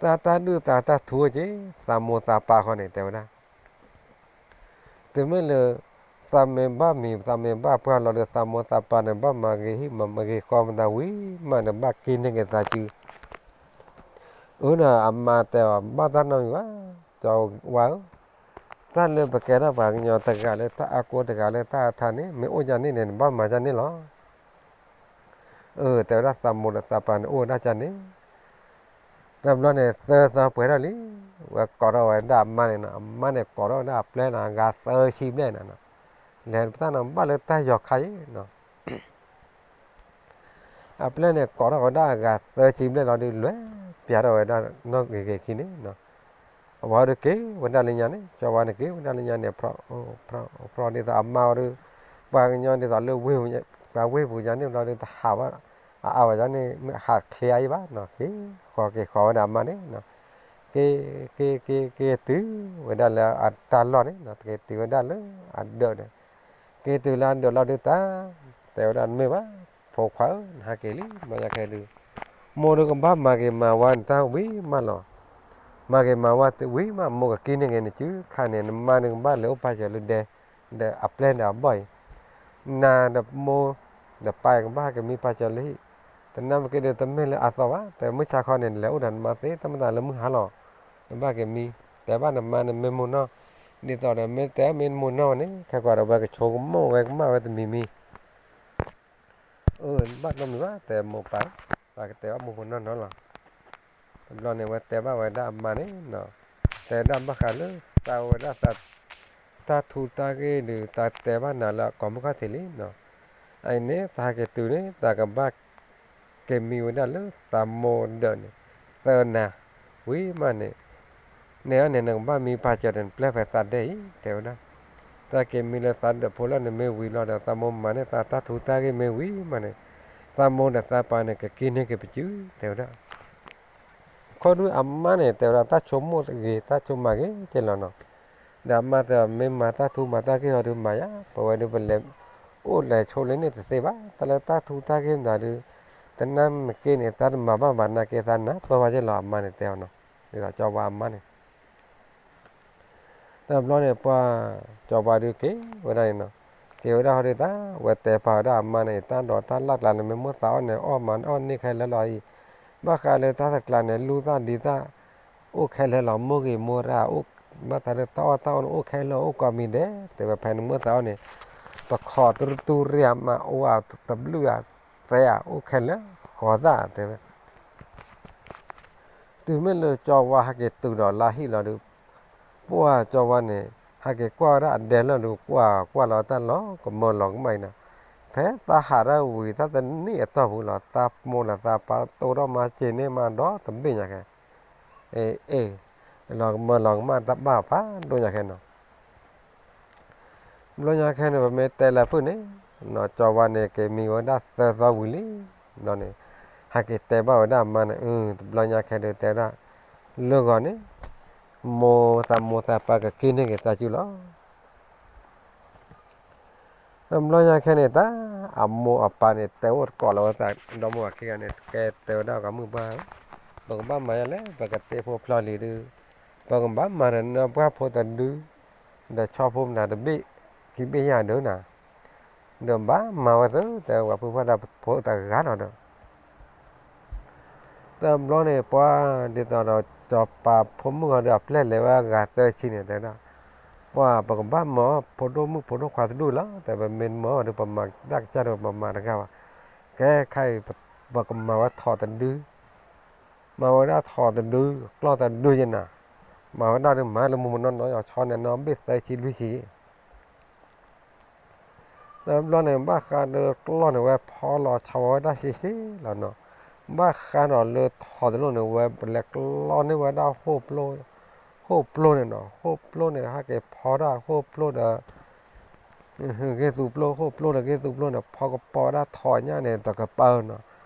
သးတၢ်ဒုၣ်သးတၢ်ထူက့ၤ သးမိၢ်သးပၢ်ဃီန့ၣ် တဲဝဲဒၣ်, တုၤမ့ၢ်လၢ သးမ့ၢ်ဘၣ်မံၤ သးမ့ၢ်ဘၣ်ပှၢ်လီၤဒီး သးမိၢ်သးပၢ်န့ၣ် ဘၣ်မၤဂ့ၤဟံၣ်မၤဂ့ၤဃီမတၤဝံၤမးန့ၣ် ဘၣ်က့ၤန့ၢ်က့ၤသးစု အၢ ဒီးအမါတဲအီၤ ဘၣ်တၢ်နီတမံၤဘၣ်, ကၠီဝါဧၢ, တၢ်လၢပကဲထီၣ်ပှၤကညီတဂၤလၢတၢ်အါကိး တဂၤလၢတၢ်အထါန့ၣ် မ့ၢ်အိၣ်ဒ်န့ၣ်န့ၣ် နဘၣ်မၤဒ်န့ၣ်လီၤ. အၢ တဲဝဲဒၣ် သးမိၢ်ဒီးသးပၢ်န့ၣ် အိၣ်ဝဲဒၣ်ဒ်န့ၣ်, တဘျီန့ၣ် သၢသီပှဲၤထီၣ်လံ, ဝဲကိးထီၣ်ဝဲဒၣ်အမါန့ၣ်နီၤ, အမါန့ၣ်ကိးထီၣ်ဝဲဒၣ်အပျဲၢ်န့ၣ် အဂၤသၢဆံဘျဲၣ်န့ၣ်နီၤ, လဲၤပတၢ်နီၤ ဘၣ်လၢတၢ်ယီၤခါအံၤနီၤ အပျဲၢ်န့ၣ် ကိးထီၣ်ဝဲဒၣ်အဂၤသၢဆံဘျဲၣ်လီၤဒုး လဲၤပျးထီၣ်ဝဲဒၣ်နီၢ်ဂ့ၤဂ့ၤခံန့ၣ်နီၤ, အဝဲဒုးက့ၤဝဲဒၣ်လၢညါန့ၣ် ကၠီဝါန့ၣ် က့ၤဝဲဒၣ်လၢညါန့ၣ် ဖျီဒ်သိးအမါဝဲဒုး ပှၤကညီဒ်သိးလၢ ပှၤဝ့ၢ်ပူၤယၤန့ၣ်ဘျီဒုး တဟးဘၣ် အအါဝဲယၤန့ၣ် မ့ၢ်ဟးချ့အါအံၤဘၣ်နီၤ, က့ၤဃီက့ၤဃီဝဲဒၣ်အမါန့ၣ်နီၤ, က့ၤ က့ၤ က့ၤ က့ၤတုၤဝဲဒၣ်လၢအတၢ်လီၢ်န့ၣ်နီၤ, က့ၤတုၤဝဲဒၣ်လၢအဒၢးန့ၣ်, က့ၤတုၤလၢအဒၢးလီၤဒုးတၢ် တဲဝဲဒၣ်တမ့ၢ်ဘၣ်, ဖိခွါဧၢ နဟးက့ၤလံ ဘျီညါခဲဒုး မိၢ်ဒုးကဘၣ်မၤဂ့ၤမၤဝါနတၢ်ဝံၤမးလီၤ, မၤဂ့ၤမၤဝါတဝံၤမး မိၢ်ကက့ၤန့ၢ်က့ၤနစုခါန့ၣ် နမါဒုးကဘၣ်လဲၤအိၣ်ပာ်စၢၤလၢဒဲ ဒီးအပျဲၢ်ဒီးအဘီၣ်အံၤ, နၤဒီးမိၢ် ဒီးပၢ်ကဘၣ်ဟဲက့ၤမံပာ်စၢၤလၢဟံၣ်, တနၢ်မ့ၢ်က့ၤဒုး တမ့ၢ်လၢအသီဘၣ်, တဲမုၢ်ဆါခီန့ၣ် နလဲၤအိၣ်ဒီးနမါသ့ တၢ်မ့ၢ်သးလၢမုၢ်ဟါလီၤ, နဘၣ်က့ၤမံ, တဲဘၣ်နမါန့ၣ်မ့ၢ်မိၢ်နီၢ်, ဒ်သိးဒီးမ့ၢ်တဲမ့ၢ်မိၢ်နီၢ်န့ၣ် ခဲကီးဒီးဝဲကဆိကမိၣ်ဝဲကမၣ်ဝဲတမံၤမံၤ အၢ ဘၣ်နီတမံၤဘၣ် တဲမိၢ်ပၢ်, ပၢ်ကတဲဘၣ်မိၢ်ဖိနီၢ်နီၢ်လီၤ. တဘျီန့ၣ် ဝဲတဲဘၣ်ဝဲဒၣ်အမါန့ၣ်နီၤ, တဲဒၣ်ဘၣ်ဃးလၢ သးဝဲဒၣ်သး တၢ်ထူးတၢ်ဂ့ၢ်ဒုး သးတဲဘၣ်နၤလၢအကိာ်မုၢ်ခီၣ်ထံးလံနီၤ, အအံၤန့ၣ် သးဟဲက့ၤတုၤန့ၣ် သးကဘၣ် က့ၤမံဝဲဒၣ်လၢသးမိၢ်ဒၢးန့ၣ် သၢနၤဝံၤမးန့ၣ်, န့ၣ်အန့ၣ် နကဘၣ်မံပာ်စၢၤဒီးနပျဲၢ်ဖဲသးဒဲအံၤ တဲဝဲဒၣ်, သးက့ၤမံလၢသးဒၢးဖိလၢန့ၣ်မ့ၢ်ဝံၤလီၤဒီး သးမိၢ်မၤန့ၢ်သးတၢ်ထူးတၢ်ဂ့ၢ်မ့ၢ်ဝံၤမးန့ၣ်, သးမိၢ်ဒီးသးပၢ်န့ၣ် ကက့ၤန့ၢ်က့ၤပစု တဲဝဲဒၣ် ခီဒုအမါန့ၣ် တဲဝဲဒၣ်တၢ်ဆိကမိၣ်ဂ့ၤ တၢ်ဆိကမးဂ့ၤက့လီၤနီၤ, ဒီးအမါတဲ မ့ၢ်မၤတၢ်ထူးမၤတၢ်ဂ့ၢ်အီၤဒုးမၤယါ, ပဝဲဒုးပလဲၤအိၣ်လဲၤဆိးလၢန့ၣ်တသ့ဘၣ်, တၢ်လၢတၢ်ထူးတၢ်ဂ့ၢ်မတၤဒုး တနၢ်မ့ၢ်က့န့ၣ် တၢ်တမၤဘၣ်ဘၣ်နာ်က့ သးနၢ်ပၢၢ်ဝဲက့လီၤ အမါန့ၣ်တဲအီၤနီၤ, ဒ်သိးကၠီဝါအမါန့ၣ် တဘျီန့ၣ် ပှၤကၠီဝါဒုးက့ၤဝဲဒၣ်န့ၣ်နီၤ, က့ၤဝဲဒၣ်ဟီဒုးတၢ် ဝဲတဲပာ်ဝဲဒၣ်အမါန့ၣ် တၢ်ဒိးတၢ်လၢ်ကျါန့ၣ် မ့ၢ်မိၢ်သးအီၣ်န့ၣ် အီၣ်မၤအီၣ်န့ၢ်ခဲလၢာ်လီၤအံၤ, ဘၣ်ဃးလၢတၢ်တကျါန့ၣ် လူၢ်သၣ်ဒံးသၣ် အိၣ်ခဲလၢာ်လီၤ မိၢ်ဂ့ၤမိၢ်ရၢ် ဘၣ်သးလၢတၢ်အီၣ်တၢ်အီန့ၣ် အိၣ်ခဲလၢာ်အိၣ်ကိးမံၤဒဲး တဲဝဲဖဲန့ၣ်မိၢ်သးအီၣ်န့ၣ် ပခီတရူၢ်တူၢ်ရ့ၣ်အမး အိၣ်အတဘျုးအသဲဧါ အိၣ်ခဲလၢာ် ဃီသၣ်တဲဝဲ တုၤမ့ၢ်လၢကၠီဝါဟဲက့ၤတုၤဒီးလါဟံၣ်လီၤဒီး ပှၢ်ကၠီဝါန့ၣ် ဟဲက့ၤကွၢ်ဝဲဒၣ်အဒဲလီၢ်ဒီး ကွၢ်ကွၢ်လီၤတၢ်လီၤကမၢလီၤကမၣ်အံၤနီၤ, ဖဲသးဟးထီၣ်ဝံၤ သးတနံၣ်အတီၢ်ပူၤလီၤ သးမိၢ်လၢသးပၢ်တိၢ်ထီၣ်မၤစ့ၤန့ၢ်မးဒီတဘ့ၣ်ညါခဲ, အ့ အ့ လီၤကမၢလီၤကမၣ်တၢ်ဘၣ်ဖးဒိၣ်ညါခဲနီၤ ဘျီညါခဲန့ၣ် ပမ့ၢ်တဲလၢဖုၣ်န့ၣ်, နီၢ်ကၠီဝါန့ၣ် က့ၤမံဝဲဒၣ်သၢသီဝံၤလံ, ဘျီန့ၣ် ဟဲက့ၤတဲဘၣ်ဝဲဒၣ်အမါန့ၣ်, တဘျီညါခဲဒုးတဲဝဲဒၣ်, လၢဂီၤန့ၣ် မိၢ်သးမိၢ်သးပၢ်ကက့ၤန့ၢ်က့ၤသးစုလီၤ. တဘျီညါခဲန့ၣ်တၢ် အမိၢ်အပၢ်န့ၣ် တဲအိၣ်တကိးလီၤဝဲသး ဒီမိၢ်အခံဂၤန့ၣ် ကဲတဲဝဲဒၣ်ကီးမုၢ်ပှၢ်ဧၢ, ပကဘၣ်မၤယၤလဲၣ် ပကတ့ဖိဖျီလံၤဒုး, ပကဘၣ်မၤဒီးနီၢ်ပှၢ်ဖိတဒု, ဒီးဆီဖိမနုၤတဘ့ၣ် ခံဘ့ၣ်ယၢ်ဒုးနၤ, ဒီးဘၣ်မၤဝဲသု တဲဝဲပှၤဖုဖၣ်ဒၣ်ဖိတဂၤလီၤဒီး တဘျီန့ၣ် ပှၤဒ်သိးဒီး စီၤပၤဖိမုၣ်ဂီၤဒီးအပျဲၢ်လဲၤဝဲအဂၤသၢဆံန့ၣ် တဲဝဲဒၣ်, ပှၤပကဘၣ်မၤဖိဒိၣ်မုၣ်ဖိဒိၣ်ခွါတဒူၣ်လီၤ, တဲပမ့ၢ်မၤအီၤဒီး ပမၤတၢ်ကစၢ်ဒီးပမၤတဂၤဘၣ်, ကဲခါအံၤ ပကမၤဝဲထိးတဒု, မၤဝဲဒၣ်ထိးတဒု, ကျီၢ်တဒုယဲနၤ, မၤဝဲဒၣ်ဒီးမၤလၢမူမနီၢ်နီၢ် ဆီန့ၣ်နီၢ်ဘ့ၣ်သၢဆံလွံၢ်ဆံ တဘျီန့ၣ် ဘၣ်ဃးဒီးကျီၢ်န့ၣ် ဝဲဖီလီၤဆီဝဲဒၣ်ဆံးဆံးလီၤနီၤ, ဘၣ်ဃးဒီးလၢထိးတလိၣ်န့ၣ် ဝဲပလဲၤကျီန့ၢ်ဝဲဒၣ် ဃိၣ်ပျိန့ၣ်နီၤ, ဃိၣ်ပျိန့ၣ် ဟဲက့ၤဖီဒၣ်ဃိၣ်ပျိဒီး ဂ့ၢ်သူပျိ ဃိၣ်ပျိဒီးဂ့ၢ်သူပျိန့ၣ် ဖီကပီၤဝဲဒၣ်ထိးညၣ်န့ၣ် တကပၤနီၤ,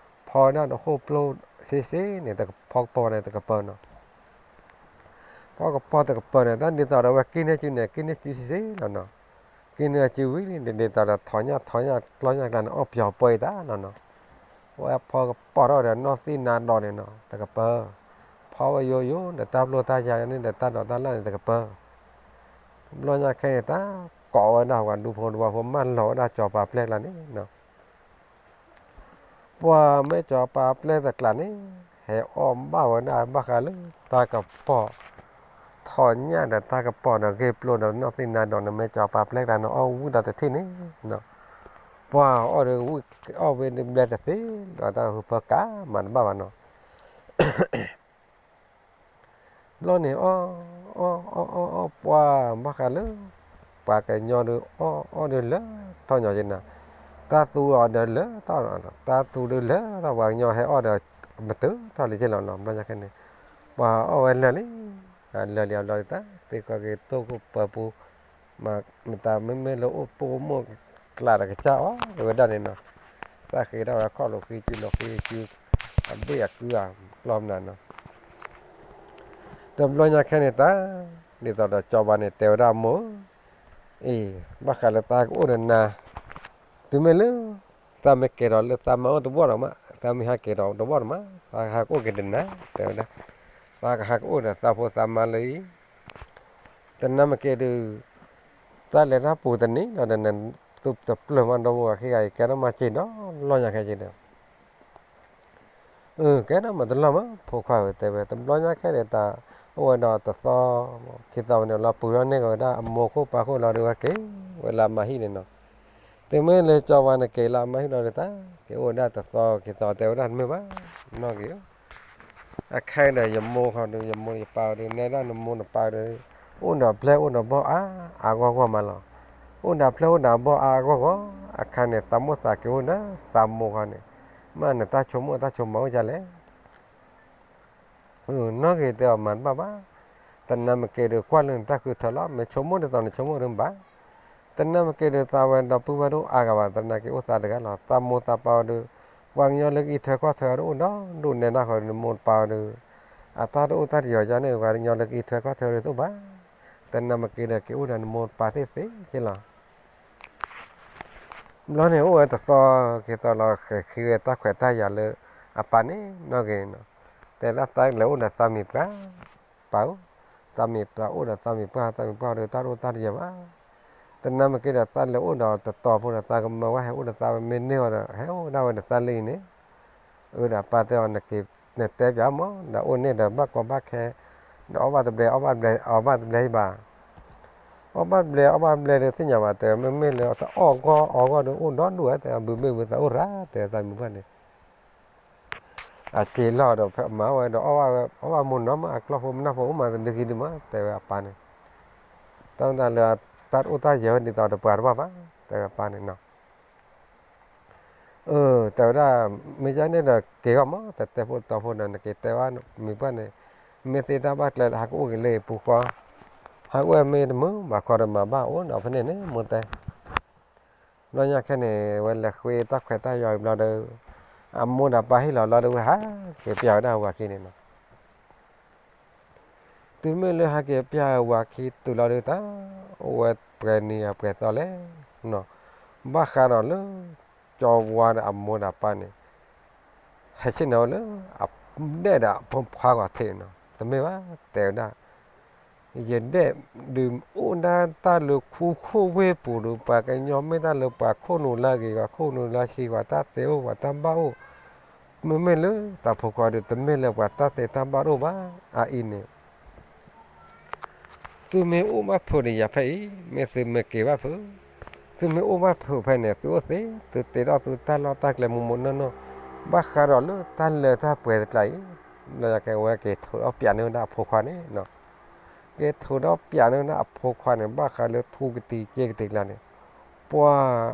ဖီဝဲဒၣ်ဒီးဃိၣ်ပျိဆံးဆံးန့ၣ် ဖီကပီၤန့ၣ်တကပၤနီၤ ဖီကပီၤတကပၤန့ၣ် တၢ်ဒ်သိးဒီးဝဲက့ၤန့ၢ်စုန့ၣ် က့ၤန့ၢ်စုဆံးဆံးလီၤနီၤ, က့ၤန့ၢ်စုဝံၤလံ ဒ်သိးဒီးထိးညၣ်ထိးညၣ်ကျီညၣ်ကျါန့ၣ် အီၣ်ပျီၤပှဲၤတၢ်လီၤနီၤ, ဝဲဖီကပီၤထီၣ်ဒီးနီၢ်သံၣ်နါဒီးန့ၣ်နီၤ တကပၤ, ဖီဝဲယိယိဒီးတၢ်ပျိတၢ်ယၢ်န့ၣ်ဒီးတၢ်ဒိးတၢ်လၢ်န့ၣ်တကပၤ တဘျီညါခဲအံၤ တၢ်ကိးဝဲဒၣ်ပှၤဒူဖိတဝီဖိမၢလီၤဝဲဒၣ်စီၤပၤပျဲၢ်ကျါန့ၣ်နီၤ, ပှၤမ့ၢ်စီၤပၤပျဲၢ်တကျါန့ၣ် ဟဲအီၣ်ဘၣ်ဝဲဒၣ်ဘၣ်ဃးလၢတၢ်ကပီၤ, ထိးညၣ်ဒီးတၢ်ကပီၤဒီးဂ့ၢ်ပျိဒီးနီၢ်သံၣ်နါဒီးန့ၣ် မ့ၢ်စီၤပၤပျဲၢ်ကျါန့ၣ် အီၣ်ဝံၣ်ဒီးတထံၣ်န့ၣ်နီၤ, ပှၤအီၣ်ဒီးဝံၣ်အီၣ်ဝဲဒၣ်ဘျဲၣ်တသ့ ဒီးတၢ်ဟူးဖၢကးမၤတဘၣ်ဘၣ်နီၤ ဘျီန့ၣ် အီၣ် အီၣ် အီၣ် အီၣ် အီၣ် ပှၤဘၣ်ဃးလၢ ပှၤကညီဒုး အီၣ် အီၣ်ဒုးလၢထီၣ်ညီက့နၤ, တၢ်သူအီၤဒီးလၢထီၣ်, တၢ်သူဒုးလၢထီၣ် ပှၤကညီဟဲအီၣ်ဒီး မတုၤထီၣ်လံက့လီၤနီၤ, ဘျီညါခဲန့ၣ် ပှၤအီၣ်ဝဲလၢာ်လံ, လၢာ်လံအဘျီဒုး တၢ်သ့ၣ်ကီက့ၤတိၢ်ခိၣ်ပၢၤပူၤ မတၤမ့မ့ၢ်လၢအိၣ်ပိာ်မိၢ်ကျးဒီးကစၢ်အီၣ်ဝဲဒၣ်န့ၣ်နီၤ, တၢ်ဃ့ထီၣ်ဝဲခီၣ်လိာ်ဃံစုလိာ်ဃံစု, အဘ့ၣ်အကုအကျီမနၤနီၤ, တဘျီညါခဲန့ၣ်တၢ်, ဒ်သိးဒီးကၠီဘၣ်န့ၣ် တဲဝဲဒၣ်အမိၢ်, အ့ၣ်, ဘၣ်ဃးလၢသးကအိၣ်ဒီးနၤ, တုၤမ့ၢ်လၢ သးမ့ၢ်ကဲၤဒီးလၢသးမါအိၣ်တဝီၢ်ဒီးမး, သးမ့ၢ်ဟးကဲၤဒီးတဝီၢ်ဒီးမး, သးကဟးကအိၣ်က့ၤဒီးနၤ, တဲဝဲဒၣ်, သးကဟးကအိၣ်ဒီးသးဖိသးမါလၢအံၤ, တနၤမ့ၢ်ကဲၤဒုး, တၢ်လဲၤတၢ်ပူၤတနံၤလီၤဒီး နသူတပျၢၤမးဒီးဝဲခံဂၤအံၤ ကဲထီၣ်မးစ့ဒီးလီၢ်ညါခဲစ့ဒီး ကဲထီၣ်မးတလီၢ်မး ဖိခွါဧၢ တဲဝဲ တဘျီညါခဲန့ၣ် တၢ်အိၣ်ဝဲဒီးတသီ, ခံသီဝဲန့ၣ်လီၤ ပုၢ်ထီၣ်န့ၢ်က့ၤဝဲဒၣ်အမိၢ်ခိၣ်ပၢ်ခိၣ်လီၤဒီး ဝဲက့ၤဝဲလၢအမါဟံၣ်န့ၣ်နီၤ, တုၤမ့ၢ်လၢကၠီဝါန့ၣ်က့ၤလၢအမါဟံၣ်လီၤဒီး တၢ်က့ၤအိၣ်ဝဲဒၣ်တသီ ခံသီ တဲဝဲဒၣ်တမ့ၢ်ဘၣ်, နီၢ်က့ၤဧၢ အခဲဒီး ယမိၢ်ခီဒီး ယမိၢ်ယပၢ်ဒီး နဲဒၣ်နမိၢ်နပၢ်ဒီး အိၣ်ဒီးပျဲၢ်အိၣ်ဒီးဘီၣ်အါအါဂီၢ်ဂီၢ်မးလီၤ. အိၣ်ဒီးပျဲၢ်အိၣ်ဒီးဘီၣ်အါအါဂီၢ်ဂီၢ် အခါန့ၣ် သးမိၢ်သးက့ၤအိၣ်ဒီးသးမိၢ်ခီန့ၣ် မ့ၢ်နတၢ်ဆိကမိၣ်တၢ်ဆိကမးအိၣ်ဒ်လဲၣ် နီၢ်ဂ့ၤတဲအီၤမၤတဘၣ်ဘၣ်. တနၤမ့ၢ်က့ၤဒီးကွၢ်လၢနတၢ်ဃုထၢလီၤ. မ့ၢ်ဆိကမိၣ်ဒ်သိးနဆိကမိၣ်ဒုးဘၣ်. တနၤမ့ၢ်က့ၤဒီးသးဝဲဒီပုၢ်ဝဲၢ်တအိၣ်အါဂၤဘၣ်. တနၤက့ၤအိၣ်သးတဂၤလီၤ. သးမိၢ်သးပၢ်အီၤဒီး ပှၤကညီလၢကအံးထွဲကွၢ်ထွဲအီၤဒုးအိၣ်ဒီးဒိၣ်နဲဒၣ်ဃီဒီး နမိၢ်နပၢ်အီၤဒီး အတၢ်တအိၣ်တၢ်တယီၤယါန့ၣ် ပှၤကညီလၢကအံးထွဲကွၢ်ထွဲအီၤဒုးတအိၣ်ဘၣ်. တနၤမ့ၢ်က့ၤဒီးက့ၤအိၣ်ဒီးနမိၢ်နပၢ်သ့ၣ်သ့ၣ်က့လီၤ. ဘျီန့ၣ်အိၣ်ဝဲတသီ က့ၤသီလီၤဃဲၤခံဝဲတၢ်ခွဲးတၢ်ယာ်လၢအပၢ်န့ၣ်နီၢ်ဂ့ၤနီၤ. တဲဒၣ်သးလဲၤအိၣ်ဒီးသးမံၤပှၢ် ပၢ်ဧၢ, သးမံၤပှၢ်အိၣ်ဒီးသးမံၤပှၢ် သးမံၤပှၢ်ဒီးတၢ်တအိၣ်တၢ်တယီၤဘၣ်. တနၢ်မ့ၢ်က့ဒီး သးလဲၤအိၣ်ဒီးတတီၤဖိဒီး သးကမၢဝဲဟဲအိၣ်ဒီးသးဝဲ မ့ၢ်န့ၢ်အီၤဒီး ဟဲအိၣ်ဒၣ်ဝဲဒီးသးလံန့ၣ်, အၢဒီးအပၢ်တဲအီၤ နက့ၤ နတဲပၠးမး ဒီးအိၣ်န့ၢ်ဒီးဘၣ်ကီဘၣ်ခဲ, ဒီးအီၣ်ဘၣ်တဘျဲ အီၣ်ဘၣ်တဘျဲ အီၣ်ဘၣ်တဘျဲဘၣ်, အီၣ်ဘၣ်တဘျဲ အီၣ်ဘၣ်တဘျဲဒီးသ့ၣ်ညါဘၣ် တဲ မ့မ့ၢ်လၢတအီၣ်ဂီၢ်အီဂီၢ်ဒီးအိၣ်ဒီဒူၣ်ဝဲ တဲ ဘုမ့ၢ်ဘုသးအိၣ်ရၣ် တဲသးမုၢ်ပှၢ်န့ၣ် အက့ၤလီၤဒီးဖဲမၤဝဲဒီး အီၣ်ဘၣ်ဝဲ အီၣ်ဘၣ်မိၢ်နီၤမး အကျီၢ်ဖိမနၢ်ဖိအိၣ်မး တဒုခံဒုမး တဲဝဲအပၢ်န့ၣ်, တၢ်မ့ၢ်တၢ်လၢ တၢ်တအိၣ်တၢ်ယၢၤဝဲဒ်သိးတပှၤတဘၣ်ဘၣ် တဲဝဲအပၢ်န့ၣ်နီၤ. အၢ တဲဝဲဒၣ် မ့ၢ်ဒ်န့ၣ်ဒီးက့ၤဂီၢ်မး တတဲဖိတတီၤဖိဒီး နက့ၤတဲဝဲမုၢ်ပှၢ်န့ၣ်, မ့ၢ်သ့တၢ်ဘၣ်ကျဲ ဟးကအိၣ်က့ၤလၢပူၤဃီ, ဟးအိၣ်ဝဲမ့ၢ်တမုာ်ဘၣ်ခီဒီးမၤဘၣ်အိၣ်နီၤဖဲန့ၣ်န့ၣ် မိၢ်တဲ ဘျီညါခဲန့ၣ် ဝဲလဲၤဃ့တၢ်ခွဲးတၢ်ယာ်အံၤဘျီဒီး အမိၢ်ဒီးပၢ်ဟ့ၣ်လီၤလီၤဒီးဝဲဟးက့ၤပျၢ်ဝဲဒၣ်ဝၤခံန့ၣ်နီၤ. တုၤမ့ၢ်လၢဟးက့ၤပျၢ်ဝၤခံတုၤလီၤဒီးတၢ် အိၣ်ဝဲပှဲၤနံၤအပှဲၤသီလဲၣ်နီၤ, ဘၣ်ဃးဒီးလၢ ကၠီဝါဒီးအမိၢ်ဒီးပၢ်န့ၣ် ဟဲဆ့ၣ်နီၤဝဲလၢ အဒဲၣ်ဒီးအဖိခွါဂီၤထံးန့ၣ်နီၤ, တမ့ၢ်ဘၣ် တဲဝဲဒၣ် ယဒဲၣ်ဒုးအိၣ်ဒၣ်တၢ်လၢခူခိၣ်ဝ့ၢ်ပူၤဒီး ပှၤကညီမ့ၢ်တၢ်လၢပှၤခိၣ်နူာ်လၢအဂ့ၤ ပှၤခိၣ်နူာ်လၢအဆံး ပှၤတၢ်သ့အိၣ်ပှၤတၢ်ဘၣ်အိၣ်, မ့မ့ၢ်လၢတၢ်ဖိခွါဒီး တမ့ၢ်လၢပှၤတၢ်သ့တၢ်ဘၣ်တအိၣ်ဘၣ်. အအံၤန့ၣ် သုမ့ၢ်အိၣ်ဘၣ်ဖုးဒီးယၤဖဲအံၤ မ့ၢ်သုမ့ၢ်က့ၤဘၣ်ဖုး, သုမ့ၢ်အိၣ်ဘၣ်ဖုးဖဲန့ၣ် သုအိၣ်သ့ သုတ့ထီၣ်သုတၢ်လီၢ်တၢ်ကျဲမိၢ်မိၢ်နီၢ်နီၢ်, ဘၣ်ဃးဒီးလၢတၢ်လၢတၢ်ပှဲၤတကျါအံၤ, ဘျီညါကဲဝဲက့ၤထိးဒီးပျးန့ၢ်ဝဲဒၣ်အဖိခွါန့ၣ်နီၤ, က့ၤထိးဒီးပျးန့ၢ်ဝဲဒၣ်အဖိခွါန့ၣ် ဘၣ်ဃးလၢထူကတံၤက့ကတံၤကျါန့ၣ်, ပှၤ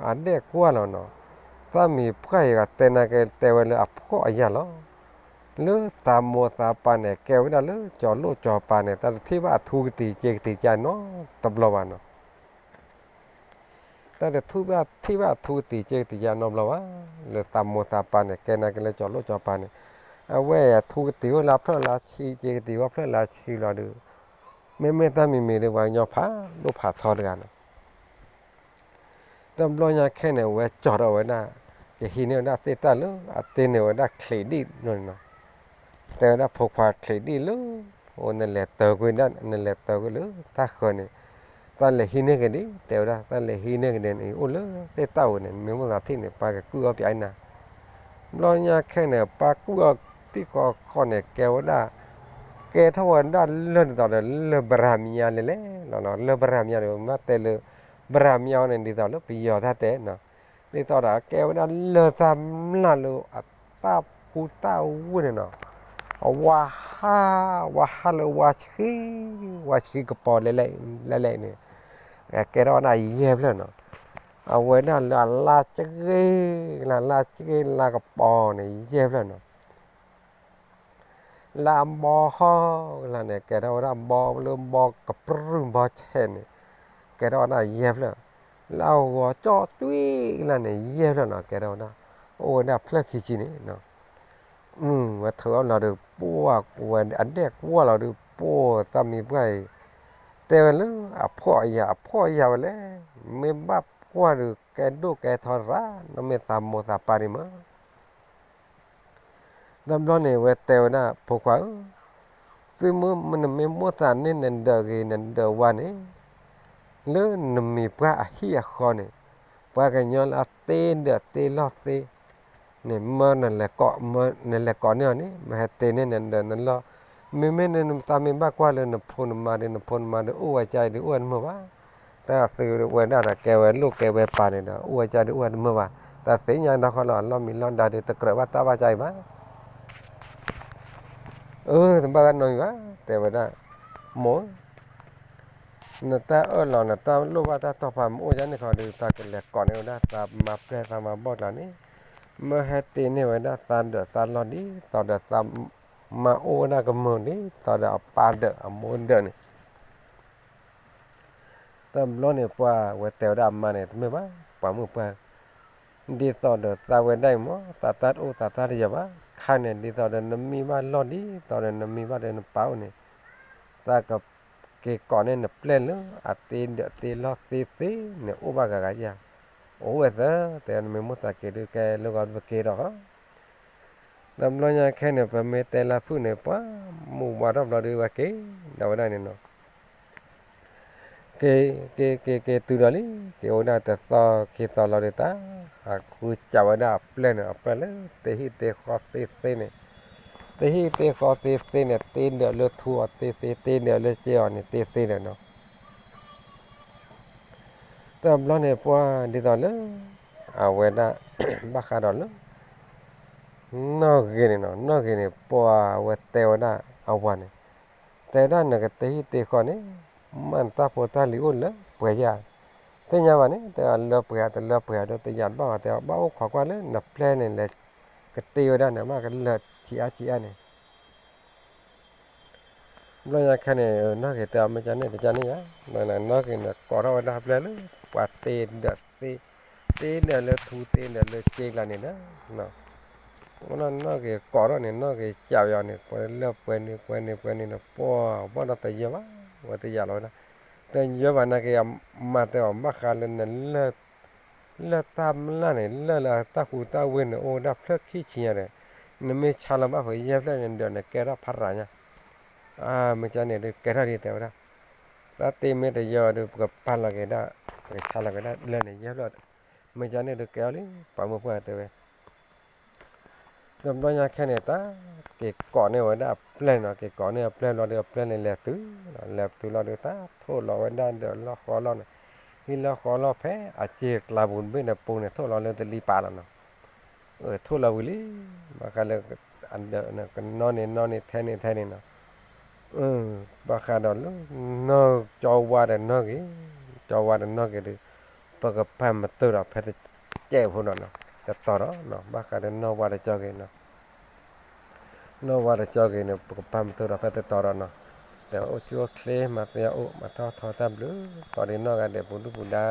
အဒဲၣ်ကွၢ်လီၤနီၤ, သၣ်မံၤပှၢ်အံၤဂၤတဲနၤက့ၤတဲဝဲလၢအဖှီၣ်အယာ်လီၤ. လၢသးမိၢ်သးပၢ်န့ၣ် ကဲဝဲဒၣ်လၢကၠီၤလိၣ်ကၠီၤပၤန့ၣ် တၢ်တထံၣ်ဘၣ်အထူကတံၤက့ကတံၤကါနီတဘျီဘၣ်နီၤ, တၢ်တထံၣ်ဘၣ် ထံၣ်ဘၣ်အထူကတံၤက့ကတံၤကါနီတဘျီဘၣ်. လၢသးမိၢ်သးပၢ်န့ၣ် ကဲနၤက့ၤလၢကၠီၤလိၣ်ကၠီၤပၤန့ၣ်, အဝဲအထူကတံၤအိၣ်လၢဖျၢၣ်လၢဆံက့ကတံၤဝဲဖျၢၣ်လၢဆံလီၤဒီး, မ့မ့ၢ်တၢ်မံၤမံၤဒီးပှၤကညီဖးဒိၣ်ဖးထီတဂၤနီၤ တဘျီညါခဲန့ၣ် ဝဲကၠီၤထီၣ်ဝဲဒၣ်, ကဟံးန့ၢ်ဝဲဒၣ်သ့ၣ်တၢ်လၢအတ့န့ၢ်ဝဲဒၣ်ချံးဒံၣ်နီၤ, တဲဝဲဒၣ်ဖိခွါချံးဒံၣ်လၢ, အိၣ်နလဲၤတၢၤကွံာ်ဒၣ် နလဲၤတၢၤကွံာ်လၢတၢ်ဃၢၤန့ၣ်, တၢ်လဲၤဟံးန့ၢ်က့ၤဒံး တဲဝဲဒၣ် တၢ်လဲၤဟံးန့ၢ်က့ၤန့ၣ် အံၤအိၣ်လၢသ့ၣ်တၢ်ဧိၤန့ၣ် နမ့ၢ်မိၣ်သးထံၣ်န့ၣ် ပၢ်ကကွံာ်အီၣ်ပၠးအံၤနၤ ဘျီညါခဲန့ၣ် ပၢ်ကွံာ်အီၤသံၣ်ဃီဃီန့ၣ် ကဲဝဲဒၣ်, ကဲထီၣ်ဝဲဒၣ်လၢဒ်သိးဒီးလၢဘြၤမယါလဲၣ်လဲၣ်လီၤနီၤ, လၢဘြၤမယါန့ၣ် မ့ၢ်တဲလၢ, ဘြၤမယါန့ၣ် ဒ်သိးလၢပယီၤတၢ်တဲနီၤ, ဒ်သိးဒီးကဲဝဲဒၣ်လၢတၢ်မျၢ်လၢအသၣ်ဖူတၢ်ဝ့ၢ်န့ၣ်နီၤ, အဝါဟး, ဝါဟးလၢဝါဆှံ, ဝါဆှံကပီၤလဲၣ်လဲၣ်န့ၣ်, ကဲထီၣ်ဝဲဒၣ်ယဲၢ်ဖျၢၣ်နီၤ, အဝဲဒၣ်လၢအလါစ့ၢ်ကီး, လၢအလါစ့ၢ်ကီးလါကပီၤန့ၣ် ယဲၢ်ဖျၢၣ်နီၤ လၢအဘီဟီကလါန့ၣ် ကဲထီၣ်ဝဲဒၣ်ဘီလၢဘီကပြုၢ်ဘီဆဲးန့ၣ်, ကဲထီၣ်ဝဲဒၣ်ယဲၢ်ဖျၢၣ်, လၢအဂီၤကၠီၣ်တွံၢ်ကလါန့ၣ် ယဲၢ်ဖျၢၣ်နီၤ ကဲထီၣ်ဝဲဒၣ်, အိၣ်ဝဲဒၣ်ဖျၢၣ်ခံဆံန့ၣ်, ဝဲထုးအီၣ်လီၤဒီး ပှၢ်ဝဲအဒဲၣ်ကွၢ်လီၤဒီး ပှၢ်သၣ်မံၤပှၢ်အံၤ, တဲဝဲလၢအဖှီၣ်အယာ် အဖှီၣ်အယာ်ဝဲလဲၣ်, မ့ၢ်ဘၣ်ကွၢ်ဒီးကဲဒိၣ်ကဲထီရၣ် နမ့ၢ်သးမိၢ်သးပၢ်ဒံးမး တဘျီန့ၣ် ဝဲတဲဝဲဒၣ် ဖိခွါဧၢ, သုမ့ၢ်နမ့ၢ်မိၣ်သးန့ၢ်နဒၢးဂ့ၤနဒၢးဝါန့ၣ်, လၢနမံၤပှၢ်အဟံၣ်အဃီန့ၣ်, ပှၤကညီလၢအတ့ဒၢးတ့လီၢ်သ့န့ၣ် မၢနလဲၤကိးန့ၢ်အီၤန့ၣ် မ့ၢ်ဟဲတ့န့ၢ်နဒၢးနလီၢ်, မ့မ့ၢ်နတၢ်မ့ၢ်ဘၣ်ကွၢ်လၢနဖိနမါဒီး နဖိနမါဒီးအိၣ်ဝဲကါအံၤဒီးအိၣ်ဝဲတမုာ်ဘၣ် တၢ်သုဝဲဒၣ်ဒီးကဲဝဲလိၣ်ကဲဝဲပာ်န့ၣ်ဒီး အိၣ်ဝဲကါဒီးအိၣ်ဝဲတမုာ်ဘၣ်, တၢ်သ့ၣ်ညါဒီးဃီလီၤ အလီၢ်မံလီၢ်ဒါဒီးတကြၢးဘၣ်တၢ်ဘၣ်ကါအံၤဘၣ်. အၢ တဘၣ်ဂၤနီတမံၤဘၣ် တဲဝဲဒၣ်, မိၢ်ဧၢ, နတၢ်အၢၣ်လီၤနတၢ်လိၣ်ဘၣ်တၢ်တီၢ်ဖးမ့ၢ်အိၣ်ယါန့ၣ်ခီဒီး တၢ်ကလဲၤကိးန့ၢ်ဝဲဒၣ် သးမါပျဲၢ်သးမါဘီၣ်ကျါန့ၣ်, မၢဟဲတ့န့ၢ်ဝဲဒၣ်သးဒၢးသးလီၢ်ဒ်သိးဒီးသးမါအိၣ်ဝဲဒၣ်ကမုာ်ဒ်သိးဒီးအပၢ်ဒၢးအမိၢ်ဒၢးန့ၣ် တဘျီန့ၣ် ပှၤဝဲတဲဝဲဒၣ်အမါန့ၣ် တမ့ၢ်ဘၣ် ပှၤမုၣ်ပှၢ်, ဒ်သိးဒီးသးဝဲဒၣ်အံၤမ့ၢ် သးတၢ်တအိၣ်သးတၢ်တယၤဘၣ်, ခါန့ၣ် ဒ်သိးဒီးနမံဘၣ်လီၢ်ဒ်သိးဒီးနမံဘၣ်ဒီးနပၢ်အိၣ်န့ၣ်, သးကက့ၤကိးန့ၢ်နပျဲၢ်လၢအတ့ဒၢးတ့လီၢ်သ့သ့န့ၣ် အိၣ်ဘၣ်ဂၤဂၤဧါ, အိၣ်ဝဲသၢ, တဲနမ့ၢ်မိၣ်သးက့ၤဒုးကဲလၢဂီၤဒုးပက့ၤဒီး တဘျီညါခဲန့ၣ် ပမ့ၢ်တဲလၢဖုၣ်န့ၣ် ပှၤမုၢ်ဝါထီၣ်ဘျီဒုးဝဲက့ၤ ဒီးဝဲဒၣ်န့ၣ်နီၤ. က့ၤ က့ၤ က့ၤ က့ၤတုၤဒီးလံ, က့ၤအိၣ်ဝဲဒၣ်တသီခံသီလီၤဒီး တၢ်ဟးဃုစးဝဲဒၣ်အပျဲၢ်န့ၣ် အပျဲၢ်လၢတဟံၣ်တ့ဃီသ့သ့န့ၣ်, တဟံၣ်တ့ဃီသ့သ့န့ၣ် တ့ဒၢးလၢထူအီၤသ့သ့, တ့ဒၢးလၢစ့အီၤန့ၣ်သ့သ့ဒီးနီၤ. တဘျီန့ၣ် ပှၤဒ်သိးလၢ အဝဲဒၣ် ဘၣ်ဃးဒီးလၢ နီၢ်ဂ့ၤန့ၣ်နီၤ, နီၢ်ဂ့ၤန့ၣ် ပှၤဝဲတဲဝဲဒၣ်အဝၤန့ၣ်, တဲဝဲဒၣ်နကတဟံၣ်တ့ဃီန့ၣ် မ့ၢ်နတၢ်ဖိတၢ်လံၤအိၣ်လၢပှဲၤယၤ, သ့ၣ်ညါဘၣ်န့ၣ် တဲလၢပှဲၤတလၢပှဲၤဒီး တယာ်ဘၣ်အီၤ တဲဘၣ်အိၣ်ခိးကွၢ်လၢနပျဲၢ်န့ၣ်လဲၤ ကတ့ဝဲဒၣ်န့ၣ် မ့ၢ်ကလၢာ်ဆံးအါဆံးအါန့ၣ် ဘျီညါခဲန့ၣ် နီၢ်ဂ့ၤတဲအီၤ မ့ၢ်ကန့ၣ်တကန့ၣ်ယါ, နီၢ်ဂ့ၤန့ၣ် ကိးထီၣ်ဝဲဒၣ်ပျဲၢ်လၢ ပှၤတ့ဒၢးသ့, တ့ဒၢးလၢထူ တ့ဒၢးလၢစ့ကျါန့ၣ်ဒီး နီၢ်ဂ့ၤကိးထီၣ်န့ၣ် နီၢ်ဂ့ၤစးဝဲအီၤန့ၣ် ပှဲၤလၢပှဲၤန့ၣ် ပှဲၤန့ၣ် ပှဲၤန့ၣ်ဒီး ပှၤဘၣ်ဒီးတယၢဘၣ်, ဝဲတယာ်လီၤဝဲဒၣ်, တယၢဘၣ်နာ်က့ မၤတဲအီၤ ဘၣ်ဃးလၢန လၢၢ်တၢ်မျၢ်န့ၣ် လၢၢ်လၢတၢ်ကူတၢ်ဝ့ၢ်န့ၣ် အိၣ်ဝဲဒၣ်ဖျၢၣ်ခံဆံညါဒီး နမ့ၢ်ဆါလီၤဘၣ်ဃုာ်ယဲၢ်ဖျၢၣ်န့ၣ်ဒီး နကဲထီၣ်ဖးရၤညါ, အါ မ့ၢ်ကန့ၣ်ဒုးကဲထီၣ်ဒ်တဲဝဲဒၣ်, တၢ်တ့မ့ၢ်တယၢဒီး ပကပာ်လီၤက့ၤဒၣ်, ပကဆါလီၤက့ၤဒၣ်လၢၢ်န့ၣ်ယဲၢ်ဖျၢၣ်, မ့ၢ်ကန့ၣ်ဒုးကဲထီၣ်လံ ပှၤမုၢ်ပှၢ်တဲဝဲ တဘျီညါခဲန့ၣ် တၢ်က့ၤကိးန့ၢ်ဝဲဒၣ်အပျဲၢ်နီၤ, က့ၤကိးန့ၢ်အပျဲၢ်ဘျီဒီး အပျဲၢ်န့ၣ်လဲၤတုၤ, လဲၤတုၤလီၤဒီး တၢ်ထိၣ်လီၤဝဲဒၣ်ဒီးလီၢ်ဃီလီၢ်န့ၣ်, ဟံးလီၢ်ဃီလီၢ်ဖဲအစ့ကျါပူၤတဘ့ၣ်န့ၣ် ပူၤန့ၣ် ထိၣ်လီၤလၢတလံပာ်လီၤနီၤ, ထိၣ်လီၤဝံၤလံ, ဘၣ်ဃးလၢ ကနီၣ်န့ၣ်နီၣ်န့ၣ် ထဲန့ၣ်ထဲန့ၣ်နီၤ, ဘၣ်ဃးဒီးလၢ နီၢ်ကၠီဝါဒီးနီၢ်ဂ့ၤ, ကၠီဝါဒီးနီၢ်ဂ့ၤဒီး ပကပာ်မၤတၢၢ်ဒီးဖဲတကဲးဖိဒီးနီၤ, တတီၤဒီးနီၤ, ဘၣ်ဃးဒီးနီၢ်ဝါဒီးကၠီဂ့ၤနီၤ, နီၢ်ဝါဒီးကၠီဂ့ၤန့ၣ် ပကပာ်မၤတၢၢ်ဒီးဖဲတတီၤဒီးနီၤ, တဲအိၣ်ဆူၣ်အိၣ်ချ့ မၤသ့အိၣ် မၤထီၣ်ထီတၢ်ဘျုး, ကိးဒံနီၢ်ဂၤဒဲးပူၤဒုၣ်ပူၤဒါ